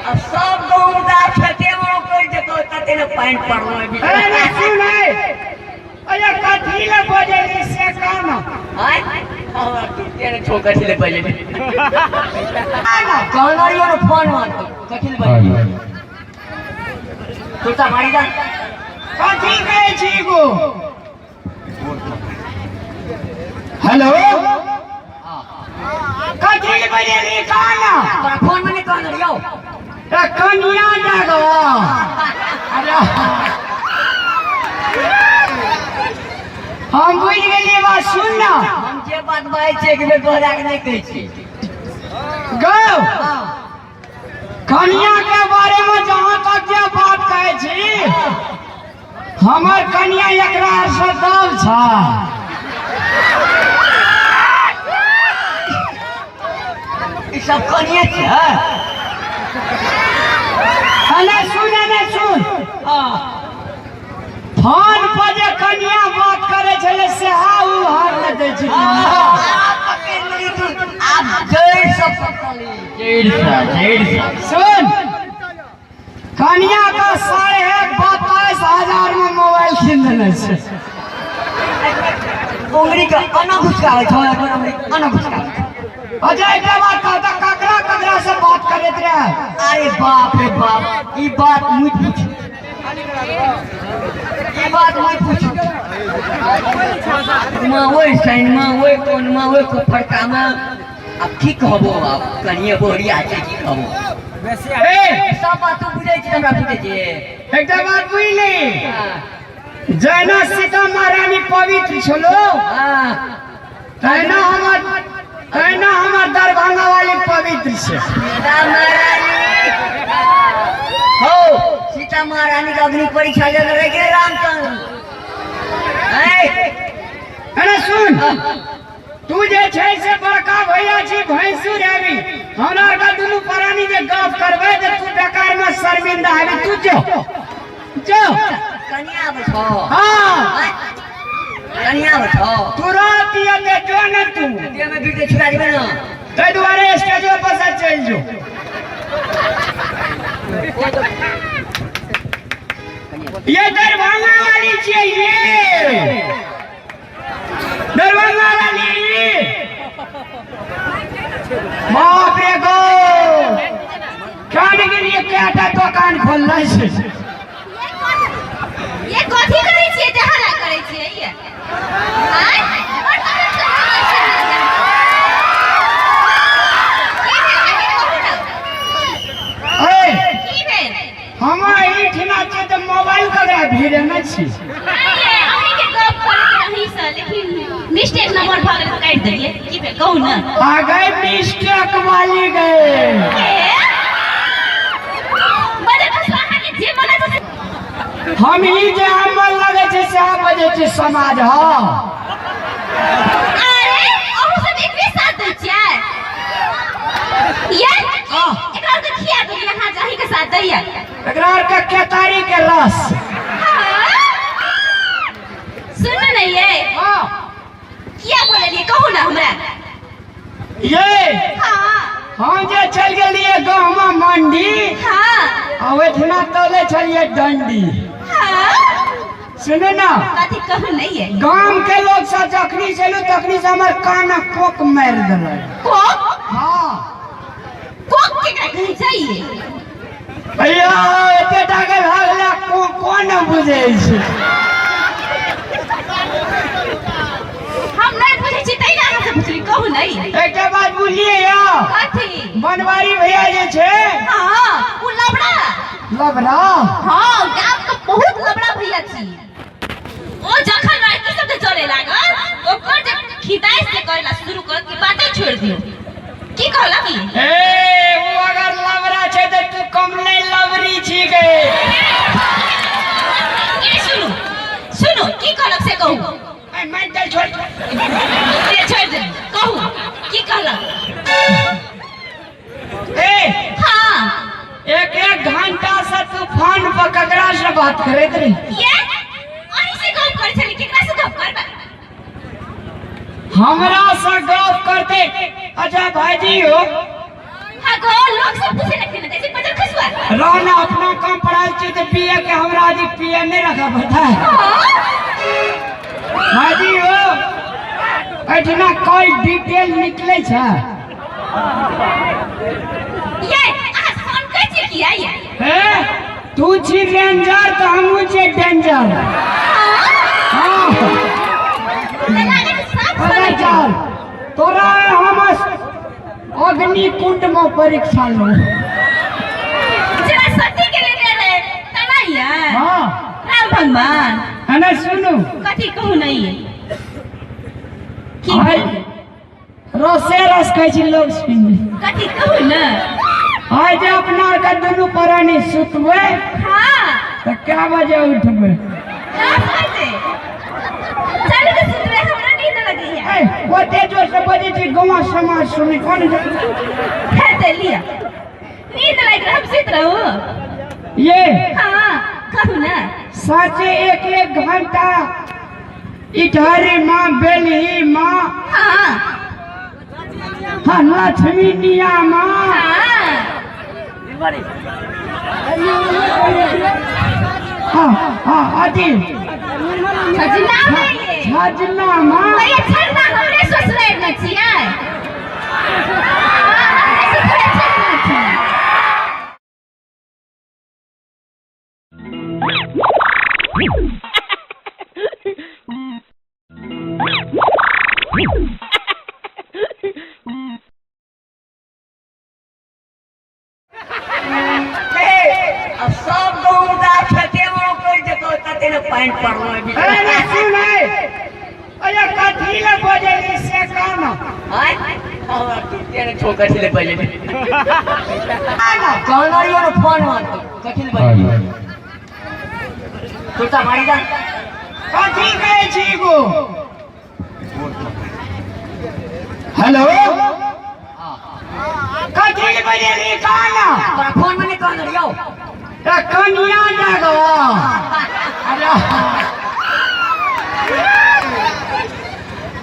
अब सब गाँव में खेते में कर जेतो तते ने पानि पड़लो। अरे ना सुन, अरे कथी ले बजली से कहना। आय हमरा टूटे ने छो, कथी ले बजली कहना रियो ने फोन मान कथी ले बजली तुरता मारी जा। कथी कहै छी गो? हेलो, कथी ले बजली कहना? तोरा फोन में नहीं कहना रियो। ए, कनिया जागो। अरे हम बुझि गेलियै बात, सुन ना। हम जे बात बाजै छियै एक बेर दोहरा के नहीं कहै छियै। गौ, कनिया के बारे में जहाँ तक जे बात कहै छी, हमर कनिया एकरा से दल छ। ई सब कनिए छै। अने सुन, अने सुन। फोन पर जे कनिया बात करै छलै से उ हार नहि दै छै। आब पकड़ि लेली तू, आब जड़ि से पकड़ली, जड़ि से, जड़ि से। सुन, कनिया का 22,500 में मोबाइल कीन देने छै। उंगली के अना घुसकाबै छौ, उंगली अना घुसकाबै छौ। अच्छा, एकटा बात कहता, ककरा ककरा से बात करैत रहे? अरे बाप रे बाप, ई बात मुझ पूछ, ई बात मुझ पूछ। माँ ओहि साइनमा, ओहि कोनमा, ओहि फड़कामा, आब की कहबो? आब कनिए बोहरिया छै, की कहबो? ए, सब बात तू बुझै छी, हमरा बुझै छी। एकटा बात बुझली? जहिना सीता महारानी पवित्र छलो, तहिना हमर तहिना हमर दरभंगा वाली पवित्र छै। सीता महारानी हो, सीता महारानी के अग्नि परीक्षा ले रहे के रामचंद्र। अरे सुन, तू जे छै से बड़का भैया छी, भैंसुर हेबी। हमरा आरके दुनू प्राणी जे गप करबै तऽ तू बेकार में शर्मिंदा हेबी। तू जो जो। कनिया बैठो। हाँ। कनिया बैठो। तुरंत ये जो ने तू ते में भी छुड़ा देबे ना। ताहि दुआरे स्टेजो पर से चलि जो। ये दरभंगा वाली छियै, ये दरभंगा वाली। बाप रे गो, खाने के लिए कएटा दोकान खोलने छै। ये कथी करै छियै जे हल्ला करै छियै ये? आँय? बड़ तहन से हल्ला छै। की भेल अहाँके कहू ने? ए, की भेल? हम एहिठिना छियै तऽ मोबाइल ककरा भिड़े नहि छी। अरे, अहींके गप करैत रही से, लेकिन मिस्टेक नंबर भऽ गेल तऽ काटि देलियै। की भेल कहू ने? आ गए मिस्टेक वाली गए। ए? बजट अहाँके जे मन छै से हम ई जे हमर लगै छै सएह बजै छै समाज। हँ। अरे, अहूँ सब एकरे साथ दै छियै? ये हाँ। एकरा आरके खिया देलियै अहाँ जे अहींके साथ दैया? एकरा आरके केतारी के रस। सुनू ने ये। हाँ। किया बोललियै कहू ने हमरा? ये। हाँ। हम जे चलि गेलियै गहमा मंडी। हाँ। आ ओहिठिना तोले छलियै डंडी। हाँ। सुनू ने। कथी कहू ने ये? गाम के लोग सब जखनी से एलू तखनी से हमर कान कोक मारि देलक। कोक? हाँ। कोक केकरा कहै छै ये? भैया, एते टाके भए गेलै, कोन बुझै छै? हम नहि बुझै छी तै ने अहाँ से पुछली, कहू ने। एकटा बात बुझलियै यौ? कथी? बनवारी भैया जे छै। हाँ, ओ लबड़ा। लबड़ा? हाँ, गाम के बहुत लबड़ा भैया छी। ओ जखन लड़की सब के चले लागल, ओकर जे खिदाइ से करेला शुरू करत कि बाते छोड़ दियो। की कहलक ई? ए, ओ अगर लबड़ा छै तऽ तू कम नहि लबड़ी छी गे। ए सुनू सुनू, की कहलक से कहू। ए, मारि दे, छोड़। से छोड़ दे, कहू की कहलक? ए। हाँ। एक एक घंटा से तू फोन पर ककरा से बात करैत रही? ये अहीं से गप करै छली, केकरा से गप करबै? हमरा से गप करते। अच्छा भाईजी हो। हाँ गो, लोग सब पूछे लगते ना जैसे बजर खसुआ। रहना अपना काम पढ़ाई छी तो पीए के हमरा आज पीए नहीं रखा पता है। भाईजी हो, एठना कॉल डिटेल निकले छै। ये अहाँ फोन कर छी किया ये? ए, तू छी रेंजर तो हमहू छी डेंजर। हाँ। अरे चल, तोरा हम अग्नि कुंड में परीक्षा लो। जरा सती के लेने रहे तना ये। हाँ। राम भगवान। अने सुनू। कथी कहू नहीं की? आइ रसे रस कहै छी लोग सुनि। कथी कहू ने? आइ जे अपना आरके दुनू प्राणी सुतबै। हाँ। तऽ कै बजे उठबै? 10 बजे। चलू तऽ सुतबै, हमरा नींद लगैया। ए, ओते जोर से बजै छी गाँव समाज सुनै कोन। हेतै लिअ, नींद लागि रहल, हम सुति रहू। ये। हाँ, कहू ने। साँचे एक एक घंटा इटहरी माँ, बेलही माँ। हाँ। हाँ, लक्ष्मी निया माँ। हाँ। हाँ हाँ, अथी। छजना है ये। छजना माँ। भैया, छजना हमरे ससुराल में छियै। हाँ, हमरे ससुराल छजना छियै। अब सब गहूम दा खेते में कर देतो तते ने पानि पड़लो। अरे ने सुन, ए, अरे कथी ले बजै से काम? आय। हमरा टूटिया ने ठोकर छलै पहिले। कहना रहियो ने फोन में कथी ले बजलियो? कुर्ता मारी जा। कथी कहै छी गो? हेलो, कथी ले बजेली काना? तोरा फोन में नहीं कहना रहियो। त कनिया जागो। अरे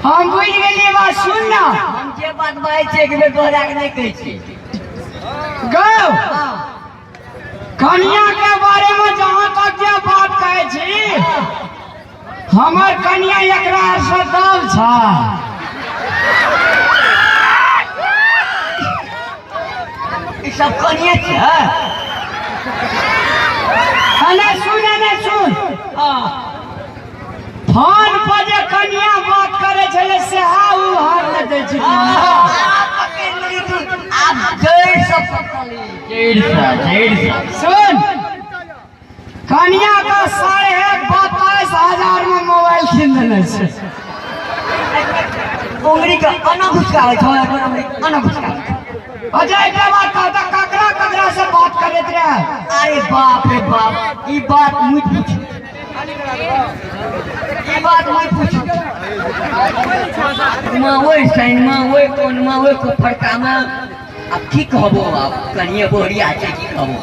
हम बुझि गेलियै बात, सुन ना। हम जे बात बाजै छियै एक बेर दोहरा के नहि कहै छियै। गौ, कनिया के बारे में जहाँ तक जे बात कहै छी, हमर कनिया एकरा से दल छ। ई सब कनिए छै? अने सुन, अने सुन। फोन पर जे कनिया बात करे छलै सेहा उ हार नहि दै छै। पकड़ि लेली तू आब जड़ि से पकड़ली, जड़ि से, जड़ि से। सुन, कनिया का 22,500 में मोबाइल कीन देने छै। उंगली के अना घुसकाबै छौ, अना घुसकाबै छौ। अच्छा, एकटा बात कहता, ककरा ककरा से बात करैत रहे? अरे बाप रे बाप, ई बात मुझ पूछ, ई बात मुझ पूछ। माँ ओहि साइनमा, ओहि कोनमा, ओहि फड़कामा आब की कहबो? आब कनिए बोहरिया छै, की कहबो?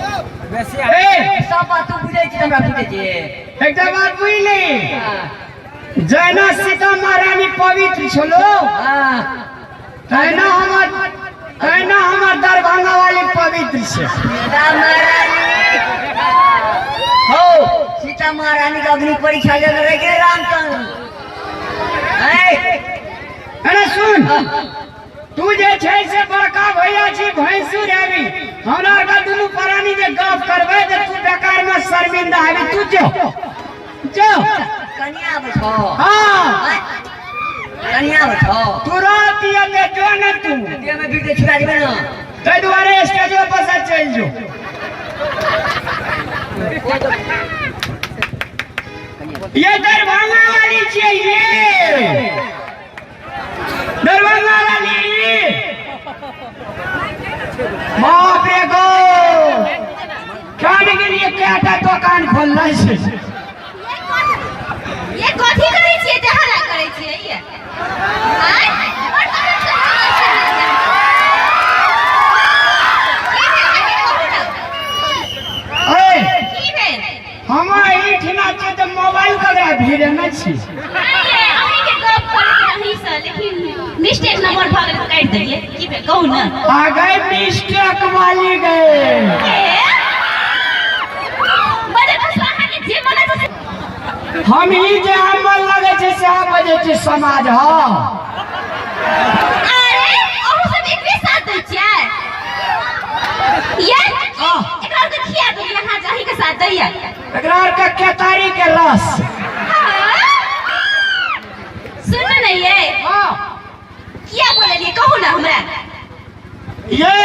ए, सब बात तू बुझै छी, हमरा बुझै छी। एकटा बात बुझली, जहिना सीता महारानी पवित्र छलो, तहिना हमर दरभंगा वाली पवित्र छै। सीता महारानी हो, सीता महारानी के अग्नि परीक्षा लेने रह गेल रामचंद्र। अरे सुन, तू जे छै से बड़का भैया छी, भैंसुर हेबी। हमरा आरके दुनू प्राणी जे गप करबै तऽ तू बेकार में शर्मिंदा हेबी। तू जो जो। कनिया आबै छौ? हाँ। कनिया आबै छौ? तुरंत एते जो ने तू। देह में बीते छुड़ा देबै ने। ताहि दुआरे स्टेजो पर से चलि जो। ये दरभंगा वाली छियै, ये दरभंगा वाली। बाप रे गो, खाने के लिए कएटा दोकान खोलने छै। ये कथी करै छियै? ते हल्ला करै छियै ये? आँय? बड़ तहन से हल्ला छै। की भेल अहाँके, कहू ने। ए, की भेल? हम एहिठिना छियै तऽ मोबाइल ककरा भीड़ेने छी? नहि ये, अहींके गप करैत रही से, लेकिन मिस्टेक नंबर भऽ गेल तऽ काटि देलियै। की भेल, कहू ने। आ गए मिस्टेक वाली गए। के? बजे बस अहाँके जे मन छै से। हम ही जे हमर लगै छै सएह बजै छै समाज। हँ। अरे अहूँ सब एकरे साथ दै छियै ये? हाँ। एकरा आरके खिया देलियै अहाँ जे अहींके साथ दैया? एकरा आरके केतारी के रस। सुन ने ये। हाँ। किया बोललियै, कहू ने हमरा। ये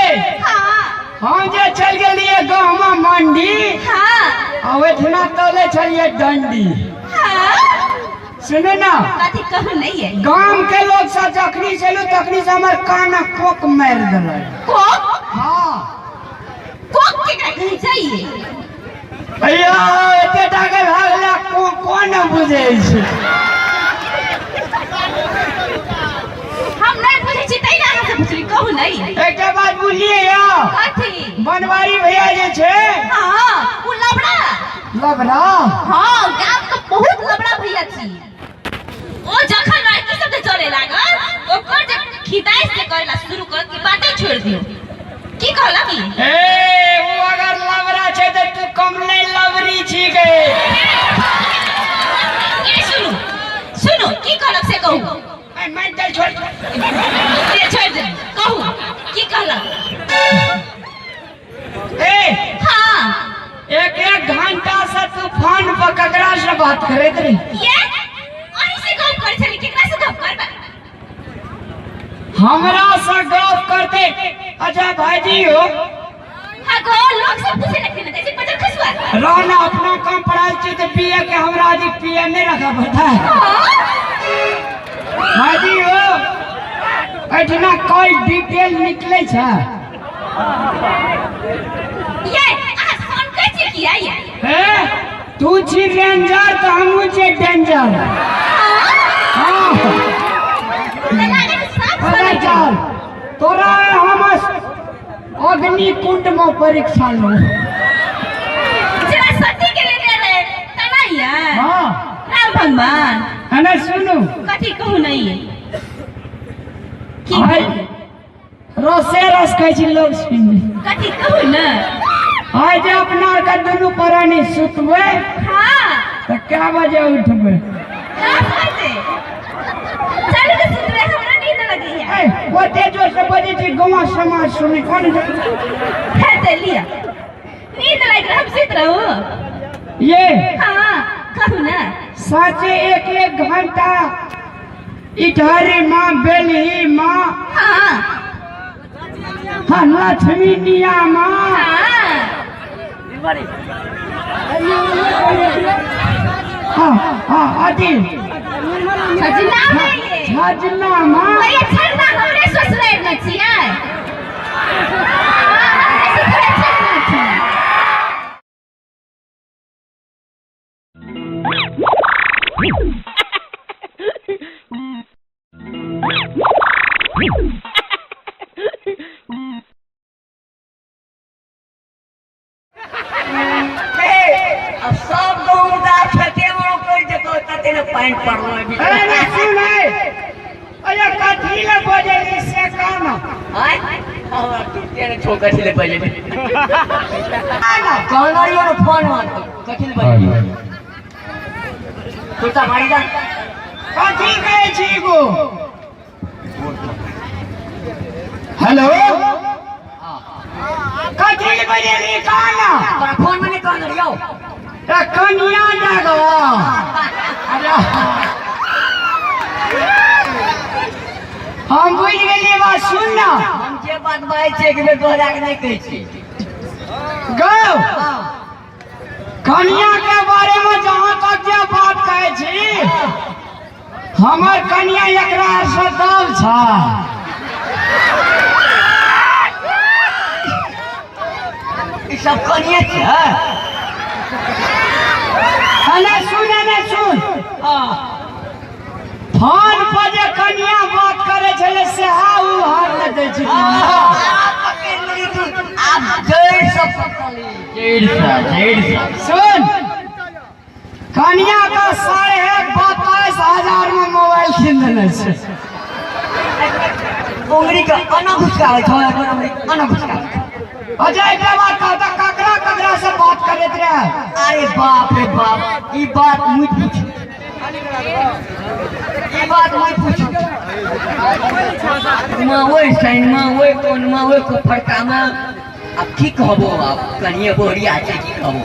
हाँ। हम जे चलि गेलियै गाँवमे मंडी आ ओहिठिना तोले छलियै डंडी। हाँ। सुनू ने। कथी, कहू नहीं ये। गाम के लोग सब जखनी चलू तखनी से हमर कान कोक मारि देलक। कोक? हाँ। कोक केकरा कहै छै ये? भैया, एते टाके भए गेलै, को कोन बुझै छै? हम नहीं बुझै छी तै ने अहाँ से पुछली, कहू नहीं। एकटा बात बुझलियै या? कथी? बनवारी भैया जे छै। हाँ, उ लबड़ा। लबड़ा। हाँ, गाम के बहुत लबड़ा भैया छी। ओ जखन लड़की सब के चले लागल, ओकर जे खिदाइ से करेला शुरू करत कि बाते छोड़ दियो। की कहलक ई? ए, ओ अगर लबड़ा छै तऽ तू कम नहि लबरी छी गे। ए सुनू सुनू, की कहलक से कहू। ए, मारि दे, छोड़। से छोड़ दे, कहू की कहलक। ए, हाँ। एक एक घंटा से तू फोन पर ककरा से बात करैत रही? ये अहीं से गप करै छली, केकरा से गप करबै? हमरा से गप करते? अच्छा भाईजी हो। हाँ गो, लोग सब पूछे लगते ना जैसे बजर खसुआ। रहना अपना कम पढ़ाई छी तो पीए के हमरा आज पीए नहीं रखा पड़ता है। भाईजी हो। एहिठिना कॉल डिटेल निकलै छै। ये अहाँ सनकै छी किया ये? हे, तू छी रेंजर तऽ हमहूँ छियै डेंजर। हाँ। तऽ लागै छै साफ पता सनकै। चल तोरा हम अग्निकुंड में परीक्षा लो। जेना सती के लेने रहे तेना ये। हाँ। राम भगवान। अने सुनू। कथी कहू नहीं की? आइ रसे रस कहै छी लोग सुनि। कथी कहू ने? आइ जे अपना आरके दुनू प्राणी सुतबै हाँ तऽ कए बजे उठबै? 10 बजे। चलू ने सुतबै, हमरा नींद लगैया। ए, ओते जोर से बजै छी गाँव समाज सुनै कोन। हेतै लिअ, नींद लागि रहल, हम सुति रहू। ये हाँ कहू ने। साँचे एक एक घंटा इटहरी माँ, बेलही माँ, हाँ, लक्ष्मी निया माँ, हाँ हाँ अथी छजना है ये। छजना माँ। भैया, छजना हमरे ससुरारि में छियै। हाँ, हमरे ससुरारि छजना छै। अब सब गहुम दा खेते में रोपि जेतो, तते ने पानि पड़लो। अरे ना सुन, अरे कथी ले बजली से कहना। आय हमरा टूटे ने छो, कथी ले बजली कहना रहियो ने फोन में कथी ले बजली तुरता मारी जा। कथी कहै छी गो? हेलो, कथी ले बजली कहना? तोरा फोन में नहीं कहना रहियो। ए कनिया जागो। अरे हम बुझि गेलियै बात, सुन ना। हम जे बात बाजै छियै एक बेर दोहरा के नहि कहै छियै। गौ हाँ। कनिया के बारे में जहाँ तक जे बात कहै छी, हमर कनिया एकरा से दब छ। ई सब कनिए छै। अने सुन, अने सुन। हाँ। फोन पर जे कनिया बात करे छलै से उ हार नहि दै छै। आब पकड़ि लेली तू, आब जड़ि से पकड़ली, जड़ि से, जड़ि से। सुन, कनिया का 22,500 में मोबाइल कीन देने छै। उंगली के अना घुसकाबै छौ, उंगली अना घुसकाबै छौ। अच्छा, एकटा बात कहता, ककरा ककरा से बात करैत रहे? अरे बाप रे बाप, ई बात मुझ पूछ, ई बात मुझ पूछ। माँ ओहि साइनमा, ओहि कोनमा, ओहि फड़कामा, आब की कहबो? आब कनिए बोहरिया छै, की कहबो?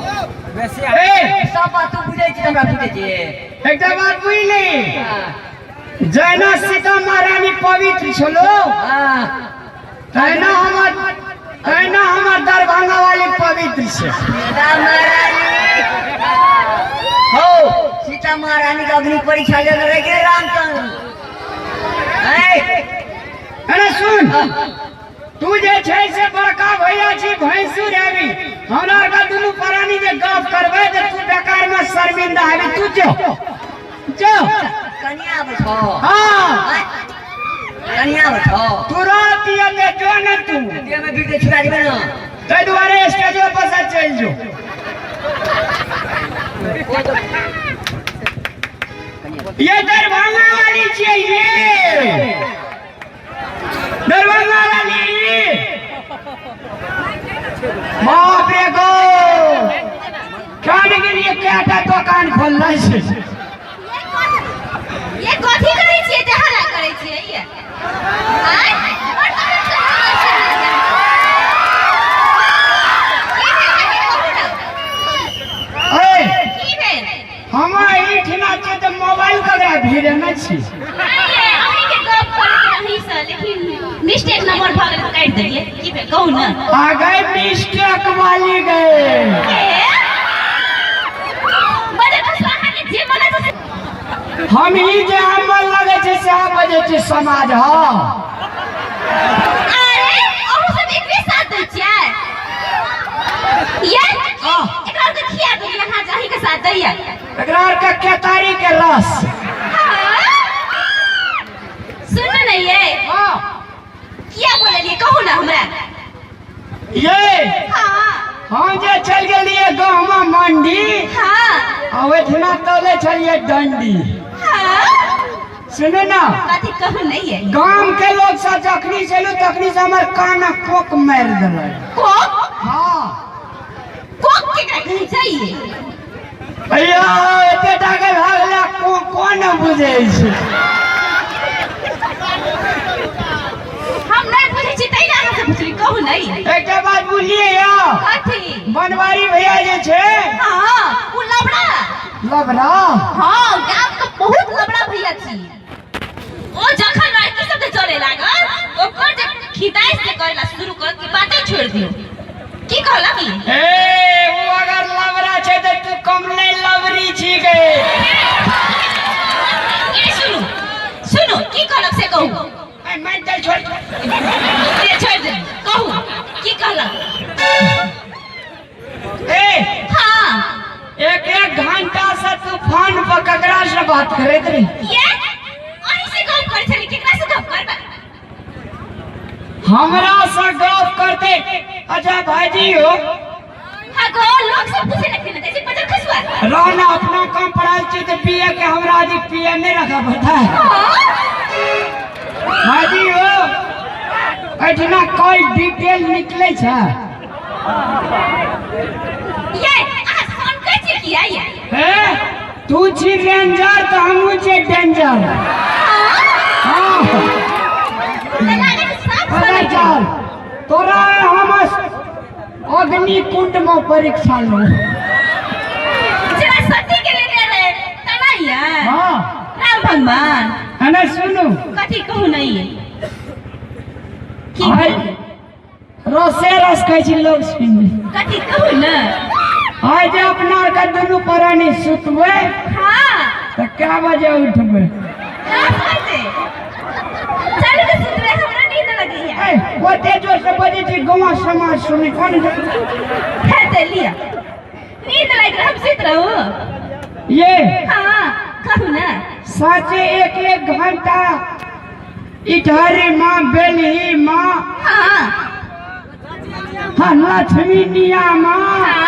ए सब बात तू बुझै छी, हमरा बुझै छी। एकटा बात बुझली, जहिना सीता महारानी पवित्र छलो, तहिना हमर दरभंगा वाली पवित्र छै। सीता महारानी हो, सीता महारानी के अग्नि परीक्षा लेने रह गेल रामचंद्र। अरे सुन, तू जे छै से बड़का भैया छी, भैंसुर हेबी। हमरा आरके दुनू प्राणी जे गप करबै तऽ तू बेकार में शर्मिंदा हेबी। तू जो जो। कनिया आबै छौ? हाँ। कनिया आबै छौ? तुरंत एते जो ने तू। देह में बीते छुड़ा देबै ने। ताहि दुआरे स्टेजो पर से चलि जो। ये दरभंगा वाली छियै, ये दरभंगा वाली। बाप रे गो, खाने के लिए कएटा दोकान खोलने छै। ये कथी करै छियै जे हल्ला करै छियै ये? आँय? बड़ तहन से हल्ला छै। की भेल अहाँके, कहू ने? ए की भेल? हम एहिठिना छियै तऽ मोबाइल ककरा भीड़े नहि छी। नहि ये, अहींके गप करैत रही से, लेकिन मिस्टेक नंबर भऽ गेल तऽ काटि देलियै। की भेल, कहू ने? आ गए मिस्टेक वाली गए। के? बजे बस अहाँके जे मन छै हम ही जे अमल लगे छै सएह बजै छै समाज। हँ। अरे अहूँ सब एकरे साथ दै छियै ये हाँ। एकरा आर के खिया देली अहाँ जाही के साथ दैया एकरा आर के केतारी के रस। सुन ने ये हाँ। किया बोललिए कहू ना हमरा। ये हाँ। हम जे चल गेलिए गहमा मंडी। हाँ। आ ओहिठिना तोले छलिए डंडी। हाँ। सुनू ना। कथी कहू नहीं है। गाम के लोग सब जखनी चलू तखनी से हमर कान कोक मारि देलक। कोक? हाँ। कोक के कहीं चाहिए? भैया एते टाके भए गेलै को कोन बुझै छै। हम नहीं बुझै छी तै अहाँ से पुछली कहू नहीं। एकटा बात बुझलियै यौ? कथी? बनवारी भैया जे छै। हाँ, उ लबड़ा। लबड़ा? हाँ, गाम के बहुत लबड़ा भैया छी। ओ जखन लड़की सब चले लागल ओकर जे खिदाइ से करेला शुरू कर के बाते छोड़ दियो। की कहला की? ए वो अगर लबड़ा छै त तू कम नहीं लबरी छी गे। ए सुनू सुनू की कहलक से कहू। ए मैं चल छोड़। ए छोड़ दे कहू की कहलक? ए हाँ। एक एक घंटा से तू फोन पर ककरा से बात करैत रही? ये अहीं से गप करै छली केकरा से गप करबै? हमरा से गप करते। अच्छा भाईजी हो। हाँ गो लोग सब पूछे लखिन जैसे पजर खसुआ। रहना अपना काम पढ़ाई छी तो पिए के हमरा अधिक पिए नहीं रखा पड़ता है। भाईजी हो एठना कोई डिटेल निकले छै। ये अहाँ फोन करै छी किया ये? हे तू छी रेंजर तो हमहू छी डेंजर। हाँ। अरे चल तोरा हम अग्नि कुंड में परीक्षा लो। जरा सती के लेने रहे तना यार। हाँ। राम भगवान। अने सुनू। कथी कहू नहीं। की रसे रस कहै छी लोग सुन। कथी कहू ना। आइ जे अपना के दुनू प्राणी सुतबै। हाँ। तो क्या बजे उठबै? 10 बजे। चलू तो सुतबै हमरा नींद लगैया। ए ओते जोर से बजै छी गाँव समाज सुनै कोन हे ते लिया। नींद लागि रहल हम सुति रहू। ये हाँ कहू ना। साँचे एक एक घंटा इटहरी माँ बेलही माँ। हाँ। हाँ लक्ष्मी निया माँ। हाँ।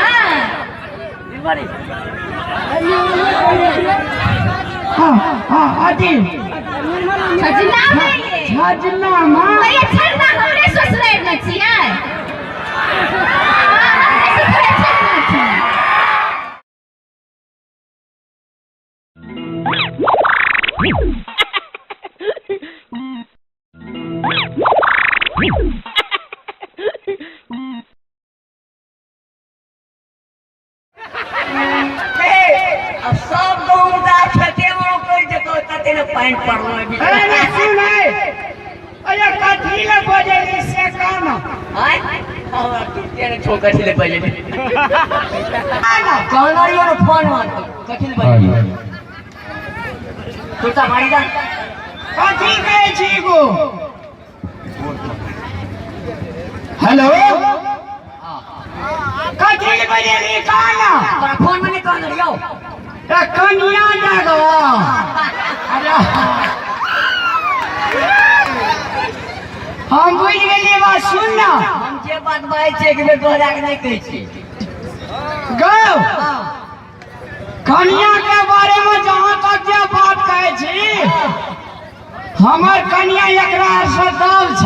हाँ हाँ अति छजना नहीं है। छजना माँ। अरे छजना हमरे ससुराल में छियै। हाँ, हमरे ससुराल छजना छियै। अब सब गाँव दा खेते में कर देतो तते ने पानि पड़लो। अरे ना सुन है। अरे कथी ले बजली से कान। आय हमरा टूटे ने ठोकर छले बजली। कहना रियो ने फोन मार कथी ले बजली? तोता मारी दा। कथी कहै छी गो? हेलो कथी ले बजली कान? तोरा फोन में नहीं कहना रियो। ए कनिया जागो। अरे हम बुझि गेलियै बात सुन ना। हम जे बात बाजै छियै एक बेर दोहरा के नहीं कहै छियै। गौ कनिया के बारे में जहाँ तक जे बात कहै छी हमर कनिया एकरा से दब छ।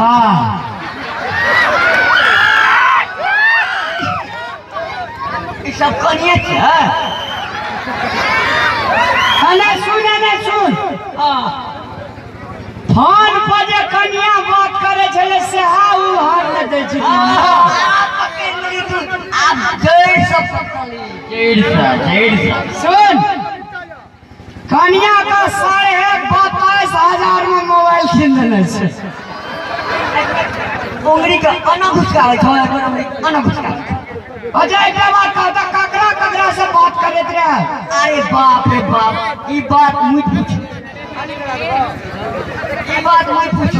ई सब कनिया छै? अने सुन अने सुन। फोन पर जे कनिया बात करै छलै से उ हार नहि दै छै। पकड़ि लेली तू। आब जड़ि से पकड़ली। जड़ि से, जड़ि से। सुन कनिया का 22,500 में मोबाइल कीन देने छै। उंगली के अना घुसकाबै छौ, अना घुसकाबै छौ। अच्छा एकटा बात कहता ककरा ककरा से बात करैत रहे? अरे बाप रे बाप ई बात मुझ पूछ। ई बात मुझ पूछ।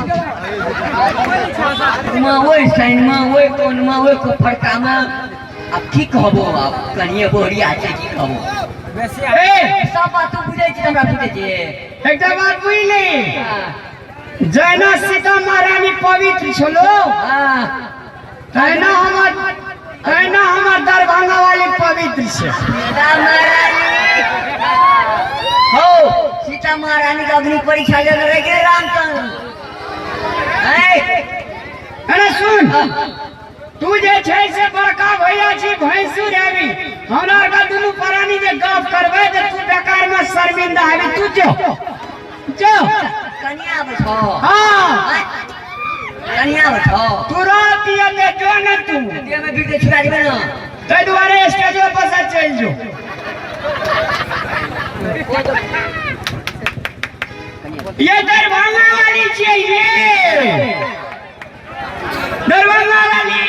माँ ओहि साइनमा ओहि कोनमा ओहि कोफरकामे आब की कहबो आब कनिए बोहरिया छै की कहबो ए सब बात तू बुझै छी हमरा बुझै छी एकटा बात बुझली जहिना सीता महारानी पवित्र छलो हाँ तहिना हमर दरभंगा वाली पवित्र छै। सीता महारानी हो, सीता महारानी के अग्नि परीक्षा लेने रह गेल रामचंद्र। अरे सुन, तू जे छै से बड़का भैया छी, भैंसुर हेबी। हमरा आरके दुनू प्राणी जे गप करबै तऽ तू बेकार में शर्मिंदा हेबी। तू जो जो। कनिया बैठो। हाँ। कनिया बैठो। तुरंत ये जो न तू देह में बीते छुड़ा देबै ना। ताहि दुआरे स्टेजो पर से चलि जो। ये दरभंगा वाली छियै, ये दरभंगा वाली।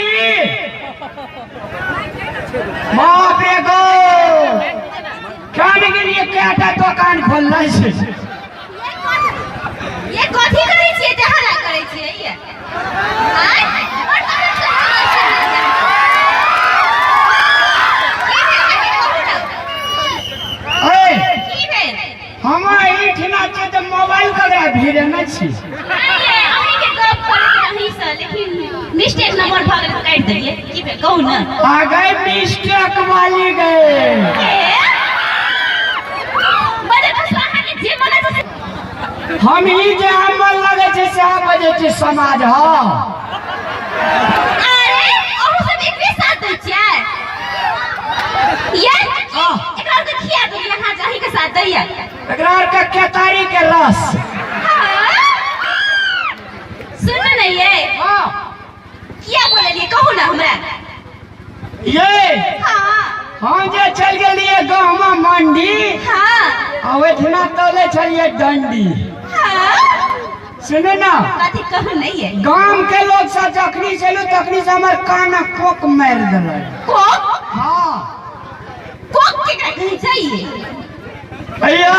बाप रे गो, खाने के लिए कएटा दोकान खोलने छै। ये कथी करै छियै? ते हल्ला करै छियै ये? आँय? बड़ तहन से हल्ला छै। की भेल अहाँके, कहू ने? ए। की भेल? हम एहिठिना छियै तऽ मोबाइल ककरा भिड़े नहि छी। नहि ये, अहींके गप करैत रही से, लेकिन मिस्टेक नंबर भऽ गेल तऽ काटि देलियै। की भेल, कहू ने? आ गए मिस्टेक वाली गए। के? बजे तऽ अहाँके जे मन छै से। हम ही जे हमर लगे छै सएह बजै छै समाज। हँ। अरे, अहूँ सब एकरे साथ दै छियै? ये हाँ। एकरा आरके खिया देलियै अहाँ जे अहींके साथ दैया? एकरा आरके केतारी के रस। हाँ? सुनू ने ये। हाँ। किया बोललियै, कहू ने हमरा? ये। हाँ। हम जे चलि गेलियै गहमा मंडी आ ओहिठिना तोले छलियै डंडी। हाँ। सुनू ने। कथी, कहू ने ये? गाम के लोग सब जखनी चलू तखनी से हमर कान कोक मारि देलक। कोक? हाँ। कोक केकरा कहै छै ये? भैया,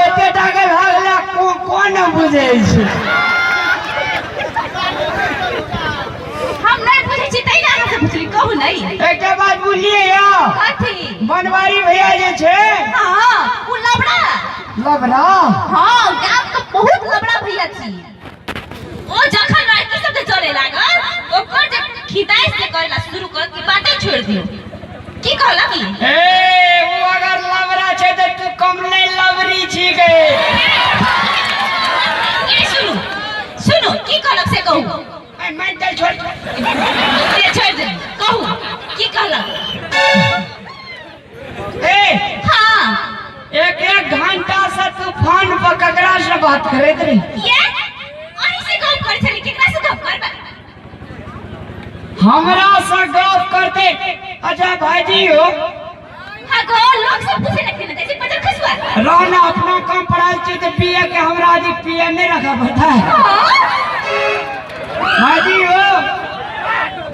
एते टाके भए गेलै, को कोन बुझै छै? हम नहि बुझै छी तै ने अहाँ से पुछली, कहू ने ये। एकटा बात बुझलियै या? कथी? बनवारी भैया जे छै। हाँ, उ लबड़ा। लबड़ा। हाँ, गाम के बहुत लबड़ा भैया छी। ओ जखन लड़की सब जे चले लागल, ओकर जे खिदाइ से करेला शुरू कर कि बाते छोड़ दियो। की कहलक ई? ए, ओ अगर लबड़ा छै तऽ तू कम नहि लबरी छी गे। ए, सुनू सुनू, की कहलक से कहू। ए, मान चल, छोड़। से छोड़ दे, कहू की कहलक? ए। हाँ। एक एक घंटा से तू फोन पर ककरा से बात करैत रही? ये अहीं से गप करै छली, केकरा से गप करबै? हमरा से गप करते? अच्छा भाईजी हो। हाँ गो, लोग सब पूछे लगते ना जैसे बजर खसुआ। रहना अपना कम पढ़ाई छी तऽ पीए के हमरा अधिक पीए नहीं रखा पड़ता है। भाईजी हो,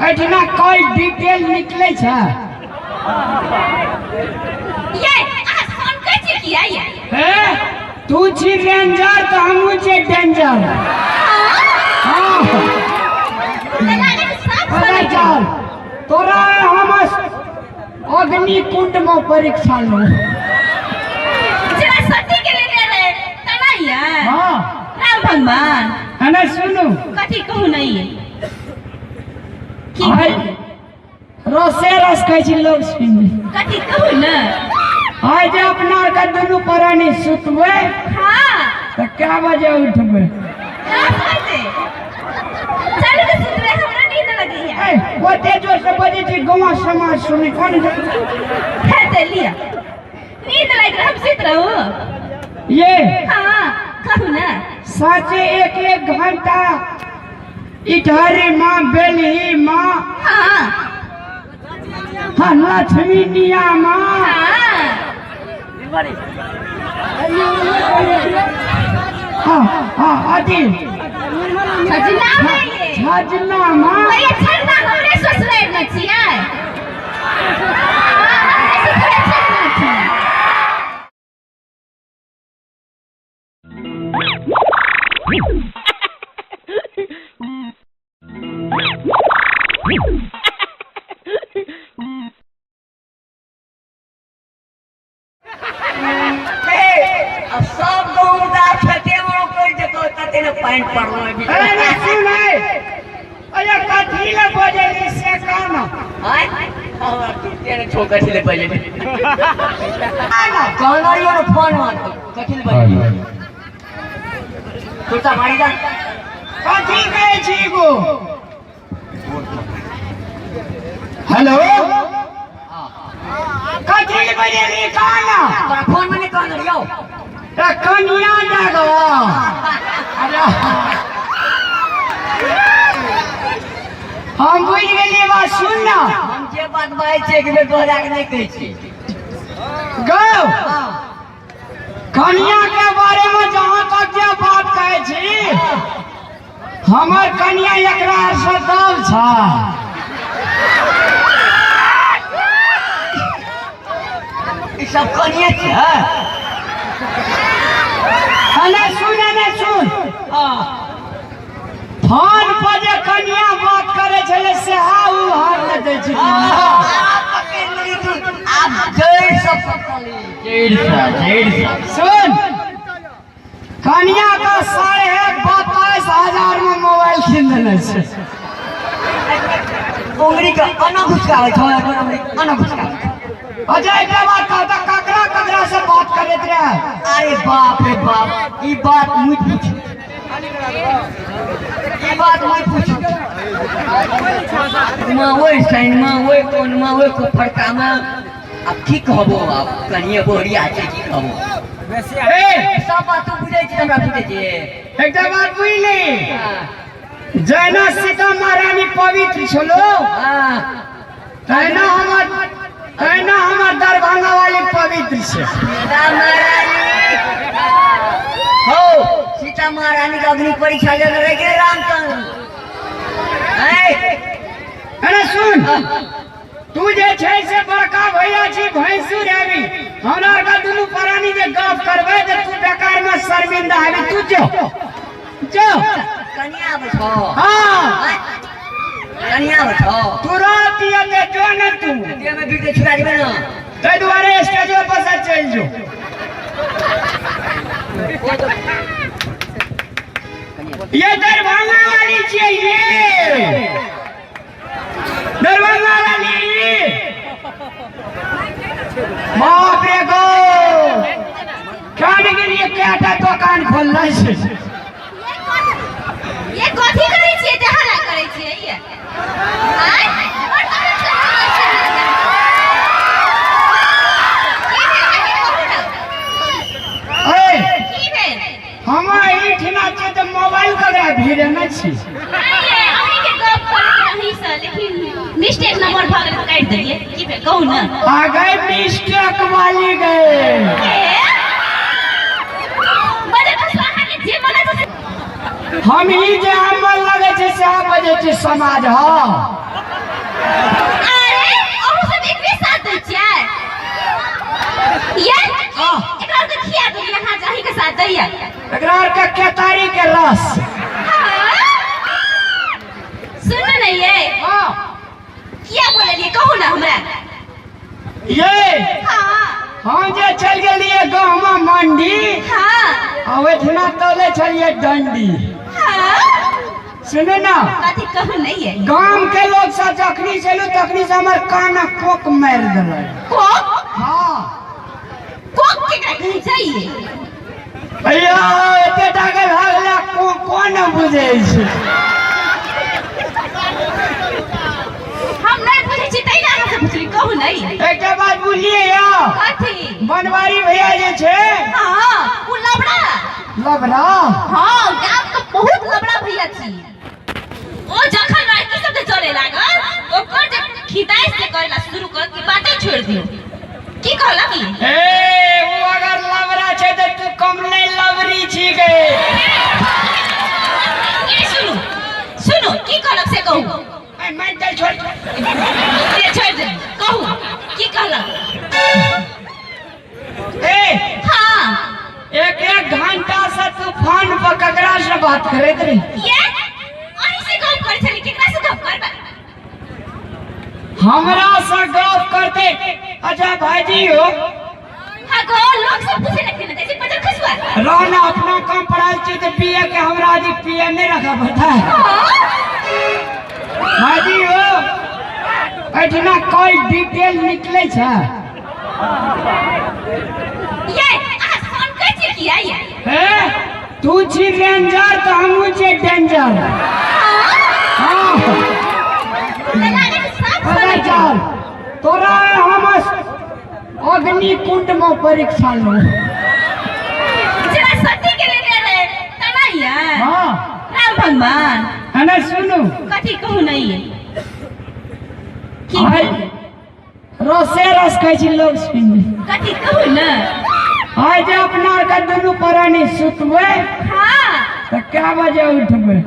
एहिठिना कॉल डिटेल निकलै छै। ये अहाँ फोन करै छी किया ये? हे, तू छी रेंजर तऽ हमहूँ छियै डेंजर। हाँ। तऽ लागत साफ पता सुनै। चल तोरा हम अग्नि कुंड में परीक्षा लो। जेना सती के लेने रहे तना ये। हाँ। राम भगवान। है ना, सुनू। कथी, कहू नहीं की? आइ रसे रस खाइ छी लोग सुनि। कथी, कहू ने? आइ जे अपना आरके दुनू प्राणी सुतबै तऽ कै बजे उठबै? 10 बजे। चलू ने सुतबै, हमरा नींद लगैया। ए, ओते जोर से बजै छी, गाँव समाज सुनै कोन? हेतै, लिअ, नींद लागि रहल, हम सुति रहू। ये। हाँ, कहू ने? साँचे एक एक घंटा इटहरी माँ, बेलही माँ, हाँ, लक्ष्मी निया माँ, हाँ हाँ अथी। छजना है ये। छजना माँ। भैया, छजना हमरे ससुरारि में छियै। हाँ, हमरे ससुरारि छजना छियै। अब सब गहुम दा खेते में कर जेतो तते ने पानि पड़लो। अरे ना सुन है, अरे कथी ले बजली से कहना। आय हमरा टूटे ने छो कथी ले बजली कहना यो ने फोन मार कथी ले बजली तुरता मारी जा कथी कहै छी गो? हेलो, कथी ले बजली कहना? तोरा फोन में नहीं कहना यो। कनिया जागो। अरे हम बुझि गेलियै बात, सुन ना। हम जे बात बाजै छियै एक बेर दोहरा के नहीं कहै छियै। गौ कनिया के बारे में जहाँ तक जे बात कहै छी, हमर कनिया एकरा से दल छ। ई सब कनिया छै। अने सुन, अने सुन, फोन पर जे कनिया बात करे छलै से उ हार न दै छै। पकड़ि लेली तू, आब जड़ि से पकड़ली, जड़ि से, जड़ि से। सुन, कनिया का 22,500 में मोबाइल कीन देने छै। उंगली के अना घुसकाबै छौ, अना घुसकाबै छौ। अच्छा एकटा बात कहता, ककरा ककरा से बात करैत रहे? अरे बाप रे बाप, ई बात मुझ पूछ, ई बात मुझ पूछ। माँ ओइ साइन माँ ओइ कोन माँ ओइ को फड़का माँ, अब की कहबो, अब कनिए बोहरिया छै, की कहबो। ए सब बात तू बुझै छी, हमरा बुझै छी। एकटा बात बुझली, जहिना सीता महारानी पवित्र छलो तहिना हमर दरभंगा वाली पवित्र छै। सीता महारानी हो, सीता महारानी के अग्नि परीक्षा लेने रह गेल रामचंद्र। अरे सुन, तू जे छै से बड़का भैया छी, भैंसुर हेबी, हमरा आरके दुनू प्राणी जे गप करबै तऽ तू बेकार में शर्मिंदा हेबी। तू जो जो कनिया आबै छौ। हाँ कनिया आबै छौ। तुरंत एते जो ने तू देह में बीते छुड़ा देबै ना, ताहि दुआरे स्टेजो पर से चलि जो। ये दरभंगा वाली छियै, ये दरभंगा वाली। बाप रे गो, खाने के लिए क्या दुकान खोलना छै? ये कथी करै छियै? हल्ला करै छियै ये? आँय? बड़ तहन से हल्ला छै। की भेल अहाँके, कहू ना? ए की भेल? हम एहिठिना छियै तऽ मोबाइल ककरा भीड़ेने छी? नहि ये, अहींके गप करैत रही से, लेकिन मिस्टेक नंबर भऽ गेल तऽ काटि देलियै। की भेल कहू ना? आ गए मिस्टेक वाली गए। बड़े बस अहाँके जे मन छै। हम ही जे हमर लगे छै सएह बजै छै समाज। हँ अरे अहूँ सब एकरे साथ दै छियै? ये एकरा आरके खिया देलियै अहाँ जे अहींके साथ दैया? एकरा आरके केतारी के रस। सुन ने ये, हाँ किया बोललियै कहू ना हमरा? ये हाँ हम जे चलि गेलियै गहुमा मंडी, हाँ आ ओहिठिना तोले छलियै डंडी। हाँ सुनू ना, कथी कहू नहीं है? गाम के लोग सब जखनी चलू तखनी से हमर कान कोक मारि देलक। कोक? हाँ कोक केकरा कहै छै ये? भैया एते टाके भए गेलै, कोन बुझै छै? हम नहीं बुझै छी तै ने अहाँ से पुछली, कहू नहीं। एकटा बात बुझलियै यौ? कथी? बनवारी भैया जे छै। हाँ उ लबड़ा। लबड़ा? हाँ गाम के बहुत लबड़ा भैया छी। ओ जखन लड़की सब जे चले लागल ओकर जे खिदाइ से करेला शुरू करत कि बाते छोड़ि दियौ। की कहलक ई? ए उ अगर लबड़ा छै तऽ तू कम नहि लबड़ी छी गे। ए सुनू सुनू, की कहलक से कहू। ए मान चल छोड़। से छोड़ि दे, कहू की कहलक? ए हाँ एक एक घंटा से तू फोन पर ककरा से बात करैत रही? ये अहीं से गप करै छली, केकरा से गप करबै? हमरा से गप करते। अच्छा भाईजी हो हाँ गो लोग सब पूछे लगे ना जैसे पजर खुशवा। रहना अपना काम पढ़ाई छी तो पिए के हमरा अधिक पिए नहीं रखा पड़ता है। भाईजी हो एठना कोई डिटेल निकले छे। ये अहाँ फोन कर छी किया ये? हे तू छी रेंजर तो हमहू छी डेंजर। हाँ पता चल तोरा हम अग्नि कुंड में परीक्षा लो। जरा सती के लेने रहे तना यार। हाँ राम भगवान अने सुनू कथी कहू नहीं की आइ रसे रस कहै छी लोग सुन। कथी कहू ना? आइ जे अपना के दुनू प्राणी सुतबै हाँ तऽ कै बजे उठबै?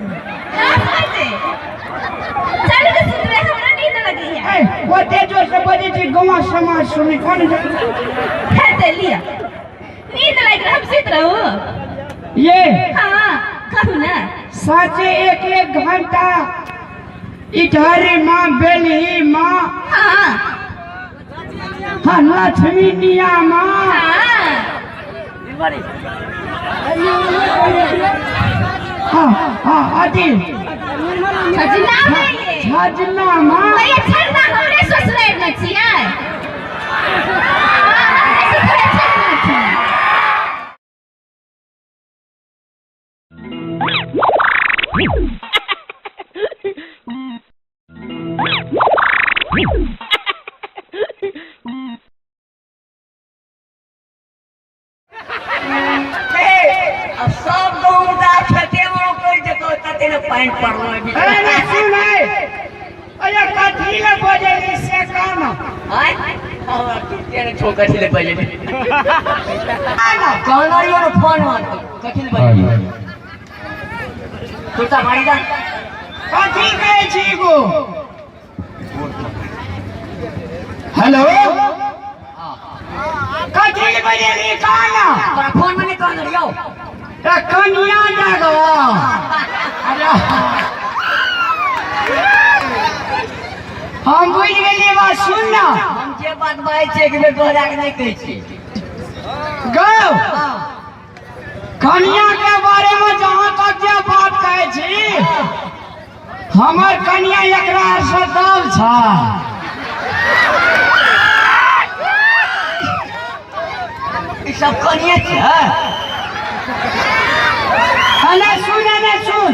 10 बजे। चलू तऽ सुतबै, हमरा नींद लगैया। ए ओते जोर से बजै छी गाँव समाज सुनै कोन फेर दे लिअ, नींद लागि रहल, हम सुति रहू। ये हाँ कहू ना। साँचे एक एक घंटा इटहरी माँ बेलही माँ हाँ हाँ लक्ष्मी निया माँ हाँ हाँ हाँ अथी छजना ये छजना माँ। ये छजना हमरे ससुराल में छियै। हाँ, हमरे ससुराल छजना छियै। अब सब गाँव दा खेते में कर जेतो तते ने पानि पड़लो। अरे ना सुन अरे कथी ले बजली से कहना। आय हमरा तुरते ने छो कथी ले बजली कहना रियो ने फोन मान कथी ले बजली तुरता मारी दा कथी कहै छी गो? हेलो कथी ले बजली कहना? तोरा फोन में नहीं कहना रियो त कनिया जागो। अरे हम बुझि गेलियै बात। सुन ना हम जे बात बाजै छियै एक बेर दोहरा के नहीं कहै छियै। गौ कनिया के बारे में जहाँ तक जे बात कहै छी हमर कनिया एकरा से दब छ। ई सब कनिया छै। अने सुन अने सुन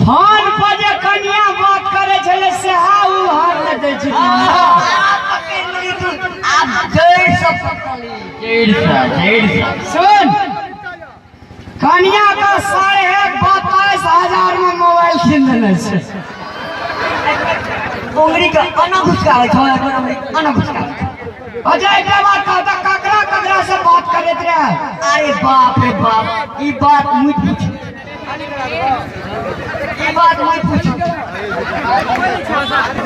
फोन पर जे कनिया बात करे छलै से उ हार नहि दै छै। पकड़ि लेली तू आब जड़ि से पकड़ली जड़ि से। सुन कनिया का 22,500 में मोबाइल कीन देने छै। उंगली के अना घुसकाबै छौ अना घुसकाबै छौ। अच्छा एकटा बात कहता ककरा ककरा से बात करैत रहे? अरे बाप रे बाप ई बात मुई पूछ ई बात मुई पूछ।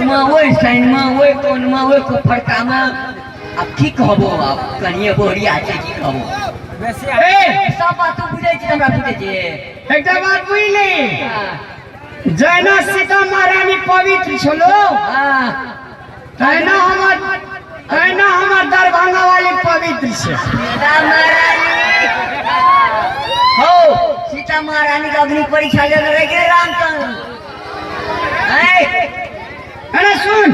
माँ ओहि साइनमा ओहि कोनमा ओहि फड़कामा आब की कहबो? आब कनिए बोहरिया छै की कहबो? ए सब बात तू बुझै छी हमरा बुझै छी। एकटा बात बुझली जहिना सीता महारानी पवित्र छलो तहिना हमर दरभंगा वाली पवित्र छै। सीता महारानी हो सीता महारानी के अग्नि परीक्षा लेने रह गेलै रामचंद्र। अरे सुन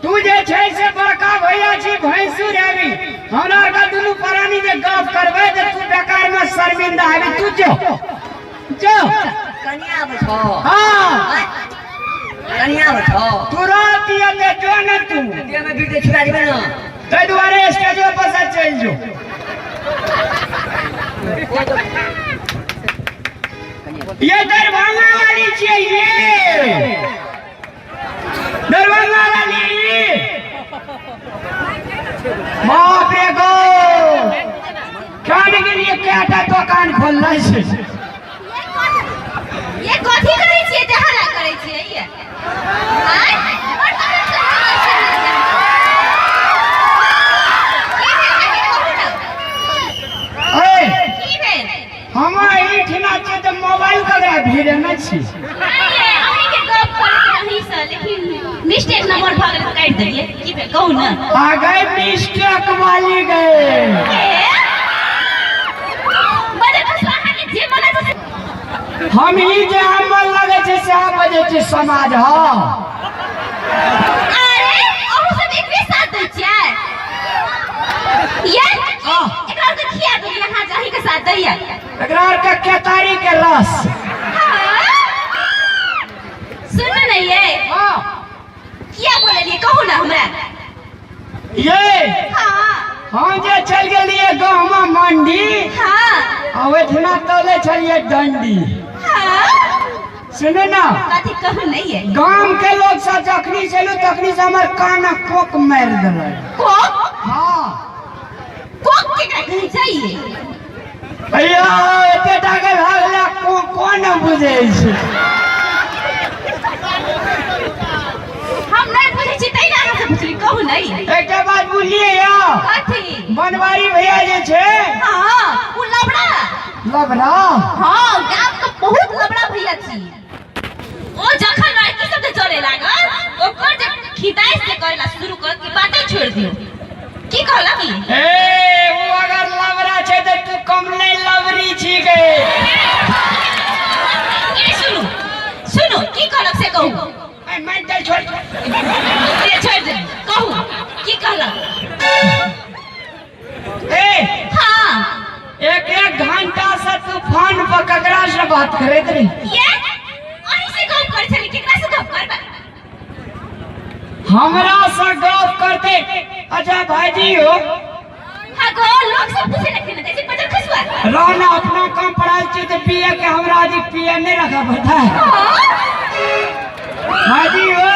तू जे छै से बड़का भैया छी भैंसुर हेबी हमरा के दुनू प्राणी जे गप करबै तऽ तू बेकार में शर्मिंदा हेबी। तू जो जो कनिया आबै छौ। हाँ कनिया आबै छौ तुरंत एते जो ने तू देहमे बीते छुड़ा देबै ना ताहि दुआरे स्टेजो पर से चलि जो। ये दरभंगा वाली छियै ये दरभंगा वाली। बाप रे गो खाने के लिए कएटा दोकान खोलले छै। ये कथी करै छियै जे हल्ला करै छियै ये? आँय? बड़ तहन से हल्ला छै। की भेल अहाँके कहू ना? ए की भेल? हम एहिठिना छियै तऽ मोबाइल ककरा भिड़ेने छी? नहि ये, अहींके गप करैत रहे, अहीं से, लेकिन मिस्टेक नंबर भऽ गेल तऽ काटि देलियै। की भेल कहू ने? आ गए मिस्टेक वाली गए। बजट अहाँके जे मन छै से हम ही जे हमर लगे छै सएह बजै छै समाज। हँ। अरे अहूँ सब एकरे साथ दै छियै ये? हाँ। एकरा आरके खिया देलियै अहाँ जे अहींके साथ दैया? एकरा आरके केतारी के रस। सुनू ने ये। हाँ। किया बोललियै कहू ने हमरा? ये। हाँ। हम जे चल गेलियै गाँवमे मंडी। हाँ। आ ओहिठिना तोले छलियै डंडी। हाँ। सुनू ने। कथी कहू नहीं ये? गाम के लोग सब जखनी चलू तखनी से हमर कान कोक मारि देलक। कोक? हाँ। कोक केकरा कहै छै? भैया एते टाके भए गेलै, कोन बुझै छै? हम नहीं बुझै छी तै ने अहाँ से पुछली, कहू नहीं। एकटा बात बुझलियै या? कथी? बनवारी भैया जे छै। हाँ, उ लबड़ा। लबड़ा? हाँ, गाम के बहुत लबड़ा भैया छी। ओ जखन लड़की सब जे चले लागल ओकर जे खिदाइस जे करेला शुरू करत कि बाते छोड़ दियौ। की कहलक ई? ए, ओ अगर लबड़ा छै तऽ तू कम नहि लबड़ी छी गे। ए सुनू सुनू, की कहलक से कहू। ए, मेंटल छोड़। से छोड़ दे, कहू की कहलक? ए। हाँ। एक एक घंटा से तू फोन पर ककरा से बात करैत रही? ये अहीं से गप करै छली, केकरा से गप करबै? हमरा से गप करते। अच्छा भाईजी हो। हाँ गो लोग सब पूछे लखिन जैसे बजर खसुआ। रहना अपना काम पढ़ाई छी तो पीए के हमरा आज पीए नहीं रखा पड़ता है। भाईजी हो,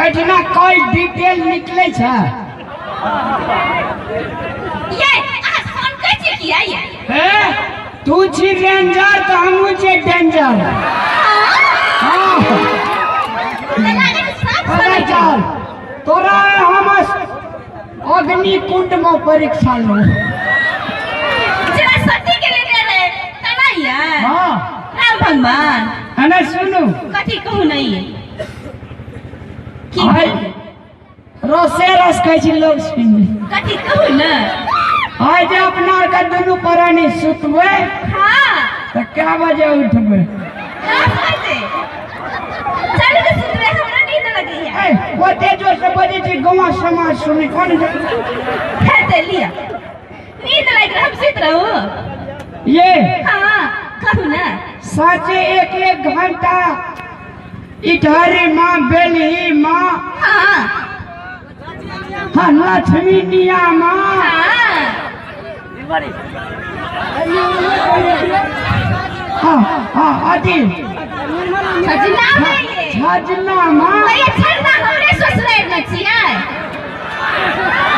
एठना कोई डिटेल निकले छै? ये अहाँ फोन कर छी किया ये? ए, तू छी रेंजर तो हमहू छी डेंजर। हाँ। अरे चल तोरा हम अग्निकुंड में परीक्षा लो। जरा सती के लेने रहे तना ये। हाँ। राम भगवान। अने सुनू। कथी कहू नहीं की? आइ रसे रस कहै छी लोग सुन। कथी कहू ने? आइ जे अपना आर के दुनू प्राणी सुतबै। हाँ। तऽ कै बजे उठबै? 10 बजे। चलू तऽ सुतबै, हमरा नींद लगैया। ए, ओते जोर से बजै छी गाँव समाज सुनै कोन? हेतै लिअ, नींद लागि रहल, हम सुति रहू। ये। हाँ कहू ने। साँचे एक एक घंटा इटहरी माँ बेलही माँ। हाँ। हाँ, लक्ष्मी निया माँ। हाँ। हाँ हाँ अथी छजना है ये। छजना माँ। भैया छजना हमरे ससुराल में छियै। हाँ,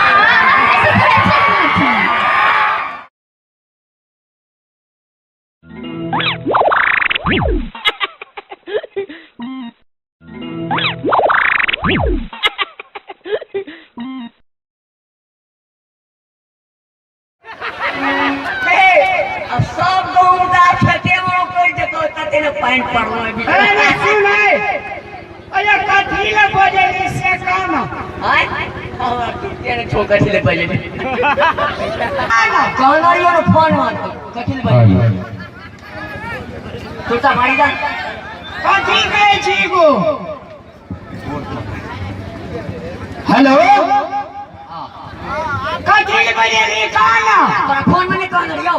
हमरे ससुराल छजना छियै। अब सब गाँव दा खेते में कर देतो तते ने पानि पड़लो। अरे नहीं सुन है, अरे कथी ले बजली से काम? आय हमरा टूटे ने छो, कथी ले बजली? कहना रहियो ने फोन में कथी ले बजली तुरता मारी दा। कथी कहै छी गो? हेलो, कथी ले बजली काना? तोरा फोन में नहीं कहना रहियो।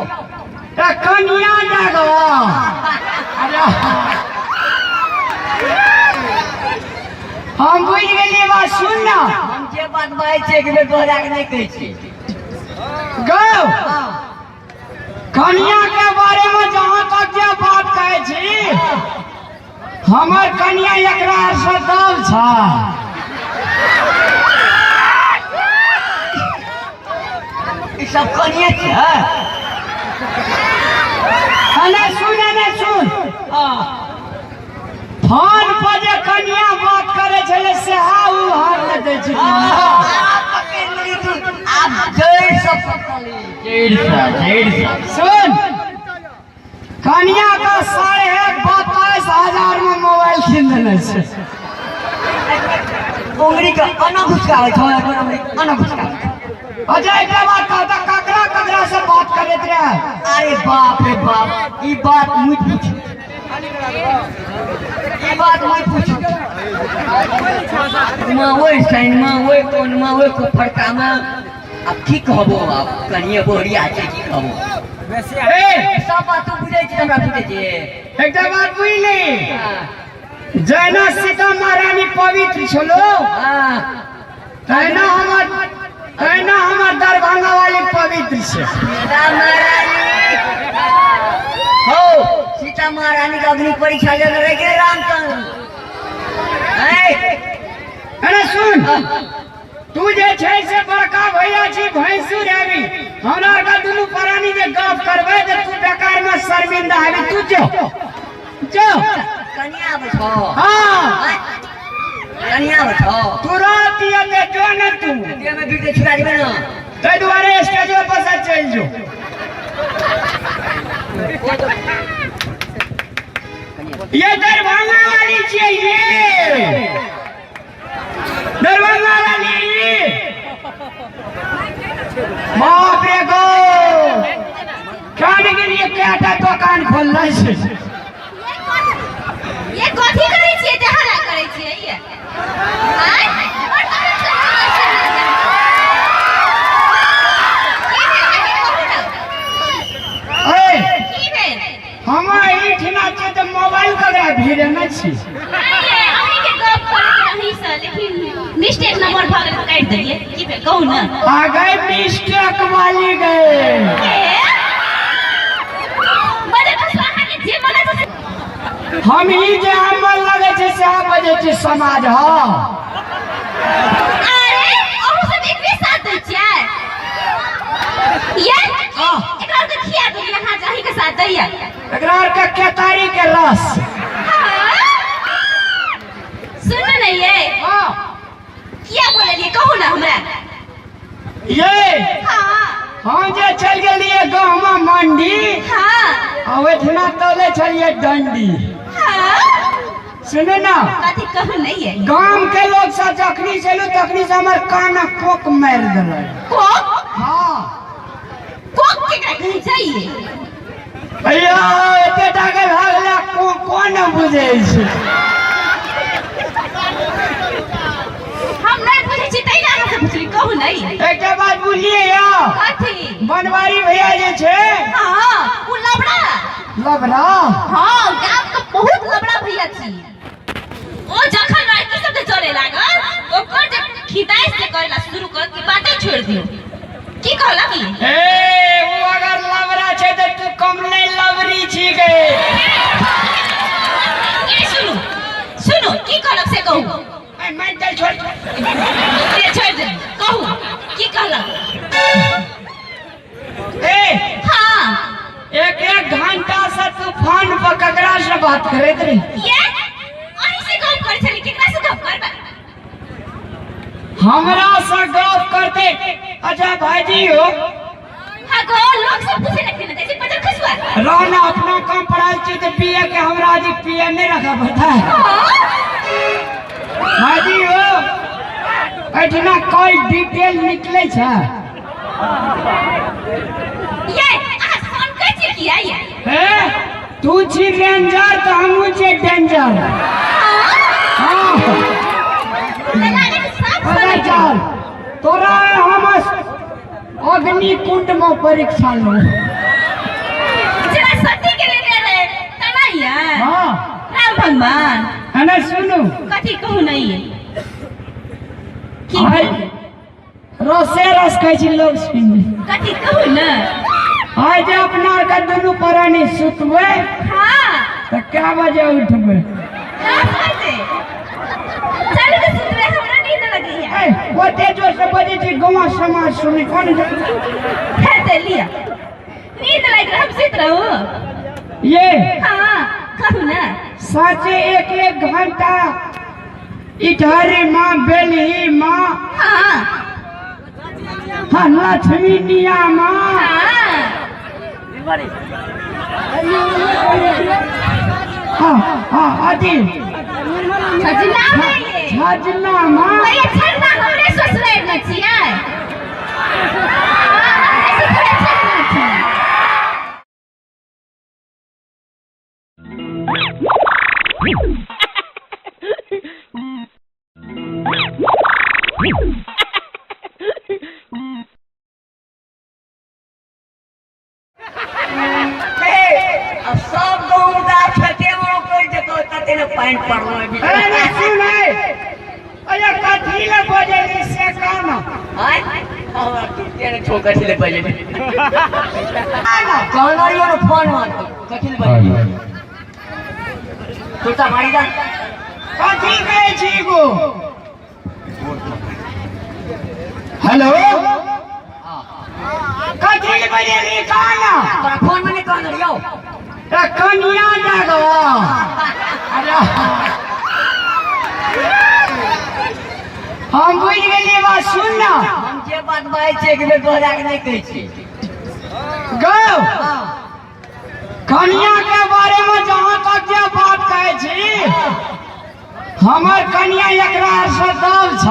त कनिया जागो। अरे हम बुझि गेलियै बात, सुन ना। हम जे बात बाजै छियै एक बेर दोहरा के नहीं कहै छियै। गौ, कनिया के बारे में जहाँ तक जे बात कहै छी, हमर कनिया एकरा से दल छ। ई सब कनिए छै? अने सुन, अने सुन, फोन पर जे कनिया बात करे छलै सेहा उ हार ने दै छै। पकड़ि लेली तू, आब जड़ि से पकड़ली, जड़ि से, जड़ि से। सुन, कनिया का 22.5 हजार में मोबाइल किन। लेने छै। उंगली के अना घुसकाबै छौ, अना घुसकाबै छौ। अच्छा एकरा बात कहता, ककरा ककरा से बात करैत रहे? अरे बाप रे बाप, ई बात मुझ पूछ, ई बात मुझ पूछ। माँ ओहि साइनमा, ओहि कोनमा, ओहि फड़कामा, आब की कहबो, आब कनिए बोहरिया छै, की कहबो। ए सब बात तू बुझै छी, हमरा बुझै छी। एकटा बात बुझली, जहिना सीता महारानी पवित्र छलो, तहिना हमर दरभंगा वाली पवित्र छै। सीता महारानी हो, सीता महारानी के अग्नि परीक्षा लेने रह गेल रामचंद्र। अरे सुन, तू जे छै से बड़का भैया छी, भैंसुर हेबी। हमरा आरके दुनू प्राणी जे गप करबै तऽ तू बेकार में शर्मिंदा हेबी। तू जो जो। कनिया आबै छौ? हाँ। कनिया आबै छौ? तुरंत एते जो ने तू। देहमे गिर के छुड़ा देबै ने। ताहि दुआरे स्टेजो पर से चलि जो। ये दरभंगा वाली छियै, ये दरभंगा वाली। बाप रे गो, खाने के लिए कएटा दोकान खोलने छै। ये कथी करै छियै जे हल्ला करै छियै ये? आँय? बड़ तहन से हल्ला छै। की भेल अहाँके, कहू ने? ए। की भेल? हम एहिठिना छियै तऽ मोबाइल ककरा भिड़ेने छी? नहि ये, अहींके गप करैत रही से, लेकिन मिस्टेक नंबर भऽ गेल तऽ काटि देलियै। की भेल, कहू ने? आ गए मिस्टेक वाली गए। के? बजे बस अहाँके जे मन छै से। हम ई जे हमर लगै छै सएह बजै छै समाज। हँ। अरे अहूँ सब एकरे साथ दै छियै ये? हाँ। एकरा आरके खिया देलियै अहाँ जे अहींके साथ दैया? एकरा आरके केतारी के रस। हाँ? सुनू ने ये। हाँ। किया बोललियै, कहू ने हमरा? ये। हाँ। हम जे चलि गेलियै गाँवमे मंडी, आ ओहिठिना तोले छलियै डंडी। सुनू ने। कथी, कहू ने ये? गाम के लोग सब जखनी से एलू तखनी से हमर कान कोक मारि देलक। कोक? हाँ। कोक केकरा कहै छै ये? भैया, एते टाके भए गेलै, को कोन बुझै छै? हम नहि बुझै छी तै ने अहाँ से पुछली, कहू ने ये। एकटा बात बुझलियै यौ? कथी? बनवारी भैया जे छै। हाँ, ओ लबड़ा। लबड़ा। हाँ, गाम के बहुत लबड़ा भैया छी। ओ जखन लड़की सब जे चले लागल, ओकर जे खिदाइ से करेला शुरू करत कि बाते छोड़ दियो। की कहलक ई? ए, ओ अगर लबड़ा छै तऽ तू कम नहि लबरी छी गे। ए सुनू सुनू, की कहलक से कहू। ए, मारि दे, छोड़। से छोड़ दे, कहू की कहलक? ए। हाँ। एक एक घंटा से तू फोन पर ककरा से बात करैत रही? ये अहीं से गप करै छली, केकरा से गप करबै? हमरा से गप करते? अच्छा भाईजी हो। हाँ गो, लोग सब पूछे लगते ना जैसे पजर खसुआ। रहना अपना काम पढ़ाई छी तऽ पीए के हमरा जी पीए नहीं रखा पड़ता है। भाईजी हो, एहिठिना कॉल डिटेल निकले छै। ये अहाँ फोन करै छियै किया ये? हे, तू छी रेंजर तऽ हमहूँ छियै डेंजर। हाँ। तऽ लागै छै साफ अरे समझ। चल, तोरा हम अग्नि कुंड में परीक्षा लो। जेना सती के लेने रहे तना ये। हाँ। राम भगवान। है ना, सुनू। कथी, कहू नहीं की? आइ रसे रस कहै छी लोग सुनि। कथी, कहू ने? आइ जे अपना आरके दुनू प्राणी सुतबै, तऽ कै बजे उठबै? 10 बजे। चलू ने सुतबै, हमरा नींद लगैया। ए, ओते जोर से बजै छी, गाँव समाज सुनै कोन। फेर दे लिया, नींद लागि रहल, हम सुति रहू। ये। हाँ, कहू ने? साँचे एक एक घंटा इधर माँ बेलही माँ, हाँ, लक्ष्मी निया माँ। हाँ हाँ, अथी। छजना में ये छजना में भैया छजना हमरे ससुराल में छियै। हाँ, हमरे ससुराल छजना छियै। अब सब गहुम दा खेते में कर जेतो तते ने पानि पड़लो अरे नहीं सुन है अरे कथी ले बजेली से कहना। आय हमरा टूटे ने छो कथी ले बजेली कहना रियो ने फोन मार कथी ले बजेली तोता मारी दा। कथी कहै छी गो? हेलो, कथी ले बजेली कहना? तोरा फोन में नहीं कहना रियो। ए कनिया जागो। अरे हम बुझि गेलियै बात, सुन ना। हम जे बात बाजै छियै एक बेर दोहरा के नहि कहै छियै। गौ कनिया के बारे में जहाँ तक जे बात कहै छी, हमर कनिया एकरा से दल छ।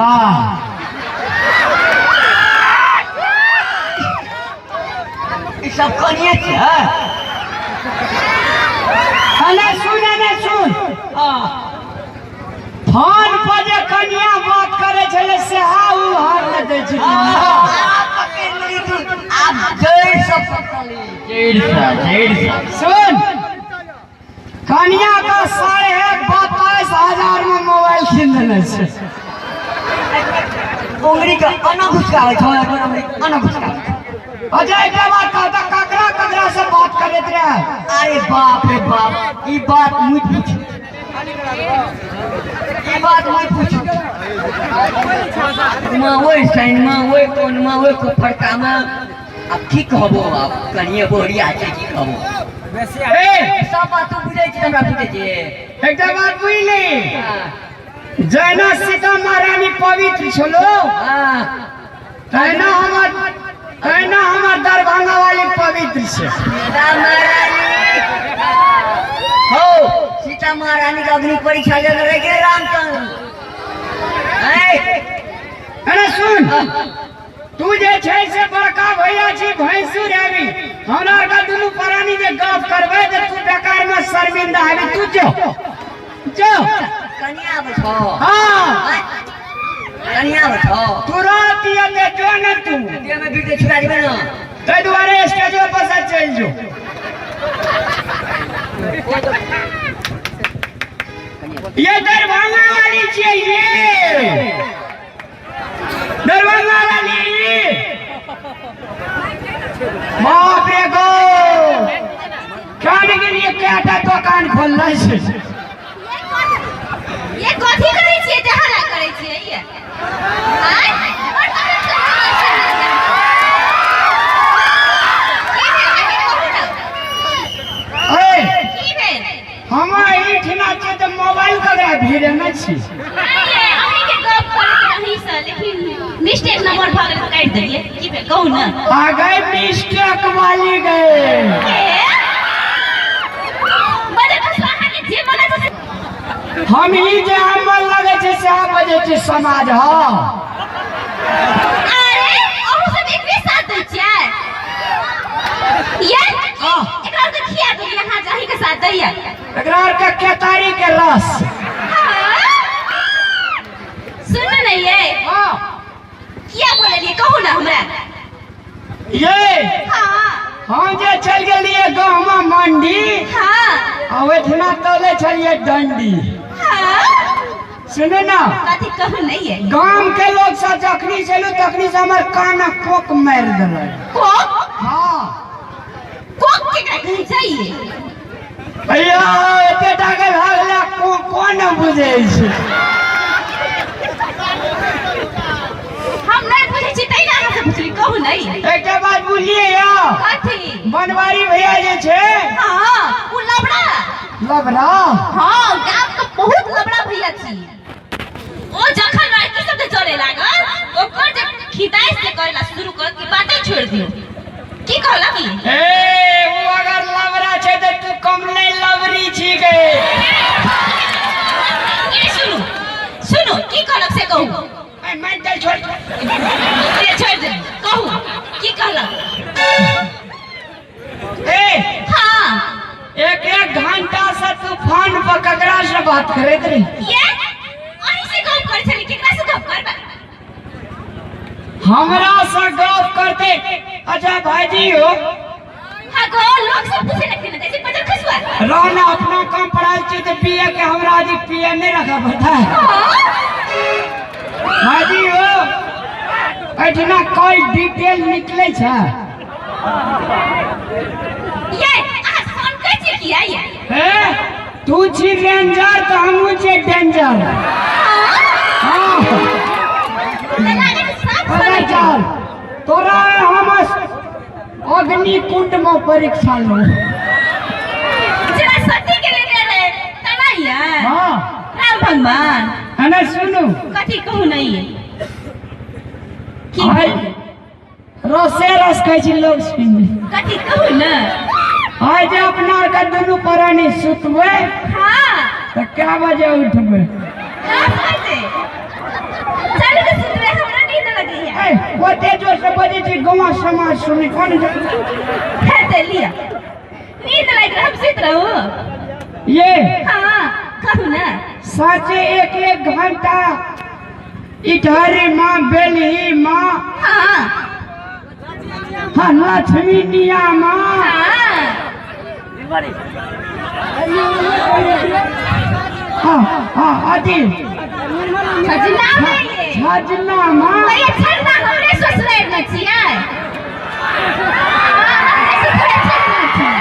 ई सब कनिए छै। अने सुन, अने सुन, फोन पर जे कनिया बात करे छलै से आ उ हार न दै छै। पकड़ि लेली तू आब जड़ि से पकड़ली, जड़ि से, जड़ि से। सुन, कनिया का 22,500 में मोबाइल कीन देने छै। उंगली के अना घुसकाबै छौ, उंगली अना घुसकाबै छौ। अच्छा एकटा बात कहता, ककरा ककरा से बात करैत रहे? अरे बाप रे बाप, ई बात मुझ पूछ, ई बात मुझ पूछ। माँ ओहि साइनमा, ओहि कोनमा, ओहि फड़कामा आब की कहबो, आब कनिए बोहरिया छै, की कहबो। ए सब बात तू बुझै छी, हमरा बुझै छी। एकटा बात बुझली, जहिना सीता महारानी पवित्र छलो तहिना हमर दरभंगा वाली पवित्र छै। सीता महारानी हो, सीता महारानी के अग्नि परीक्षा लेने रह गेल रामचंद्र। अरे सुन, तू जे छै से बड़का भैया छी, भैंसुर हेबी। हमरा आरके दुनू प्राणी जे गप करबै तऽ तू बेकार में शर्मिंदा हेबी। तू जो जो। कनिया आबै छौ? हाँ। कनिया आबै छौ? तुरंत एते जो ने तू। देह में बीते छुड़ा जेबै ने। ताहि दुआरे स्टेजो पर से चलि जो। ये दरभंगा वाली छियै, ये दरभंगा वाली। बाप रे गो, खाने के लिए कएटा दोकान खोलने छै। ये कथी करै छियै जे हल्ला करै छियै ये? आँय? और तखन कथी करै छियै? की भेल अहाँके, कहू ने? ए की भेल? हम एहिठिना छियै तऽ मोबाइल ककरा भीड़े नहि छी। नहि ये, अहींके गप करैत रही से, लेकिन मिस्टेक नंबर भऽ गेल तऽ काटि देलियै। की भेल कहू ने? आ गए मिस्टेक वाली गए। के? बजे बस अहाँके जे मन छै से हम ही जे हमर लगै छै सएह बजै छै समाज। हँ। अरे अहूँ सब एकरे साथ दै छियै ये? हाँ। एकरा आरके खिया देलियै अहाँ जे अहींके साथ दैया? एकरा आरके केतारी के रस। सुन ने ये। हाँ। किया बोललियै कहू ने हमरा? ये हाँ। हम जे चलि गेलियै गाँवमे मंडी आ ओहिठिना तोले छलियै डंडी। हाँ। सुनू ना। कथी कहू नहीं ये? गाम के लोग सब जखनी चलू तखनी से हमर कान कोक मारि देलक। कोक? हाँ। कोक के कहै चाहिए? भैया एते टाके भए गेलै, कोन बुझै छै? हम नहीं बुझै छी तै ने अहाँ से पुछली, कहू नहीं। एकटा बात बुझलियै या? कथी? बनवारी भैया जे छै। हाँ, उ लबड़ा। लबड़ा? हाँ, गाम के बहुत लबड़ा भैया छी। ओ जखन लड़की सब जे चले लागल, ओकर जे खिदाइ से करेला शुरू कर कि बाते छोड़ दियो। की कहला की? ए उ अगर लबड़ा छै तऽ तू कम नहि लबड़ी छी गे। ए सुनू। ए मैं चल छोड़। से छोड़ दे, कहू की कहला? ए हाँ। एक एक घंटा से तू फोन पर ककरा से बात करैत रही? ये अहीं से गप कर छली, केकरा से गप करबा? हमरा से गप करते। अच्छा भाईजी हो। हाँ गो, लोग सब पूछे लगते ना जैसे पजर खसुआ। रहना अपना काम पढ़ाई छी तो पिए के हमरा आज पिए नहीं रखा पड़ता है। भाईजी हो, एठना कोई डिटेल निकले छे। ये अहाँ फोन कर छी किया ये? ए तू छी रेंजर तो हमहू छी डेंजर। हाँ। पता चल तोरा हम अग्नि कुंड में परीक्षा लो। जरा सती के लेने रहे तना यार। हाँ। राम भगवान। अने सुनू। कथी कहू नहीं की? रसे रस कहै छी लोग सुन। कथी कहू ना? आइ जे अपना के दुनू प्राणी सुतबै। हाँ। तो क्या बजे उठबै? 10 बजे। चलू तो सुतबै, हमरा नींद लगैया। ए ओते जोर से बजै छी गाँव समाज सुनै कोन है ते लिया नींद लागि रहल, हम सुति रहू। ये हाँ कहू ना। साँचे एक एक घंटा इटहरी माँ बेलही माँ। हाँ। हाँ लक्ष्मी निया माँ। हाँ। हाँ हाँ आदि छजना में ये। छजना माँ। ये छजना हमरे ससुराल में छियै। हाँ, हमरे ससुराल छजना छियै।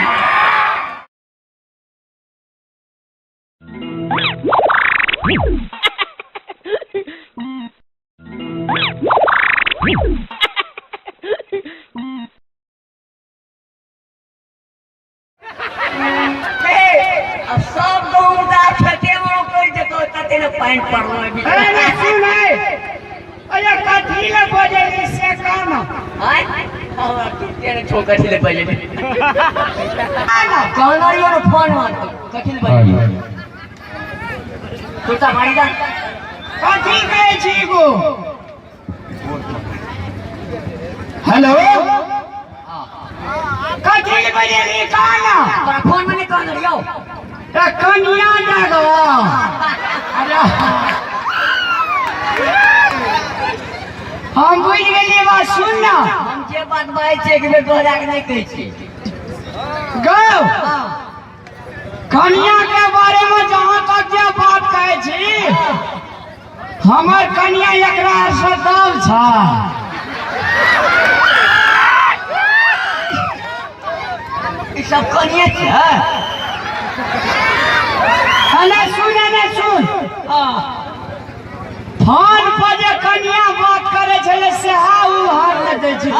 अब सब गाँव दा खेते में कर देतो तते ने पानि पड़लो। अरे ना सुन है, अरे कथी ले बजली से काम? आय हमरा टूटे ने छो कथी ले बजली? कहना रियो ने फोन मार कथी ले बजली? कुर्ता मारी दा। कथी कहै छी गो? हेलो कथी ले बजली काना? तोरा फोन में नहीं कहना रियो। त कनिया जागो। अरे हम बुझि गेलियै बात, सुन ना। हम जे बात बाजै छियै एक बेर दोहरा के नहीं कहै छियै। गौ कनिया के बारे में जहाँ तक जे बात कहै छी, हमर कनिया एकरा से दब छ। ई सब कनिया छै। अने सुन, अने सुन। फोन पर जे कनिया बात करै छलै से हा उ हार नहि दै छै।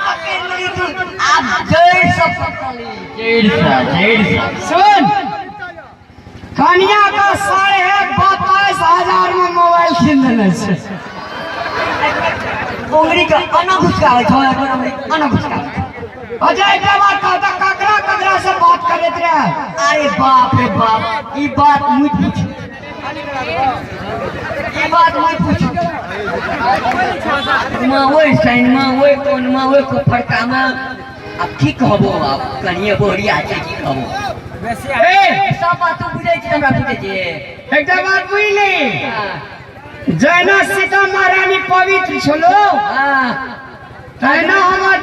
पकड़ि लेली तू, आब जड़ि से पकड़ली, जड़ि से, जड़ि से। सुन, कनिया का 22,500 में मोबाइल कीन देने छै। उंगली के अना घुसकाबै छौ, अना घुसकाबै। अच्छा एकटा बात कहता, ककरा ककरा से बात करैत रहे? अरे बाप रे बाप, ई बात मुझ पूछ, ई बात मुझ पूछ। माँ ओइ साइन माँ ओइ कोन माँ ओइ को फरका माँ। अब की कहबो, अब कनिए बोरिया छै, की कहबो? ए सब बात तू बुझै छी, हमरा बुझै छी। एकटा बात बुझली, जैना सीता महारानी पवित्र छलो तैना हमर,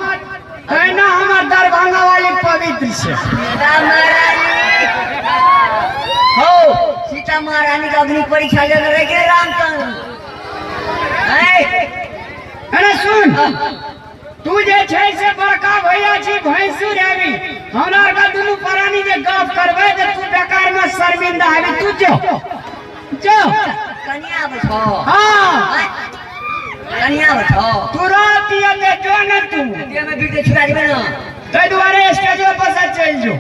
तैना हमर दरभंगा वाली पवित्र छै। सीता महारानी हो, सीता महारानी के अग्नि परीक्षा लेने रह गेलै रामचंद्र। अरे सुन, तू जे छै से बड़का भैया छी, भैंसुर हेबी। हमरा के दुनू प्राणी जे गप करबै तऽ तू बेकार में शर्मिंदा हेबी। तू जो जो कनिया आबै छौ। हाँ कनिया आबै छौ। तुरंत एते जो ने तू देह में बीते छुड़ा देबै ना, ताहि दुआरे स्टेजो पर से चलि जो।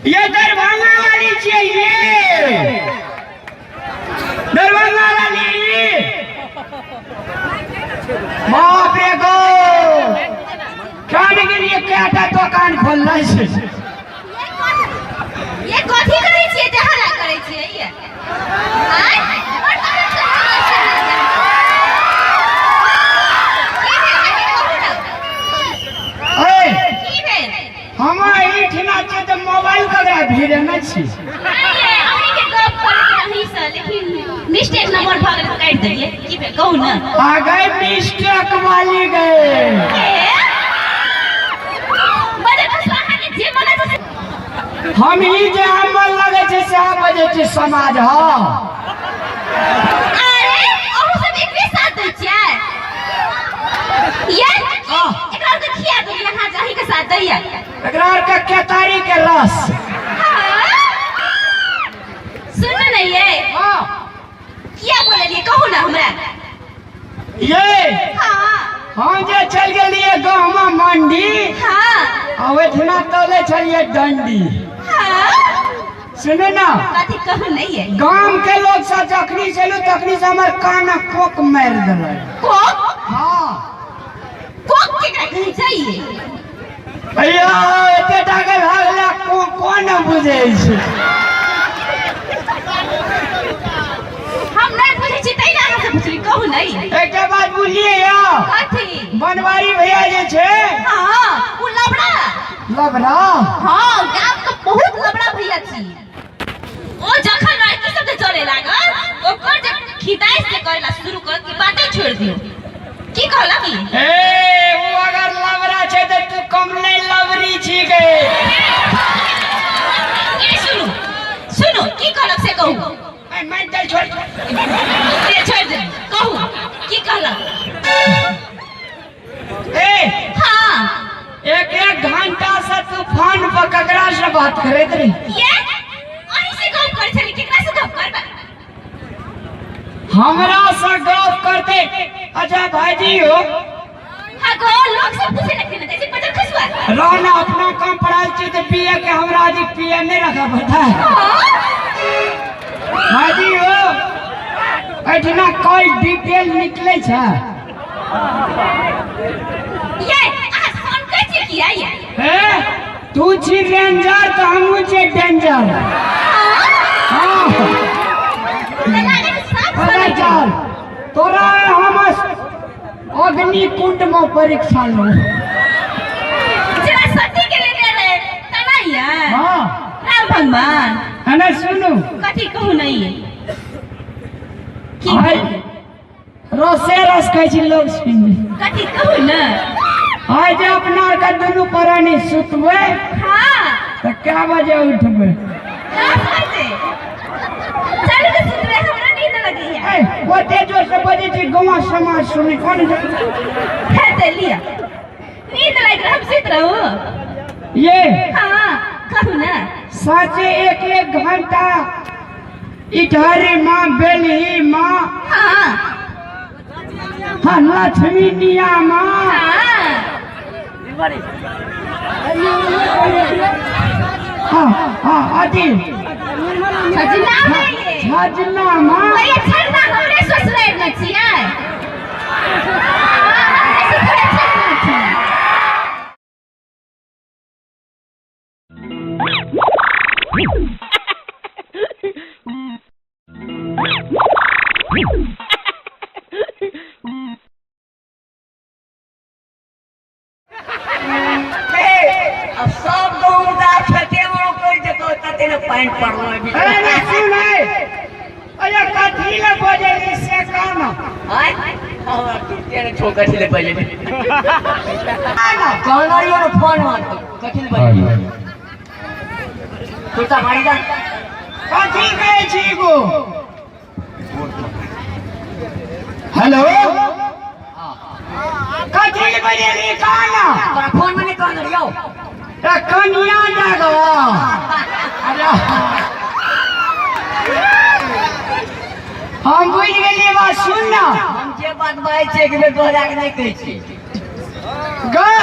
ये दरभंगा वाली छियै, ये दरभंगा वाली। बाप रे गो, खाने के लिए क्या दुकान खोलना है? ये कथी करै छियै जे हल्ला करै नहीं है आय बड़ तहन से की भेल अहाँके कहू ना ए की भेल हम एहिठिना छियै तऽ मोबाइल ककरा भिड़े नहि छी नहीं ये अहीं के गप करैत रही से लेकिन मिस्टेक नंबर भऽ गेल तऽ काटि देलियै की भेल कहू ना आ गए मिस्टेक वाली गए के बजे कसला अहाँके जे मन छै से हम ही जे हमर लगै छै सएह बजै छै समाज हँ अरे अहूँ सब एकरे साथ दै छियै ये हाँ। एकरा आरके खिया देलियै अहाँ जे अहींके साथ दैया एकरा आरके केतारी के रस सुनू ने ये हाँ किया बोललियै कहू ना हमरा ये हाँ हम जे चल गेलियै गहमा मंडी हाँ आ ओहिठिना तोले छलियै डंडी हाँ सुनू ना कथी कहू नहीं ये गाम के लोग सब जखनी चलू तखनी से हमर कान कोक मारि देलक कोक हाँ कोक केकरा कहै छै भैया एते टाके भए गेलै को कोन बुझै छै हम नहीं बुझै छी तै ने अहाँ से पुछली कहू नहीं एकटा बात बुझलियै यौ कथी बनवारी भैया जे छै हाँ उ लबड़ा लबड़ा हाँ गाम के बहुत लबड़ा भैया छी ओ जखन लड़की सब जे चले लागल ओकर जे खिदाइ से करेला शुरू कर के बाते छोड़ दियो की कहलक ई ए उ अगर लबड़ा छै तऽ तू कम नहि लबरी छी गे ए सुनू सुनू की कहलक से कहू ए मारि दे छोड़ से छोड़ दे कहू की कहलक ए हाँ एक एक घंटा से तू फोन पर ककरा से बात करैत रही ये अहीं से गप करै छली केकरा से गप करबै हमरा से गप करते अच्छा भाईजी हो हाँ गो लोग सब पूछे लगते ना जैसे पजर खसुआ रहना अपना काम पढ़ाई छी तो पीए के हमरा आज पीए नहीं रखा पता है भाईजी हो एठना कॉल डिटेल निकले छै ये अहाँ फोन कर छी किया ये हे तू छी रेंजर तो हमहू छी डेंजर हाँ पता चल तोरा हम अग्नि कुंड में परीक्षा लो जरा सती के लेने रहे तना यार हाँ राम भगवान है ना सुनू कथी कहू नहीं की आइ रसे रस कहै छी लोग सुनि कथी कहू ने आइ जे अपना आरके दुनू प्राणी सुतबै हाँ तऽ कए बजे उठबै 10 बजे चलू ने सुतबै हमरा नींद लगैया ए ओते जोर से बजै छी गाँव समाज सुनै कोन हे ते लिया नींद लागि रहल हम सुति रहू ये हाँ कहू ने साँचे एक एक घंटा इधर माँ बेलही माँ हाँ हाँ लक्ष्मी निया माँ हाँ हाँ हाँ अथी छजना है ये छजना माँ भैया छजना हमरे ससुराल में छियै हाँ, हमरे ससुराल छजना छियै। अब सब गहूम दा खेते में रोपि जेतो तते ने पानि पड़लो अरे ना सुन है अरे कथी ले बजली से कह ना आय हमरा टूटे ने छो कथी ले बजली कहना रहियो ने फोन मार कथी ले बजली कुर्ता मारी दा कथी कहै छी गो हेलो कथी ले बजली कह ना तोरा फोन में नहीं कहना रहियो ए कनिया जागो अरे हम बुझि गेलियै बात सुन ना हम जे बात बाजै छियै एक बेर दोहरा के नहि कहै छियै गौ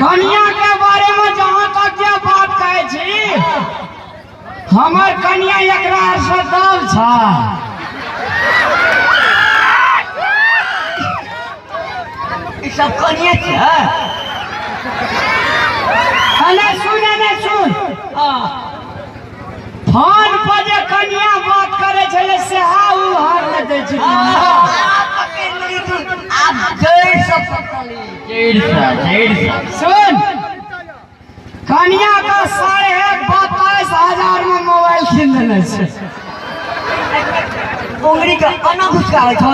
कनिया के बारे में जहाँ तक जे बात कहै छी हमर कनिया एकरा से दल छ ई सब कनिए छै अने सुन अने सुन फोन पर जे कनिया बात करे छलै से हा उ हार न दै छै। पकड़ लेली तू आब जड़ से पकड़ली, जड़ से, जड़ से। सुन, कनिया का 22,500 में मोबाइल कीन लेने छै। उंगली के अना घुसकावे छौ,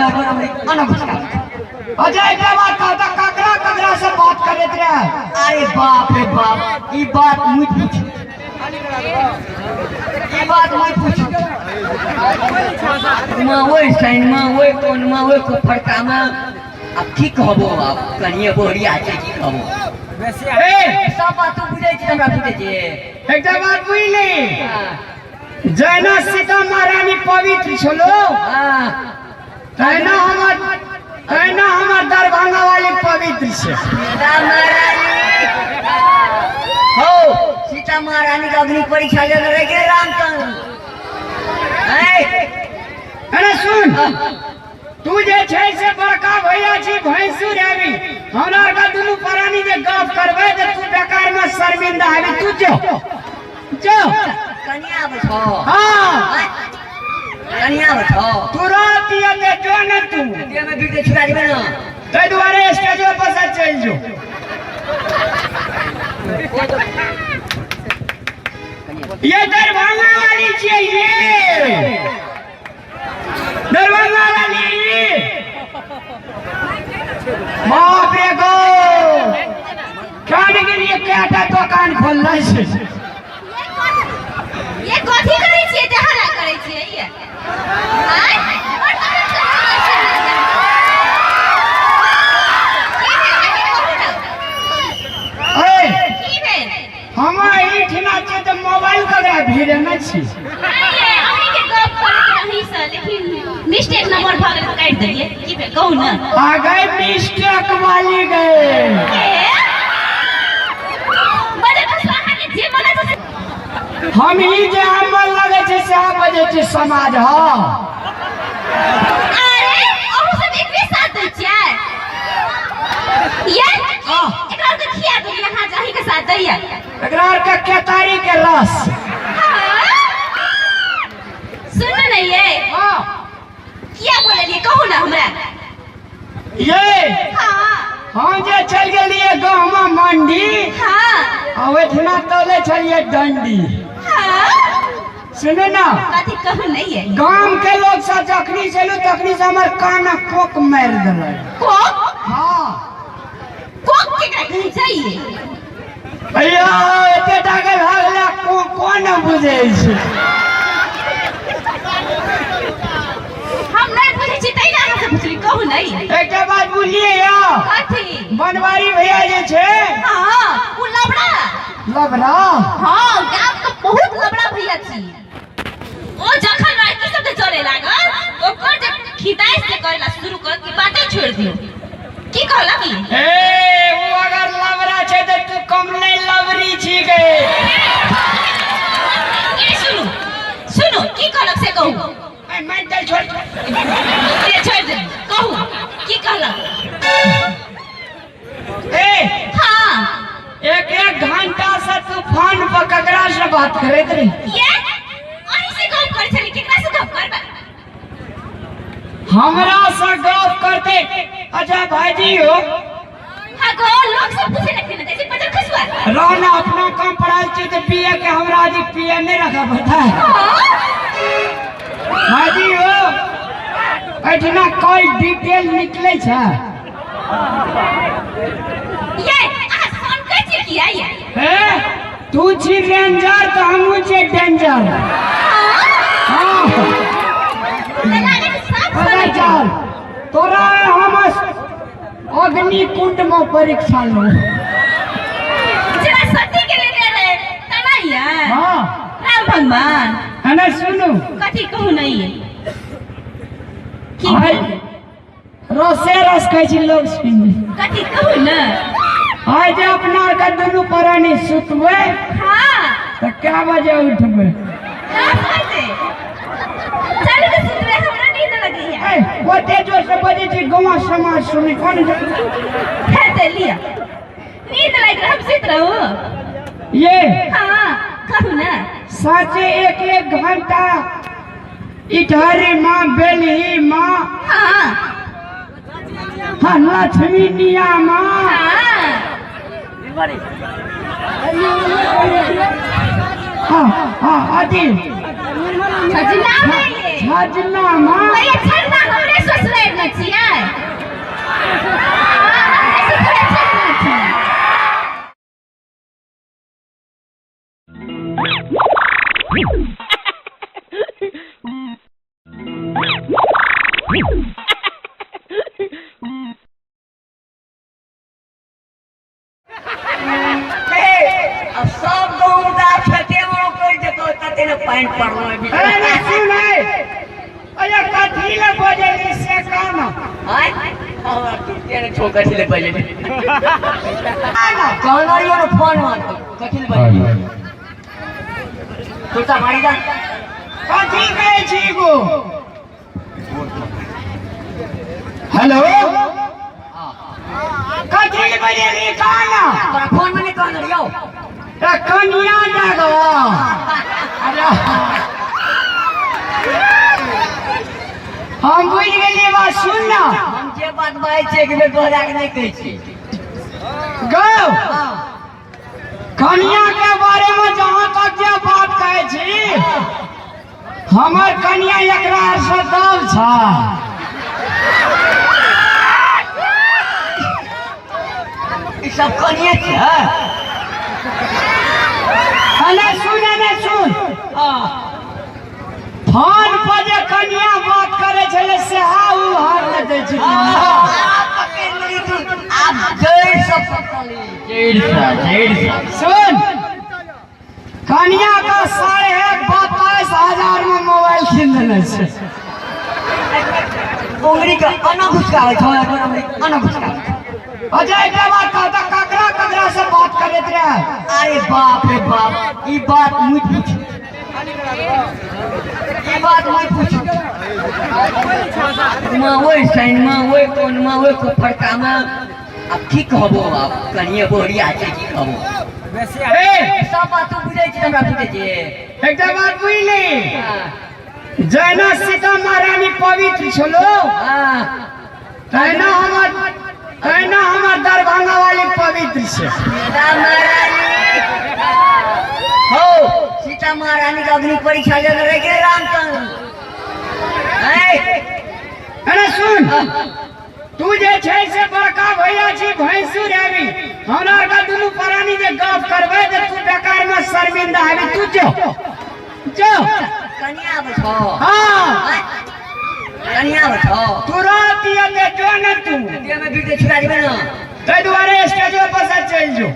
अना घुसकावे। अच्छा एकटा बात कहता, ककरा ककरा से बात करैत रहे? अरे बाप रे बाप, ई बात मुझ पूछ, ई बात मुझ पूछ। माँ ओइ साइन माँ ओइ कोन माँ ओइ को फड़का माँ आब की कहबो, आब कनिए बोहरिया छै, की कहबो? ए सब बात तू बुझै छी, हमरा बुझै छी। एकटा बात बुझली, जहिना सीता महारानी पवित्र छलो तहिना हमर दरभंगा वाली पवित्र छै। सीता महारानी हो, सीता महारानी के अग्नि परीक्षा लेने रह गेल रामचंद्र। अरे सुन, तू जे छै से बड़का भैया छी, भैंसुर हेबी। हमरा आरके दुनू प्राणी जे गप करबै तऽ तू बेकार में शर्मिंदा हेबी। तू जो जो। कनिया आबै छौ? हाँ। कनिया आबै छौ? तुरंत एते जो ने तू। देहमे गिर के छुड़ा देबै ना। ताहि दुआरे स्टेजो पर से चलि जो। ये दरभंगा वाली छियै, ये दरभंगा वाली। बाप रे गो, कान के लिए कएटा दोकान खोलने छै। ये कथी करै छियै? ते हल्ला करै छियै ये? आँय? बड़ तहन से हल्ला छै। की भेल अहाँके, कहू ने? ए, की भेल? हम एहिठिना छियै तऽ मोबाइल ककरा भीड़ेने छी? नहि ये, अहींके गप करैत रही से, लेकिन मिस्टेक नंबर भऽ गेल तऽ काटि देलियै। की भेल, कहू ने? आ गए मिस्टेक वाली गए। के? बड़े बस अहाँके जे मन छै हम ही जे हमर लगे छै सएह बजै छै समाज। हँ। अरे अहूँ सब एकरे साथ दै छियै? ये एकरा आरके खिया देलियै अहाँ जे अहींके साथ दैया? एकरा आरके केतारी के रस। सुन ने ये। हाँ। किया बोललियै, कहू ने हमरा? ये हाँ। हम जे चलि गेलियै गाँवमे मंडी आ ओहिठिना तोले छलियै डंडी। सुनू ना। कथी, कहू नहीं ये? गाम के लोग सब जखनी चलू तखनी से हमर कान कोक मारि देलक। कोक? हाँ। कोक केकरा कहै छै ये? भैया, एते टाके भए गेलै, को कोन बुझै छै? हम नहीं बुझै छी तै ने अहाँ से पुछली, कहू नहीं। एकटा बात बुझलियै या? कथी? बनवारी भैया जे छै। हाँ, उ लबड़ा। लबड़ा? हाँ, गाम के बहुत लबड़ा भैया छी। ओ जखन लड़की सब के चले लागल, ओकर जे खिदाइ से करेला शुरू करत कि बाते छोड़ दियो। की कहला की? ए, उ अगर लबड़ा छै तऽ तू कम नहि लबड़ी छी गे। ए सुनू सुनू, की कहलक से कहू। ए, मानि चल, छोड़। से छोड़ दे, कहू की कहलक? ए। हाँ। एक एक घंटा से तू फोन पर ककरा से बात करैत रही? ये अहीं से गप करै छली, केकरा से गप करबै? हमरा से गप करते। अच्छा भाईजी हो। हाँ गो, लोग सब पूछे लगते ना जैसे बजर खसुआ। रहना अपना काम पढ़ाई छी तो पिए के हमरा जी पिए नहीं रखा पता है। भाईजी हो, एठना कोई डिटेल निकले छै? ये अहाँ फोन करै छी किया ये? ए, तू छी रेंजर तो हमहूँ छी डेंजर। हाँ। तऽ लागै छै साफ पता सुनै। चल तोरा हम अग्नि कुंड में परीक्षा लो। जेना सती के लेने रहे तना ये। हाँ। राम भगवान। अने सुनू। कथी, कहू नहीं की? आइ रसे रस कहै छी लोग सुनि। कथी, कहू ने? आइ जे अपना आरके दुनू प्राणी सुतबै तऽ कै बजे उठबै? 10 बजे। चलू तऽ सुतबै, हमरा नींद लगैया। ए, ओते जोर से बजै छी, गाँव समाज सुनै कोन? फेर ते लिअ, नींद लागि रहल, हम सुति रहू। ये। हाँ, कहू ने। साँचे एक एक घंटा इटहरी माँ बेलही माँ हाँ हाँ लक्ष्मी निया माँ हाँ हाँ हाँ अथी छजना में ये छजना माँ भैया छजना हमरे ससुराल में छियै। हाँ, हमरे ससुराल छजना छियै। अब सब गाँव दा खेते में कर जेतो तते ने पानि पड़लो अरे ना सुन है अरे कथी ले बजली से काम आय हमरा तुरते ने ठोकर छले बजली ना कहना रहियो ने फोन मान कथी ले बजली तुरता मारी दा कथी कहै छी गो हेलो कथी ले बजली काना तोरा फोन में नहीं कहना रहियो ए कनिया जागो अरे हम बुझि गेलियै बात सुन ना हम जे बात बाजै छियै एक बेर दोहरा के नहीं कहै छियै गौ कनिया के बारे में जहाँ तक जे बात कहै छी हमर कनिया एकरा से दल छ ई सब कनिए छै अरे सुन अरे सुन फोन पर जे कनिया बात करे छलै से उ हार नहि दै छै पकड़ि लेली तू आब जड़ि से पकड़ली जड़ि से जड़ि से सुन कनिया का 22,500 में मोबाइल कीन देने छै उंगली के अना घुसकाबै छौ अना घुसकाबै छौ। अच्छा एकटा बात कहता ककरा ककरा से बात करैत रहे अरे बाप रे बाप ई बात मुझ पूछ ई बात मुझ पूछ माँ ओहि साइनमा ओहि कोनमा ओहि फड़कामा आब की कहबो आब कनिए बोहरिया छै की कहबो ए सब बात तू बुझै छी हमरा बुझै छी एकटा बात बुझली जहिना सीता महारानी पवित्र छलो हाँ तहिना हमर तहिना हमर दरभंगा वाली पवित्र छै सीता महारानी हो सीता महारानी के अग्नि परीक्षा लेने रह गेलै रामचंद्र अरे सुन तू जे छै से बड़का भैया छी भैंसुर हेबी हमरा आरके दुनू प्राणी जे गप करबै तऽ तू बेकार में शर्मिंदा हेबी तू जो जो कनिया आबै छौ हाँ कनिया आबै छौ तुरंत एते जो ने तू देहमे बीते छुड़ा देबै ने ताहि दुआरे स्टेजो पर से चलि जो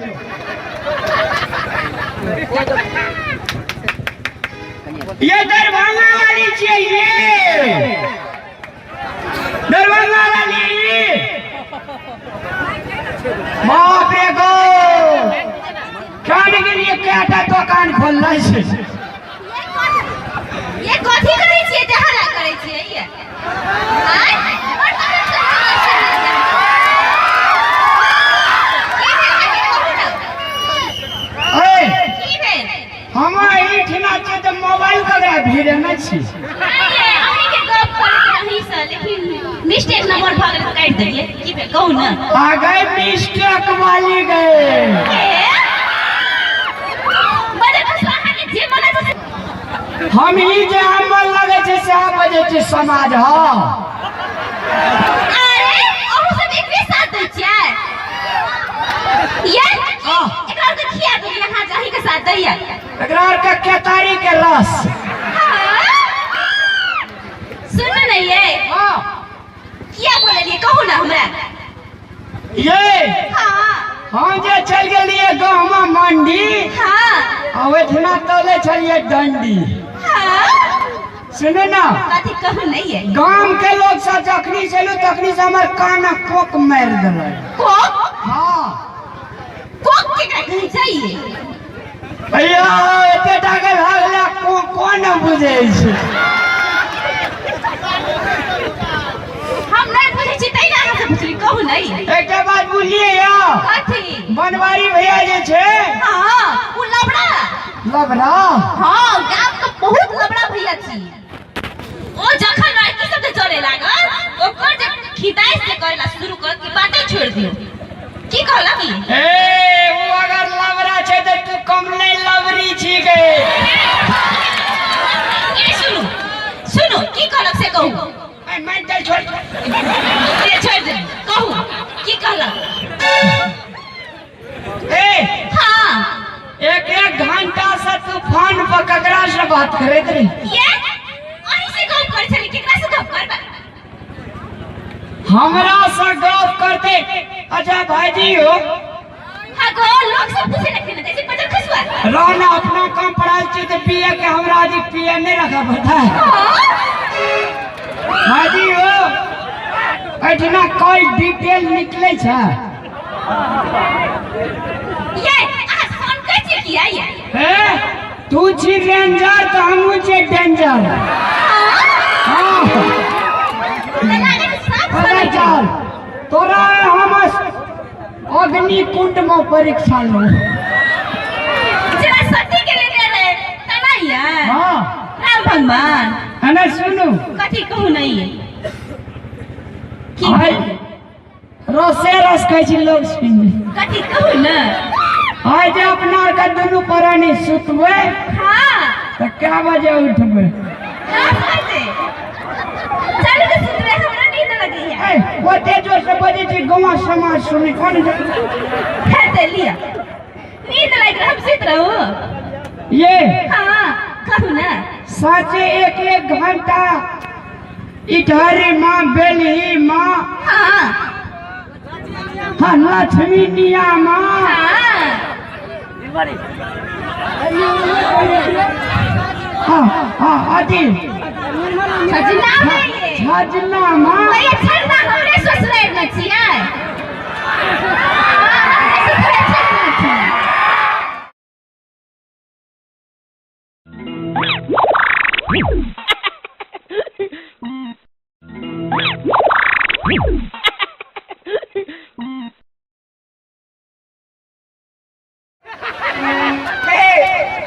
ये दरभंगा वाली छियै ये दरभंगा वाली बाप रे गो खाने के लिए कएटा दोकान खोलने छै ये कथी करै छियै जे हल्ला करै छियै ये आँय? बड़ तहन से हल्ला छै। की भेल अहाँके कहू ने? ए की भेल? हम एहिठिना छियै तऽ मोबाइल ककरा भिड़ेने छी नहि ये, अहींके गप करैत रही से, लेकिन मिस्टेक नंबर भऽ गेल तऽ काटि देलियै। की भेल कहू ने? आ गए मिस्टेक वाली गए के? बजट से अहाँके जे मन छै से हम ही जे हमर लगे छै सएह बजै छै समाज हँ अरे अहूँ सब एकरे साथ दै छियै ये हाँ। एकरा आरके खिया देलियै अहाँ जे अहींके साथ दैया एकरा आरके केतारी के रस सुनू ने ये हाँ किया बोललियै कहू ने हमरा ये हाँ हम जे चलि गेलियै गहमा मंडी हाँ आ ओहिठिना तोले छलियै डंडी हाँ सुनू ना कथी कहू नहीं ये गाम के लोग सब जखनी चलू तखनी से हमर कान कोक मारि देलक कोक हाँ कोक केकरा कहै छै ये भैया एते टाके भए गेलै को कोन बुझै छै हम नहीं बुझै छी तै ने अहाँ से पुछली कहू नहीं एकटा बात बुझलियै यौ कथी बनवारी भैया जे छै हाँ उ लबड़ा लबरा? हाँ, गाम के बहुत लबड़ा भैया छी। ओ जखन लड़की सब जे चले लागल, ओकर जे खिदाइस जे करेला शुरू करत कि बाते छोड़ दियो। की कहलक ई? ए, ओ अगर लबरा छै तऽ तू कम नहि लबरी छी गे। ए सुनू, सुनू, की कहलक से कहू। ए, मैं चल छोड़। से छोड़ दे, कहू की कहलक? ए, हाँ। एक एक घंटा से तू फोन पर ककरा से बात करैत रही? ये अहीं से गप करै छली, केकरा से गप करबै? हमरा से गप करते। अच्छा भाईजी हो। हाँ गो, लोग सब पूछे लगते ना, जैसे पजर खसुआ। रहना अपना काम पढ़ाई छी तो पीए के हमरा आज पीए नहीं रखा पड़ता है। भाईजी हो, एठना कॉल डिटेल निकले छै। ये अहाँ फोन कर छी किया ये? ए, तू छी रेंजर तो हमहू छी डेंजर। हाँ। अरे चल, तोरा हम अग्निकुंड में परीक्षा लो। जरा सती के लेने रहे तना ये। हाँ। राम भगवान। अने सुनू। कथी कहू नहीं की? आइ रसे रस कहै छी लोग सुन। कथी कहू ना? आइ जे अपना आर के दुनू प्राणी सुतबै। हाँ। तऽ कै बजे उठबै? 10 बजे। चलू तऽ सुतबै, हमरा नींद लगैया। ए, ओते जोर से बजै छी गाँव समाज सुनै कोन? खैर ते लिअ, नींद लागि रहल, हम सुति रहू। ये। हाँ, कहू ना। साँचे एक एक घंटा इधर माँ बेलही माँ। हाँ। हाँ, लक्ष्मी निया माँ। हाँ। हाँ हाँ, अथी छजना है ये। छजना माँ। भैया, छजना हमरे ससुराल में छियै। हाँ, हमरे ससुराल छजना छियै।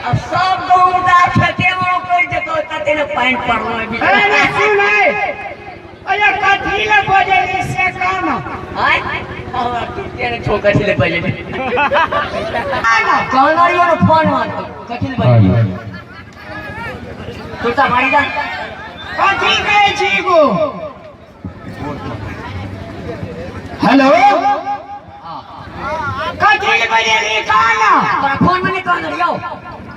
अब सब गाँव दा खेते में कर देतो तते ने पानि पड़लो। अरे ना सुन, है अरे कथी ले बजली से कहना। आय हमरा टूटे ने छो, कथी ले बजली कहना रियो ने फोन मार, कथी ले बजली कुर्ता मारी दा। कथी कहै छी गो? हेलो, कथी ले बजली कहना? तोरा फोन में नहीं कहना रियो।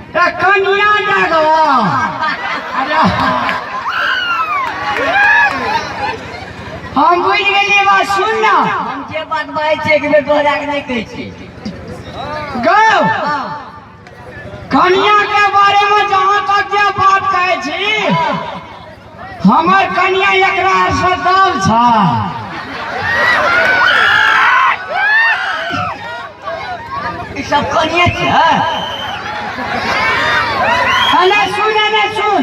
त कनिया जागो। अरे हम बुझि गेलियै बात, सुन ना। हम जे बात बाजै छियै एक बेर दोहरा के नहीं कहै छियै। गौ, कनिया के बारे में जहाँ तक जे बात कहै छी, हमर कनिया एकरा से दल छ। ई सब कनिए छै। अने सुन, अने सुन।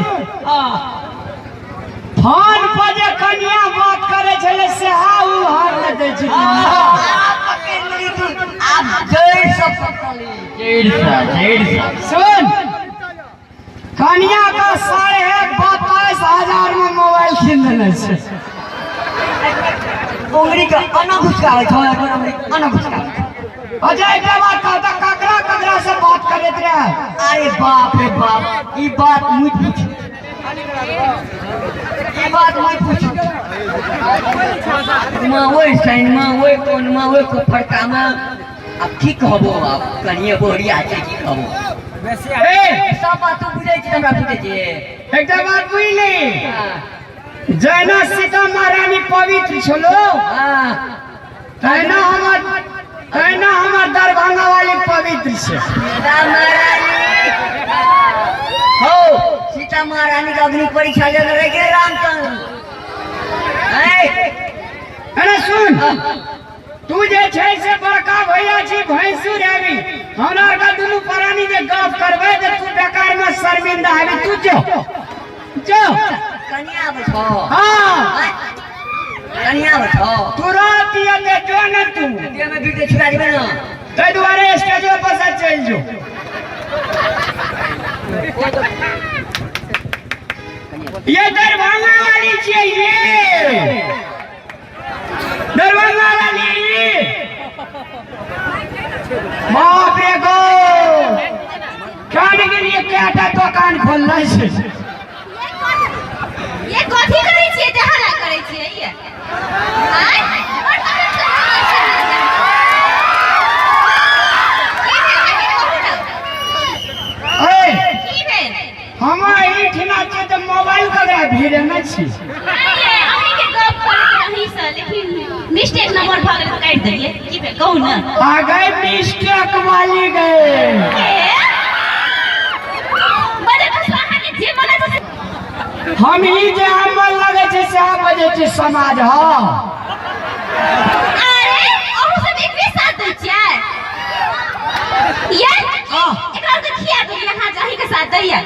फोन पर जे कनिया बात करै छलै से हा उ हार नहि दै छै। आब पकड़ि लेली तू, आब जड़ि से पकड़ली, जड़ि से, जड़ि से। सुन, कनिया का 22,500 में मोबाइल कीन देने छै। उंगली के अना घुसकाबै छौ, उंगली अना घुसकाबै छौ। अच्छा, एकटा बात कहता, ककरा ककरा से बात करैत रहे? अरे बाप रे बाप, ई बात मुझ पूछ, ई बात मुझ पूछ। माँ ओहि साइनमा, ओहि कोनमा, ओहि कोफरकामा, आब की कहबो, आब कनिए बोहरिया छै, की कहबो? ए, सब बात तू बुझै छी, हमरा बुझै छी। एकटा बात बुझली, जहिना सीता महारानी पवित्र छलो, तहिना हमर दरभंगा वाली पवित्र छै। सीता महारानी हो, सीता महारानी के अग्नि परीक्षा लेने रह गेल रामचंद्र। अरे सुन, तू जे छै से बड़का भैया छी, भैंसुर हेबी। हमरा आरके दुनू प्राणी जे गप करबै तऽ तू बेकार में शर्मिंदा हेबी। तू जो जो। कनिया आबै छौ? हाँ। कनिया आबै छौ? तुरंत एते जो ने तू। देह में बीते छुड़ा देबै ना। ताहि दुआरे स्टेजो पर से चलि जो। ये दरभंगा वाली छियै ये दरभंगा वाली बाप रे गो खाने के लिए कएटा दोकान खोलने छै। ये कथी करै छियै जे हल्ला करै छियै ये? आँय? बड़ तहन से हल्ला छै। की भेल अहाँके कहू ने? ए, की भेल? हम एहिठिना छियै तऽ मोबाइल ककरा भिड़ेने छी? नहि ये, अहींके गप करैत रही से, लेकिन मिस्टेक नंबर भऽ गेल तऽ काटि देलियै। की भेल कहू ने? आ गए मिस्टेक वाली गए। के? बजै तऽ अहाँके जे मन छै से हम ही जे हमर लगै छै सएह बजै छै समाज। हँ। अरे अहूँ सब एकरे साथ दै छियै ये? हाँ। एकरा आरके खिया देलियै अहाँ जे अहींके साथ दैया?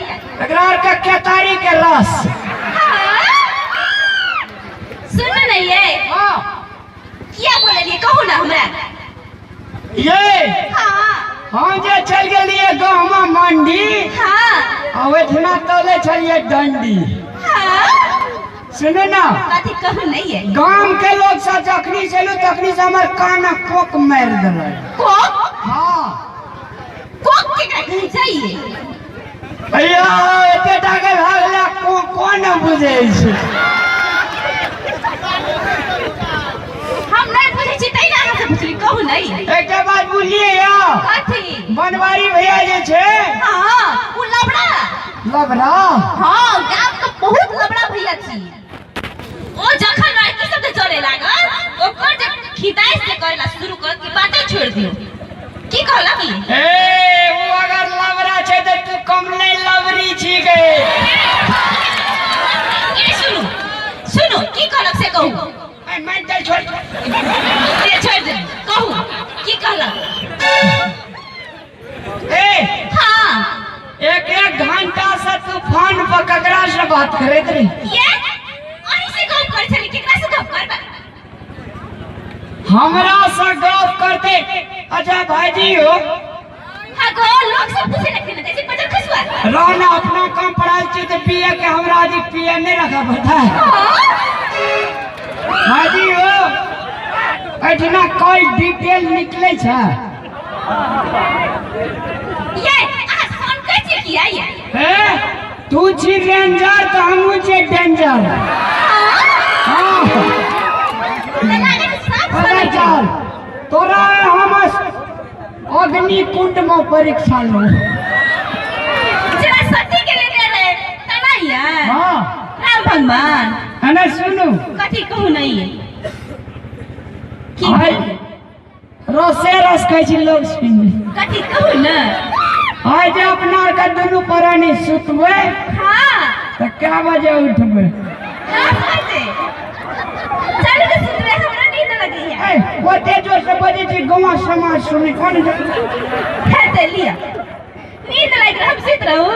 एकरा आरके केतारी के रस। हाँ। सुनू ने ये। हाँ। किया बोललियै कहू ने हमरा? ये। हाँ। हम जे चल गेलियै गहमा मंडी। हाँ। आ ओहिठिना तोले छलियै डंडी। हाँ। सुनू ना। कथी कहू नहीं ये? गाम के लोग सब जखनी चलू तखनी से हमर कान कोक मारि देलक। कोक? हाँ। कोक केकरा कहै छै ये? भैया एते टाके भए गेलै को कोन बुझै छै? हम नहीं बुझै छी तै ने अहाँ से पुछली, कहू नहीं। एकटा बात बुझलियै या? कथी? बनवारी भैया जे छै। हाँ, उ लबड़ा। लबड़ा? हाँ, गाम के बहुत लबड़ा भैया छी। ओ जखन लड़की सब जे चले लागल ओकर जे खिदाइ से करेला शुरू कर के बाते छोड़ दियो। की कहलक ई? ए, उ अगर लबड़ा छै तऽ तू कम नहि लबड़ी छी गे। ए सुनू सुनू, की कहलक से कहू। ए, मान चल छोड़। से छोड़ दे, कहू की कहलक? ए। हाँ। एक एक घंटा से तू फोन पर ककरा से बात करैत रही? ये अहीं से गप करै छली, केकरा से गप करबै? हमरा से गप करते। अच्छा भाईजी हो। हाँ गो लोग सब पूछे लगते ना जैसे बजर खसुआ। रहना अपना कम पढ़ाई छी तो पीए के हमरा अधिक पीए नहीं रखा पड़ता है। भाईजी हो, एठना कॉल डिटेल निकले छै। ये अहाँ फोन करै छी किया ये? ए, तू छी रेंजर तो हमहूँ छी डेंजर। हाँ। पता चल तोरा हम अग्नि कुंड में परीक्षा लो। जरा सती के लेने रहे तना ये। हाँ। राम भगवान। है ना सुनू। कथी कहू नहीं की? आइ रसे रस खाइ छी लोग सुनि। कथी कहू ने? आइ जे अपना आरके दुनू प्राणी सुतबै। हाँ। तऽ कै बजे उठबै? 10 बजे। चलू ने सुतबै, हमरा नींद लगैया। ए, ओते जोर से बजै छी गाँव समाज सुनै कोन। खैर ते लिअ, नींद लागि रहल, हम सुति रहू।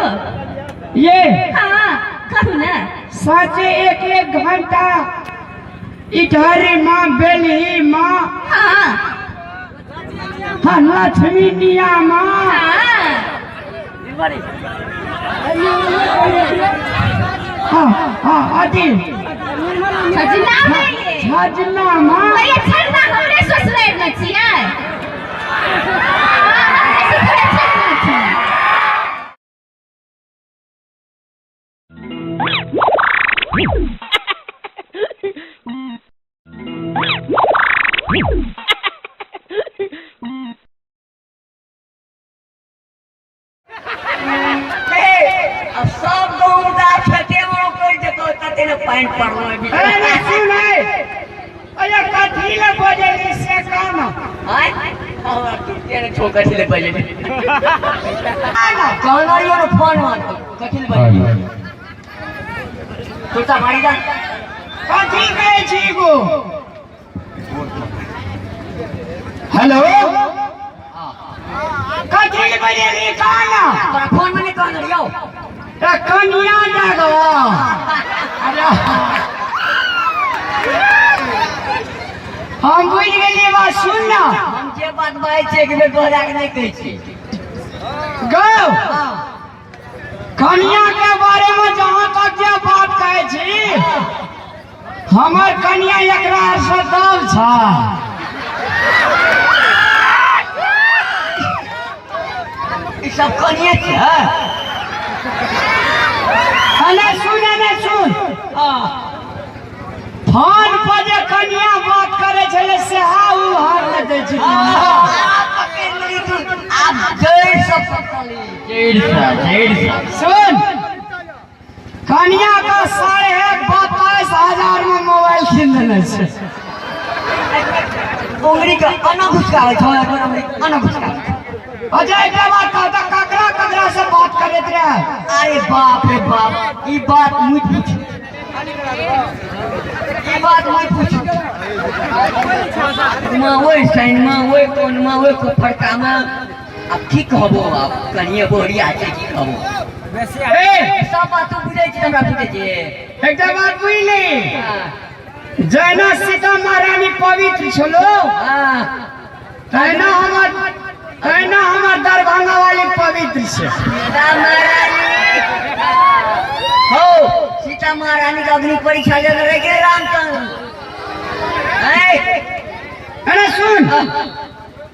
ये। हाँ कहू ने। साँचे एक एक घंटा इटहरी माँ बेलही माँ। हाँ। हाँ, लक्ष्मी निया माँ। हाँ। हाँ हाँ अथी छजना है ये। छजना माँ। भैया छजना हमरे ससुरारि में छियै। हाँ, हमरे ससुरारि छजना छियै। अब सब गाँव दा खेते में कर देतो तते ने पानि पड़लो। अरे ना सुन है, अरे कथी ले बजली से काम? आय हमरा टूटे ने छो कथी ले बजली? कहना यो ने फोन में कथी ले बजली कुर्ता मारी दा। कथी कहै छी गो? हेलो, कथी ले बजली काना? तोरा फोन में नहीं कहना यो। ए कनिया जागो। अरे हम बुझि गेलियै बात, सुन ना। हम जे बात बाजै छियै एक बेर दोहरा के नहीं कहै छियै। गौ। हाँ। कनिया के बारे में जहाँ तक जे बात कहै छी, हमर कनिया एकरा से दब छ। ई सब कनिए छै। अने सुन, अने सुन, फोन पर जे कनिया बात करे छलै सेहा उ हार नहि दै छै। पकड़ि लेली तू आब जड़ि से पकड़ली, जड़ि से, जड़ि से। सुन, कनिया का 22,500 में मोबाइल कीन देने छै। उंगली के अना घुसकाबै छौ, अना घुसकाबै छौ। अच्छा, एकरा बात कहता, ककरा ककरा से बात करैत रहे? अरे बाप रे बाप, ई बात मुझ पूछ, ई बात मुझ पूछ। माँ ओहि साइनमा, ओहि कोनमा, ओहि फड़कामा आब की कहबो, आब कनिए बोहरिया छै, की कहबो? ए, सब बात तू बुझै छी, हमरा बुझै छी। एकटा बात बुझली, जहिना सीता महारानी पवित्र छलो, तहिना हमर दरभंगा वाली पवित्र छै। सीता महारानी हो, सीता महारानी के अग्नि परीक्षा लेने रह गेल रामचंद्र। अरे सुन,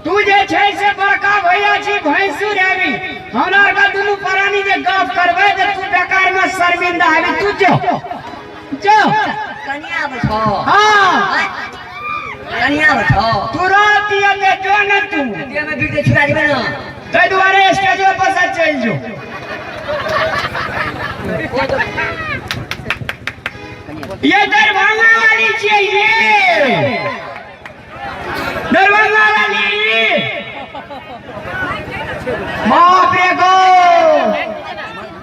तू जे छै से बड़का भैया छी, भैंसुर हेबी। हमरा आरके दुनू प्राणी जे गप करबै तऽ तू बेकार में शर्मिंदा हेबी। तू जो जो। कनिया आबै छौ? हाँ। कनिया आबै छौ? तुरंत एते जो ने तू। देह में गिरते छुड़ा देबै ने। ताहि दुआरे स्टेजो पर से चलि जो। ये दरभंगा वाली छियै, ये दरभंगा वाली। बाप रे गो,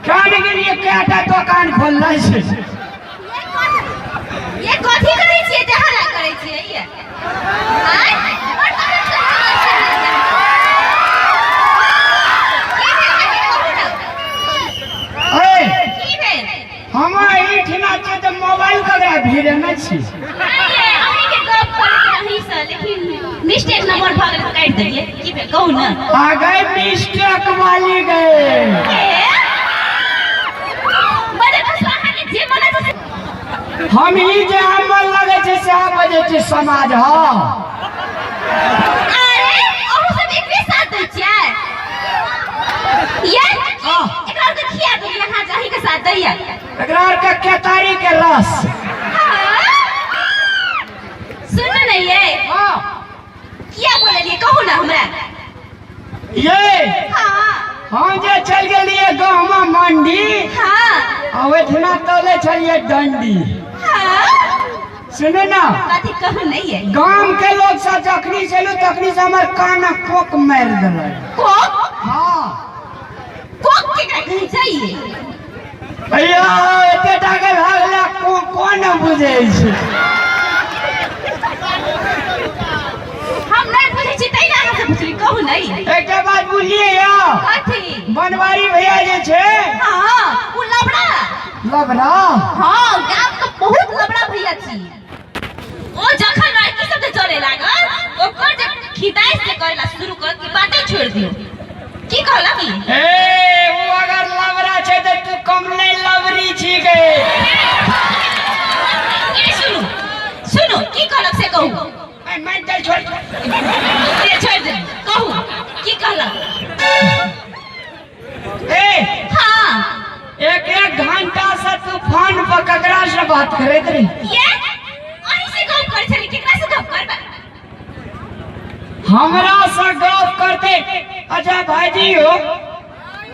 खाने के लिए कएटा दोकान खोलने छै। ये कथी करै छियै? जे हल्ला करै छियै ये? आँय? बड़ तहन से हल्ला छै। की भेल अहाँके, कहू ने? ए, की भेल? हम एहिठिना छियै तऽ मोबाइल ककरा भिड़ेने छी? नहि ये, अहींके गप करैत रही से, लेकिन मिस्टेक नंबर भऽ गेल तऽ काटि देलियै। की भेल, कहू ने? आ गए मिस्टेक वाली गए। ए? बजे बस अहाँके जे मन छै से। हम ई जे हमर लगै छै सएह बजै छै समाज। हँ। अरे, अहूँ सब एकरे साथ दै छियै? ये हाँ। एकरा आरके खिया देलियै अहाँ जे अहींके साथ दैया? एकरा आरके केतारी के रस। सुन ने ये। हाँ। किया बोललियै, कहू ने हमरा? ये हाँ। हम जे चलि गेलियै गाँवमे मंडी आ ओहिठिना तोले छलियै डंडी। हाँ। सुनू ने। कथी, कहू नहीं ये? गाम के लोग सब जखनी चलू तखनी से हमर कान कोक मारि देलक। कोक? हाँ। कोक केकरा कहै छै? भैया, एते टाके भए गेलै, को कोन बुझै छै? हम नहीं बुझै छी, तै ने अहाँ से पुछली। कहू नहीं। एकटा बात बुझलियै या? कथी? बनवारी भैया जे छै। हाँ, उ लबड़ा। लबड़ा। हाँ, गाम के बहुत लबड़ा भैया छी। ओ जखन लड़की सब जे चले लागल, ओकर जे खिदाइ से करेला शुरू करत कि बाते छोड़ दियो। की कहलक ई? ए, उ अगर लबड़ा छै तऽ तू कम नहि लबरी छी गे। ए, सुनू सुनू, की कहलक से कहू। ए, मारि दे, छोड़। से छोड़ दे, कहू की कहलक? ए, हाँ। एक एक घंटा से तू फोन पर ककरा से बात करैत रही? ये अहीं से गप करै छली, केकरा से गप करबै? हमरा से गप करते? अच्छा भाईजी हो।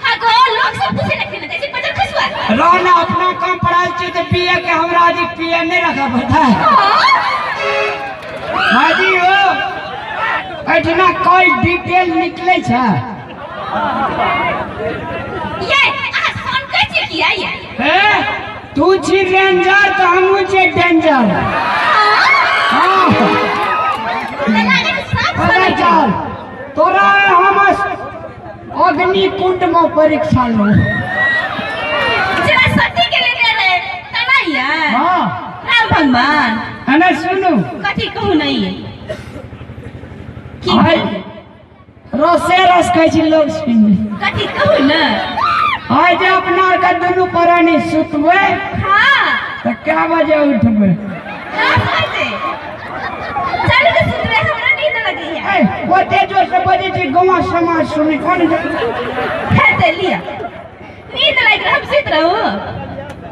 हाँ गो, लोग सब पूछे लखिन जैसे पजर खसुआ। रहना अपना कम पढ़ाई छी तऽ पीए के हमरा जी पीए नहीं रखा पड़ता है। भाईजी हो, एहिठिना कॉल डिटेल निकले छै। ये अहाँ फोन करै छियै किया ये? हे, तू छी रेंजर तऽ हमहूँ छियै डेंजर। हाँ। तऽ लागै छै साफ पता सनै। चल तोरा हम अग्नि कुंड में परीक्षा लो। जेना सती के लेने रहे तना ये। हाँ। राम भगवान। है ना, सुनू। कथी, कहू नहीं की? आइ रसे रस कहै छी लोग सुनि। कथी, कहू ने? आइ जे अपना आरके दुनू प्राणी सुतबै हाँ तऽ कए बजे उठबै? 10 बजे। चलू तऽ सुतबै, हमरा नींद लगैया। ए, ओते जोर से बजै छी, गाँव समाज सुनै कोन। हेतै, लिअ, नींद लागि रहल, हम सुति रहू।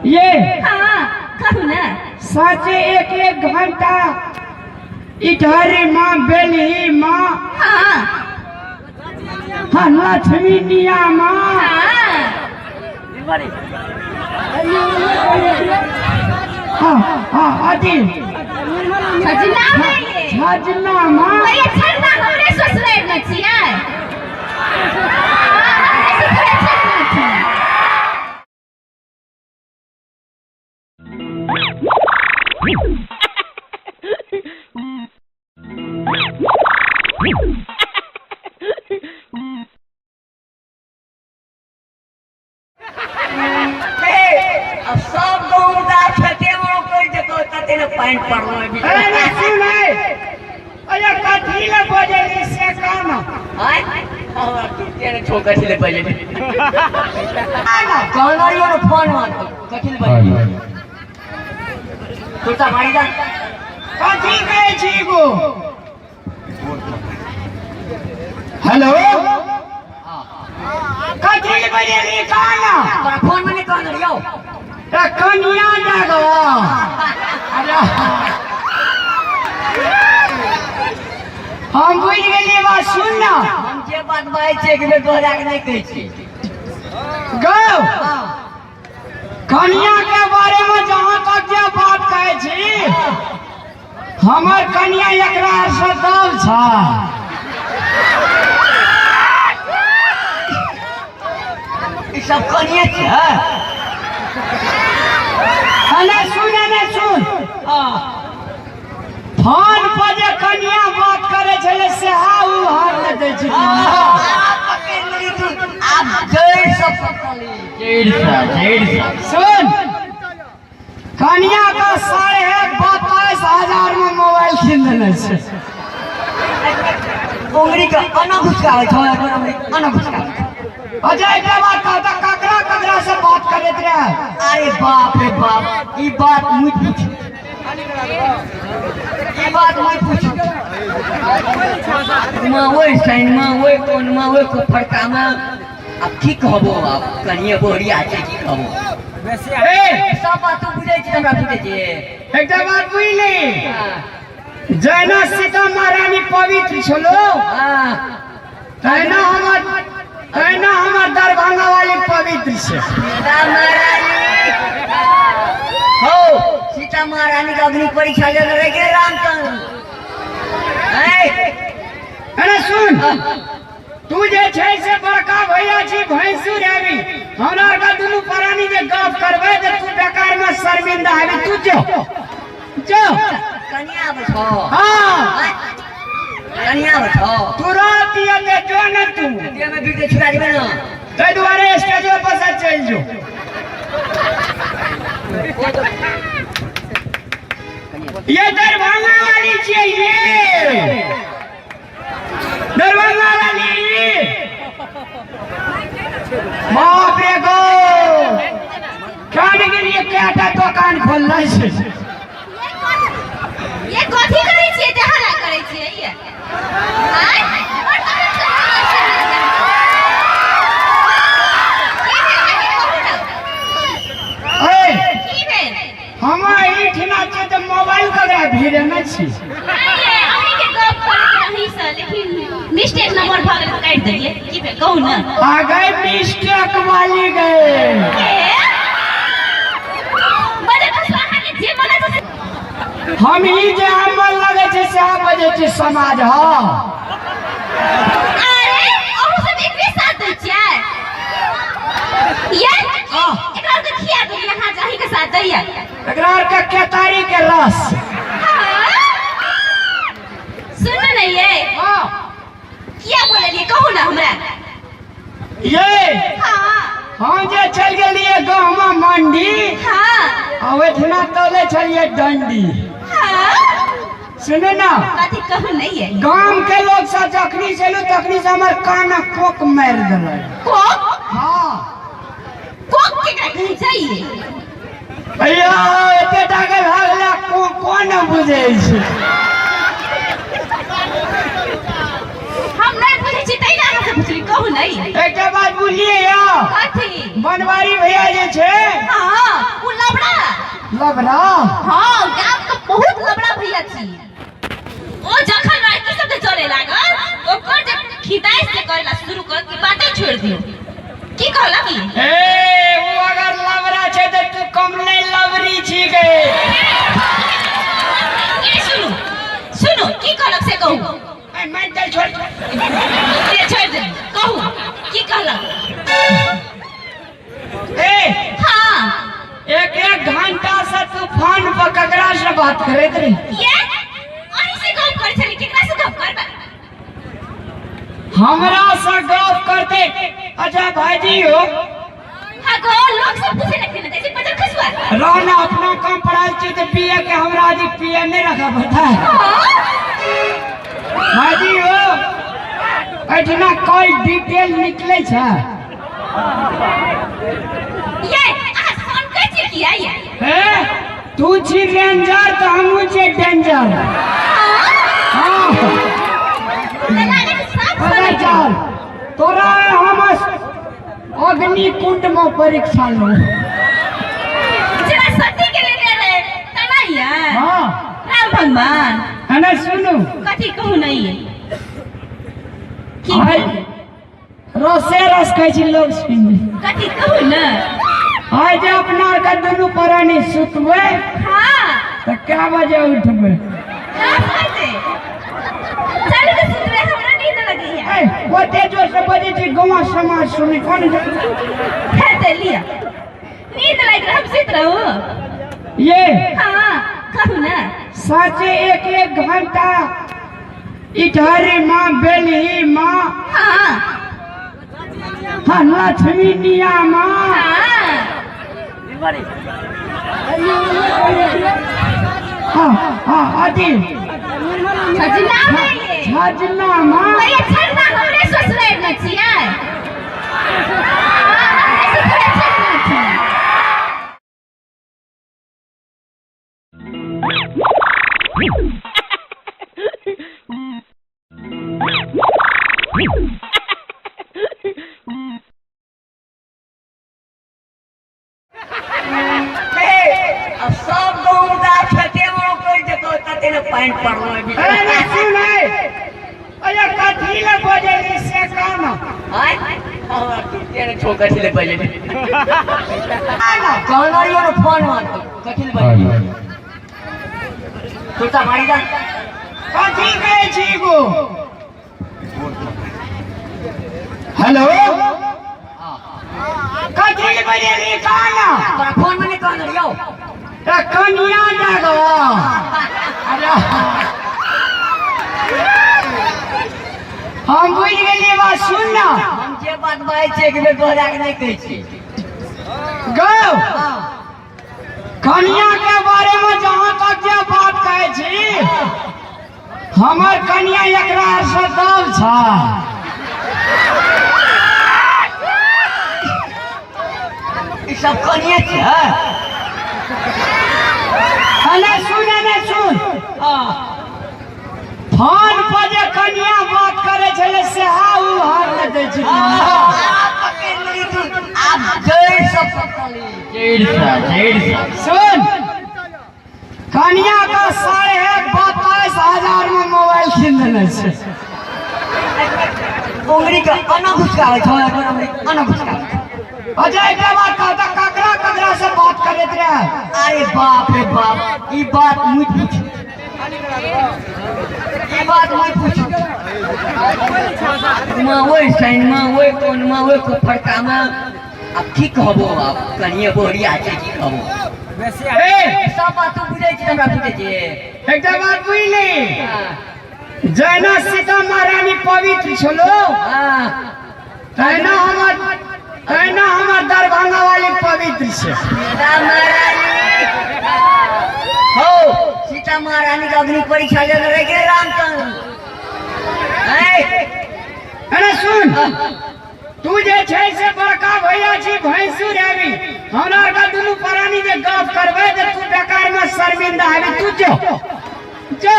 ये। हाँ, कहू ने। साँचे एक एक घंटा इटहरी माँ, बेलही माँ, हाँ, लक्ष्मी निया माँ। हाँ हाँ अथी। छजना है ये। छजना माँ। भैया, छजना हमरे ससुरारि मे छियै। हाँ, हमरे ससुरारि छजना छै। अब सब गहुम दा खेते में कर जेतो, तते ने पानि पड़लो। अरे ना, सुन है, अरे कथी ले बजली से कहना। आय हमरा टूटे ने छो, कथी ले बजली? कहना रहियो ने फोन में कथी ले बजली तुरता मारी जा। कथी कहै छी गो? हेलो, कथी ले बजली कहना? तोरा फोन में नहीं कहना रहियो। ए, कनिया जागो। अरे, हम बुझि गेलियै बात, सुन ना। हम जे बात बाजै छियै, एक बेर दोहरा के नहि कहै छियै। गौ। हाँ। कनिया के बारे में जहाँ तक जे बात कहै छी, हमर कनिया एकरा से दल छ। ई सब कनिए छै, हाँ? अने सुन, अने सुन। हाँ। फोन पर जे कनिया बात करे छलै से उ हार नहि दै छै। आब पकड़ि लेली तू, आब जड़ि से पकड़ली, जड़ि से, जड़ि से। सुन, कनिया का 22,500 में मोबाइल कीन देने छै। उंगली के अना घुसकाबै छौ, उंगली अना घुसकाबै छौ। अच्छा, एकटा बात कहता, ककरा ककरा से बात करैत रहे? अरे बाप रे बाप, ई बात मुझ पूछ, ई बात मुझ पूछ। माँ ओहि साइनमा, ओहि कोनमा, ओहि फड़कामा, आब की कहबो? आब कनिए बोहरिया छै, की कहबो? ए। सब बात तू बुझै छी, हमरा बुझै छी। एकटा बात बुझली? जहिना सीता महारानी पवित्र छलो, तहिना हमर दरभंगा वाली पवित्र छै। सीता महारानी हो, सीता महारानी के अग्नि परीक्षा लेने रह गेल रामचंद्र। अरे सुन, तू जे छै से बड़का भैया छी, भैंसुर हेबी। हमरा आरके दुनू प्राणी जे गप करबै तऽ तू बेकार में शर्मिंदा हेबी। तू जो जो। कनिया आबै छौ? हाँ। कनिया आबै छौ? तुरंत एते जो ने तू। देह में बीते छुड़ा देबै ने। ताहि दुआरे स्टेजो पर से चलि जो। ये दरभंगा वाली छियै, ये दरभंगा वाली। बाप रे गो, खाने के लिए कएटा दोकान खोलने छै। ये कथी करै छियै? ते हल्ला करै छियै ये? आँय? और तखन से हल्ला करै छियै। की भेल अहाँके, कहू ने। ए। की भेल? हम एहिठिना छियै तऽ मोबाइल ककरा भीड़े नहि छी। नहीं ये, अहींके गप करैत रही से, लेकिन मिस्टेक नंबर भऽ गेल तऽ काटि देलियै। की भेल, कहू ने। आ गए मिस्टेक वाली गए। के? बजे बस अहाँके जे मन छै से। हम ही जे अमल लगै छै सएह बजै छै समाज, हँ। अरे, अहूँ सब एकरे साथ दै छियै? ये एकरा आरके खिया देलियै अहाँ जे अहींके साथ दैया? एकरा आरके केतारी के रस। सुन ने ये। हाँ। किया बोललियै, कहू ने हमरा। ये। हम जे चलि गेलियै गहमा मंडी आ ओहिठिना तोले छलियै डंडी। सुनू ना। कथी, कहू नहीं ये। गाम के लोग सब जखनी चलू तखनी से हमर कान कोक मारि देलक। कोक? हाँ। कहीं जाइए। भैया एते टाके भए गेलै, कोन बुझै छै? हम नहीं बुझै छी तै ने अहाँ से पुछली, कहू नहीं। एकटा बात बुझलियै यौ? कथी? बनवारी भैया जे छै। हाँ, उ लबड़ा। लबड़ा? हाँ, गाम के बहुत लबड़ा भैया छी। ओ जखन लड़की सब चले लागल, ओकर जे खिदाइ से करेला शुरू कर के बाते छोड़ दियो। की कहला की? ए, ओ अगर लबड़ा छै तऽ तू कम नहि लबड़ी छी गे। ए सुनू सुनू, की कहलक से कहू। ए, मान चल, छोड़। ए, छोड़ दे, कहू की कहलक। ए। हाँ। एक एक घंटा से तू फोन पर ककरा से बात करैत रही? ये अहीं से गप करै छली, केकरा से गप करबै? हमरा से गप करते। अच्छा भाईजी हो। हाँ गो, लोग सब पूछे लगते ना जैसे पजर खसुआ। रहना अपना काम पढ़ाई छी तो पिए के हमरा अधिक पिए नहीं रखा पड़ता है। भाईजी हो, एठना कॉल डिटेल निकले छै। ये अहाँ फोन कर छी किया ये? हे, तू छी रेंजर तो हमहू छी डेंजर। हाँ। तऽ लागै छै साफ पता सुनै। चल तोरा हम अग्नि कुंड में परीक्षा लो। जेना सती के लेने रहे तना ये। हाँ। राम भगवान। अने सुनू। कथी कहू नहीं की? आइ रसे रस कहै छी लोग सुनि। कथी कहू ने? आइ जे अपना आरके दुनू प्राणी सुतबै हाँ तऽ कै बजे उठबै? 10 बजे। चलू तऽ सुतबै, हमरा नींद लगैया। ए, ओते जोर से बजै छी, गाँव समाज सुनै कोन? हेतै, लिअ, नींद लागि रहल, हम सुति रहू। ये। हाँ, कहू ने। साँचे एक एक घंटा इटहरी माँ, बेलही माँ, हाँ हाँ, लक्ष्मी निया माँ। हाँ। हाँ हाँ, अथी। छजना नहीं ये। छजना माँ। भैया, छजना हमरे ससुराल में छियै। हाँ, हमरे ससुराल छजना छियै। अब सब गहुम दा खेते में रोपि देतो, तते ने पानि पड़लो। अरे नहीं सुन, अरे कथी ले बजली से कहना। आय हमरा टूटे ने छो, कथी ले बजली? कहना रहियो ने फोन में कथी ले बजली, कुर्ता मारी दा। कथी कहै छी गो? हेलो, कथी ले बजली कहना? तोरा फोन में नहीं कहना रहियो। ए, कनिया जागो। अरे हम बुझि गेलियै बात, सुन ना। हम जे बात बाजै छियै एक बेर दोहरा के नहीं कहै छियै। गौ, कनिया के बारे में जहाँ तक जे बात कहै छी, हमर कनिया एकरा से दब छ। ई सब कनिए छै। अने सुन, अने सुन। फोन पर जे कनिया बात करै छलै से उ हार नहि दै छै। आब पकड़ि लेली तू, आब जड़ि से पकड़ली, जड़ि से, जड़ि से। सुन, कनिया का 22.5 हजार में मोबाइल कीन देने छै। उंगली के अना घुसकाबै छौ, उंगली अना घुसकाबै छौ। अच्छा, एकटा बात कहता, ककरा ककरा से बात करैत रहे? अरे बाप रे बाप, ई बात मुझ पूछ, ई बात मुझ पूछ। माँ ओहि साइनमा, ओहि कोनमा, ओहि फड़कामा, आब की कहबो? आब कनिए बोहरिया छै, की कहबो? ए। सब बात तू बुझै छी, हमरा बुझै छी। एकटा बात बुझली? जहिना सीता महारानी पवित्र छलो, तहिना हमर दरभंगा वाली पवित्र छै। सीता महारानी हो, सीता महारानी के अग्नि परीक्षा लेने रह गेल रामचंद्र। ऐ, अरे सुन। तू जे छै से बड़का भैया छी भैंसुर हेबी, हमरा आरके दुनू प्राणी जे गप करबै तऽ तू बेकार में शर्मिंदा हेबी। तू जो जो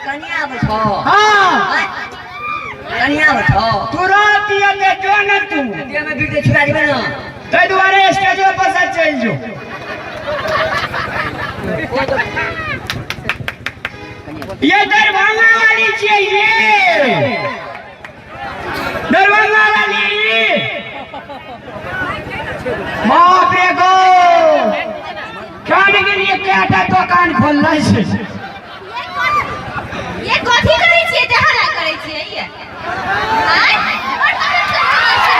कनिया बैठो। हाँ कनिया बैठो। तुरंत ये जो न तू देह में बीते छुड़ा देबै ना। ताहि दुआरे स्टेजो पर से चलि जो। ये दरभंगा वाली छियै, ये दरभंगा वाली। बाप रे गो, खाने के लिए कएटा दोकान खोलने छै। ये कथी करै छियै जे हल्ला करै छियै ये? आँय? बड़ तहन से हल्ला छै।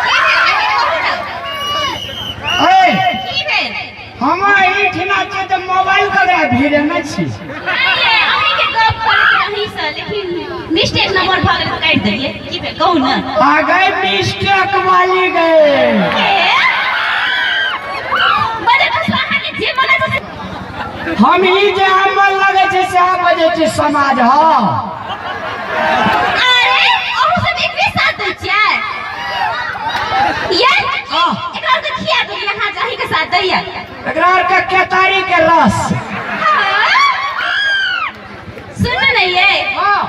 की भेल अहाँके कहू ने? ए, की भेल? हम एहिठिना छियै तऽ मोबाइल ककरा भिड़ेने छी? नहि ये, अहींके गप करैत रही से, लेकिन मिस्टेक नंबर भऽ गेल तऽ काटि देलियै। की भेल कहू ने? आ गए मिस्टेक वाली गए। के? बजै तऽ अहाँके जे मन छै से हम ही जे हमर लगै छै सएह बजै छै समाज। हँ अरे अहूँ सब एकरे साथ दै छियै? ये हाँ। एकरा आरके खिया देलियै अहाँ जे अहींके साथ दैया? एकरा आरके केतारी के रस। सुनू ने ये, हाँ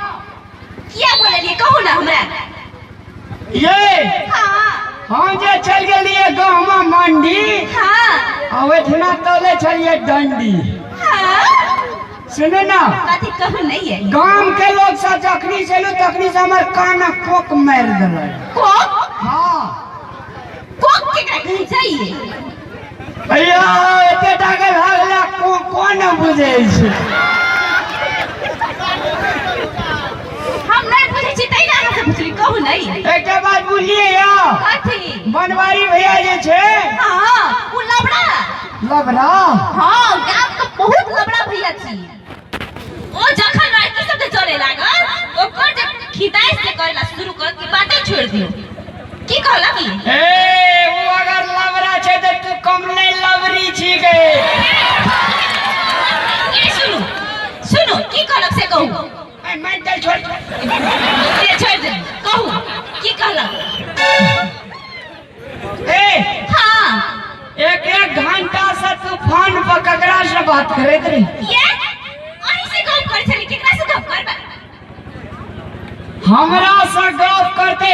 किया बोललियै कहू ने हमरा? ये हाँ हम जे चलि गेलियै गाँवमे मंडी, हाँ आ ओहिठिना तोले छलियै डंडी। हाँ सुनू ना, कथी कहू नहीं ये? गाम के लोग सब जखनी से एलू तखनी से हमर कान कोक मारि देलक। कोक? हाँ। कोक केकरा कहै छै ये? भैया एते टाके भए गेलै, कोन बुझै छै? हम नहीं बुझै छी तै ने अहाँ से पुछली, कहू नहीं। एकटा बात बुझलियै या? कथी? बनवारी भैया जे छै। हाँ उ लबड़ा। लबड़ा? हाँ गाम के बहुत लबड़ा भैया छी। ओ जखन लड़की सब जे चले लागल ओकर जे खिदाइ से करेला शुरू कर के बाते छोड़ दियो। की कहलक ई? ए उ अगर लबड़ा छै तऽ तू कम नहि लबरी छी गे। ए सुनू सुनू की कहलक से कहू। ए मान चल छोड़। से छोड़ दे, कहू की कहलक? ए हाँ एक एक घंटा से तू फोन पर ककरा से बात करैत रही? ये अहीं से गप करै छली, केकरा से गप करबै? हमरा से गप करते।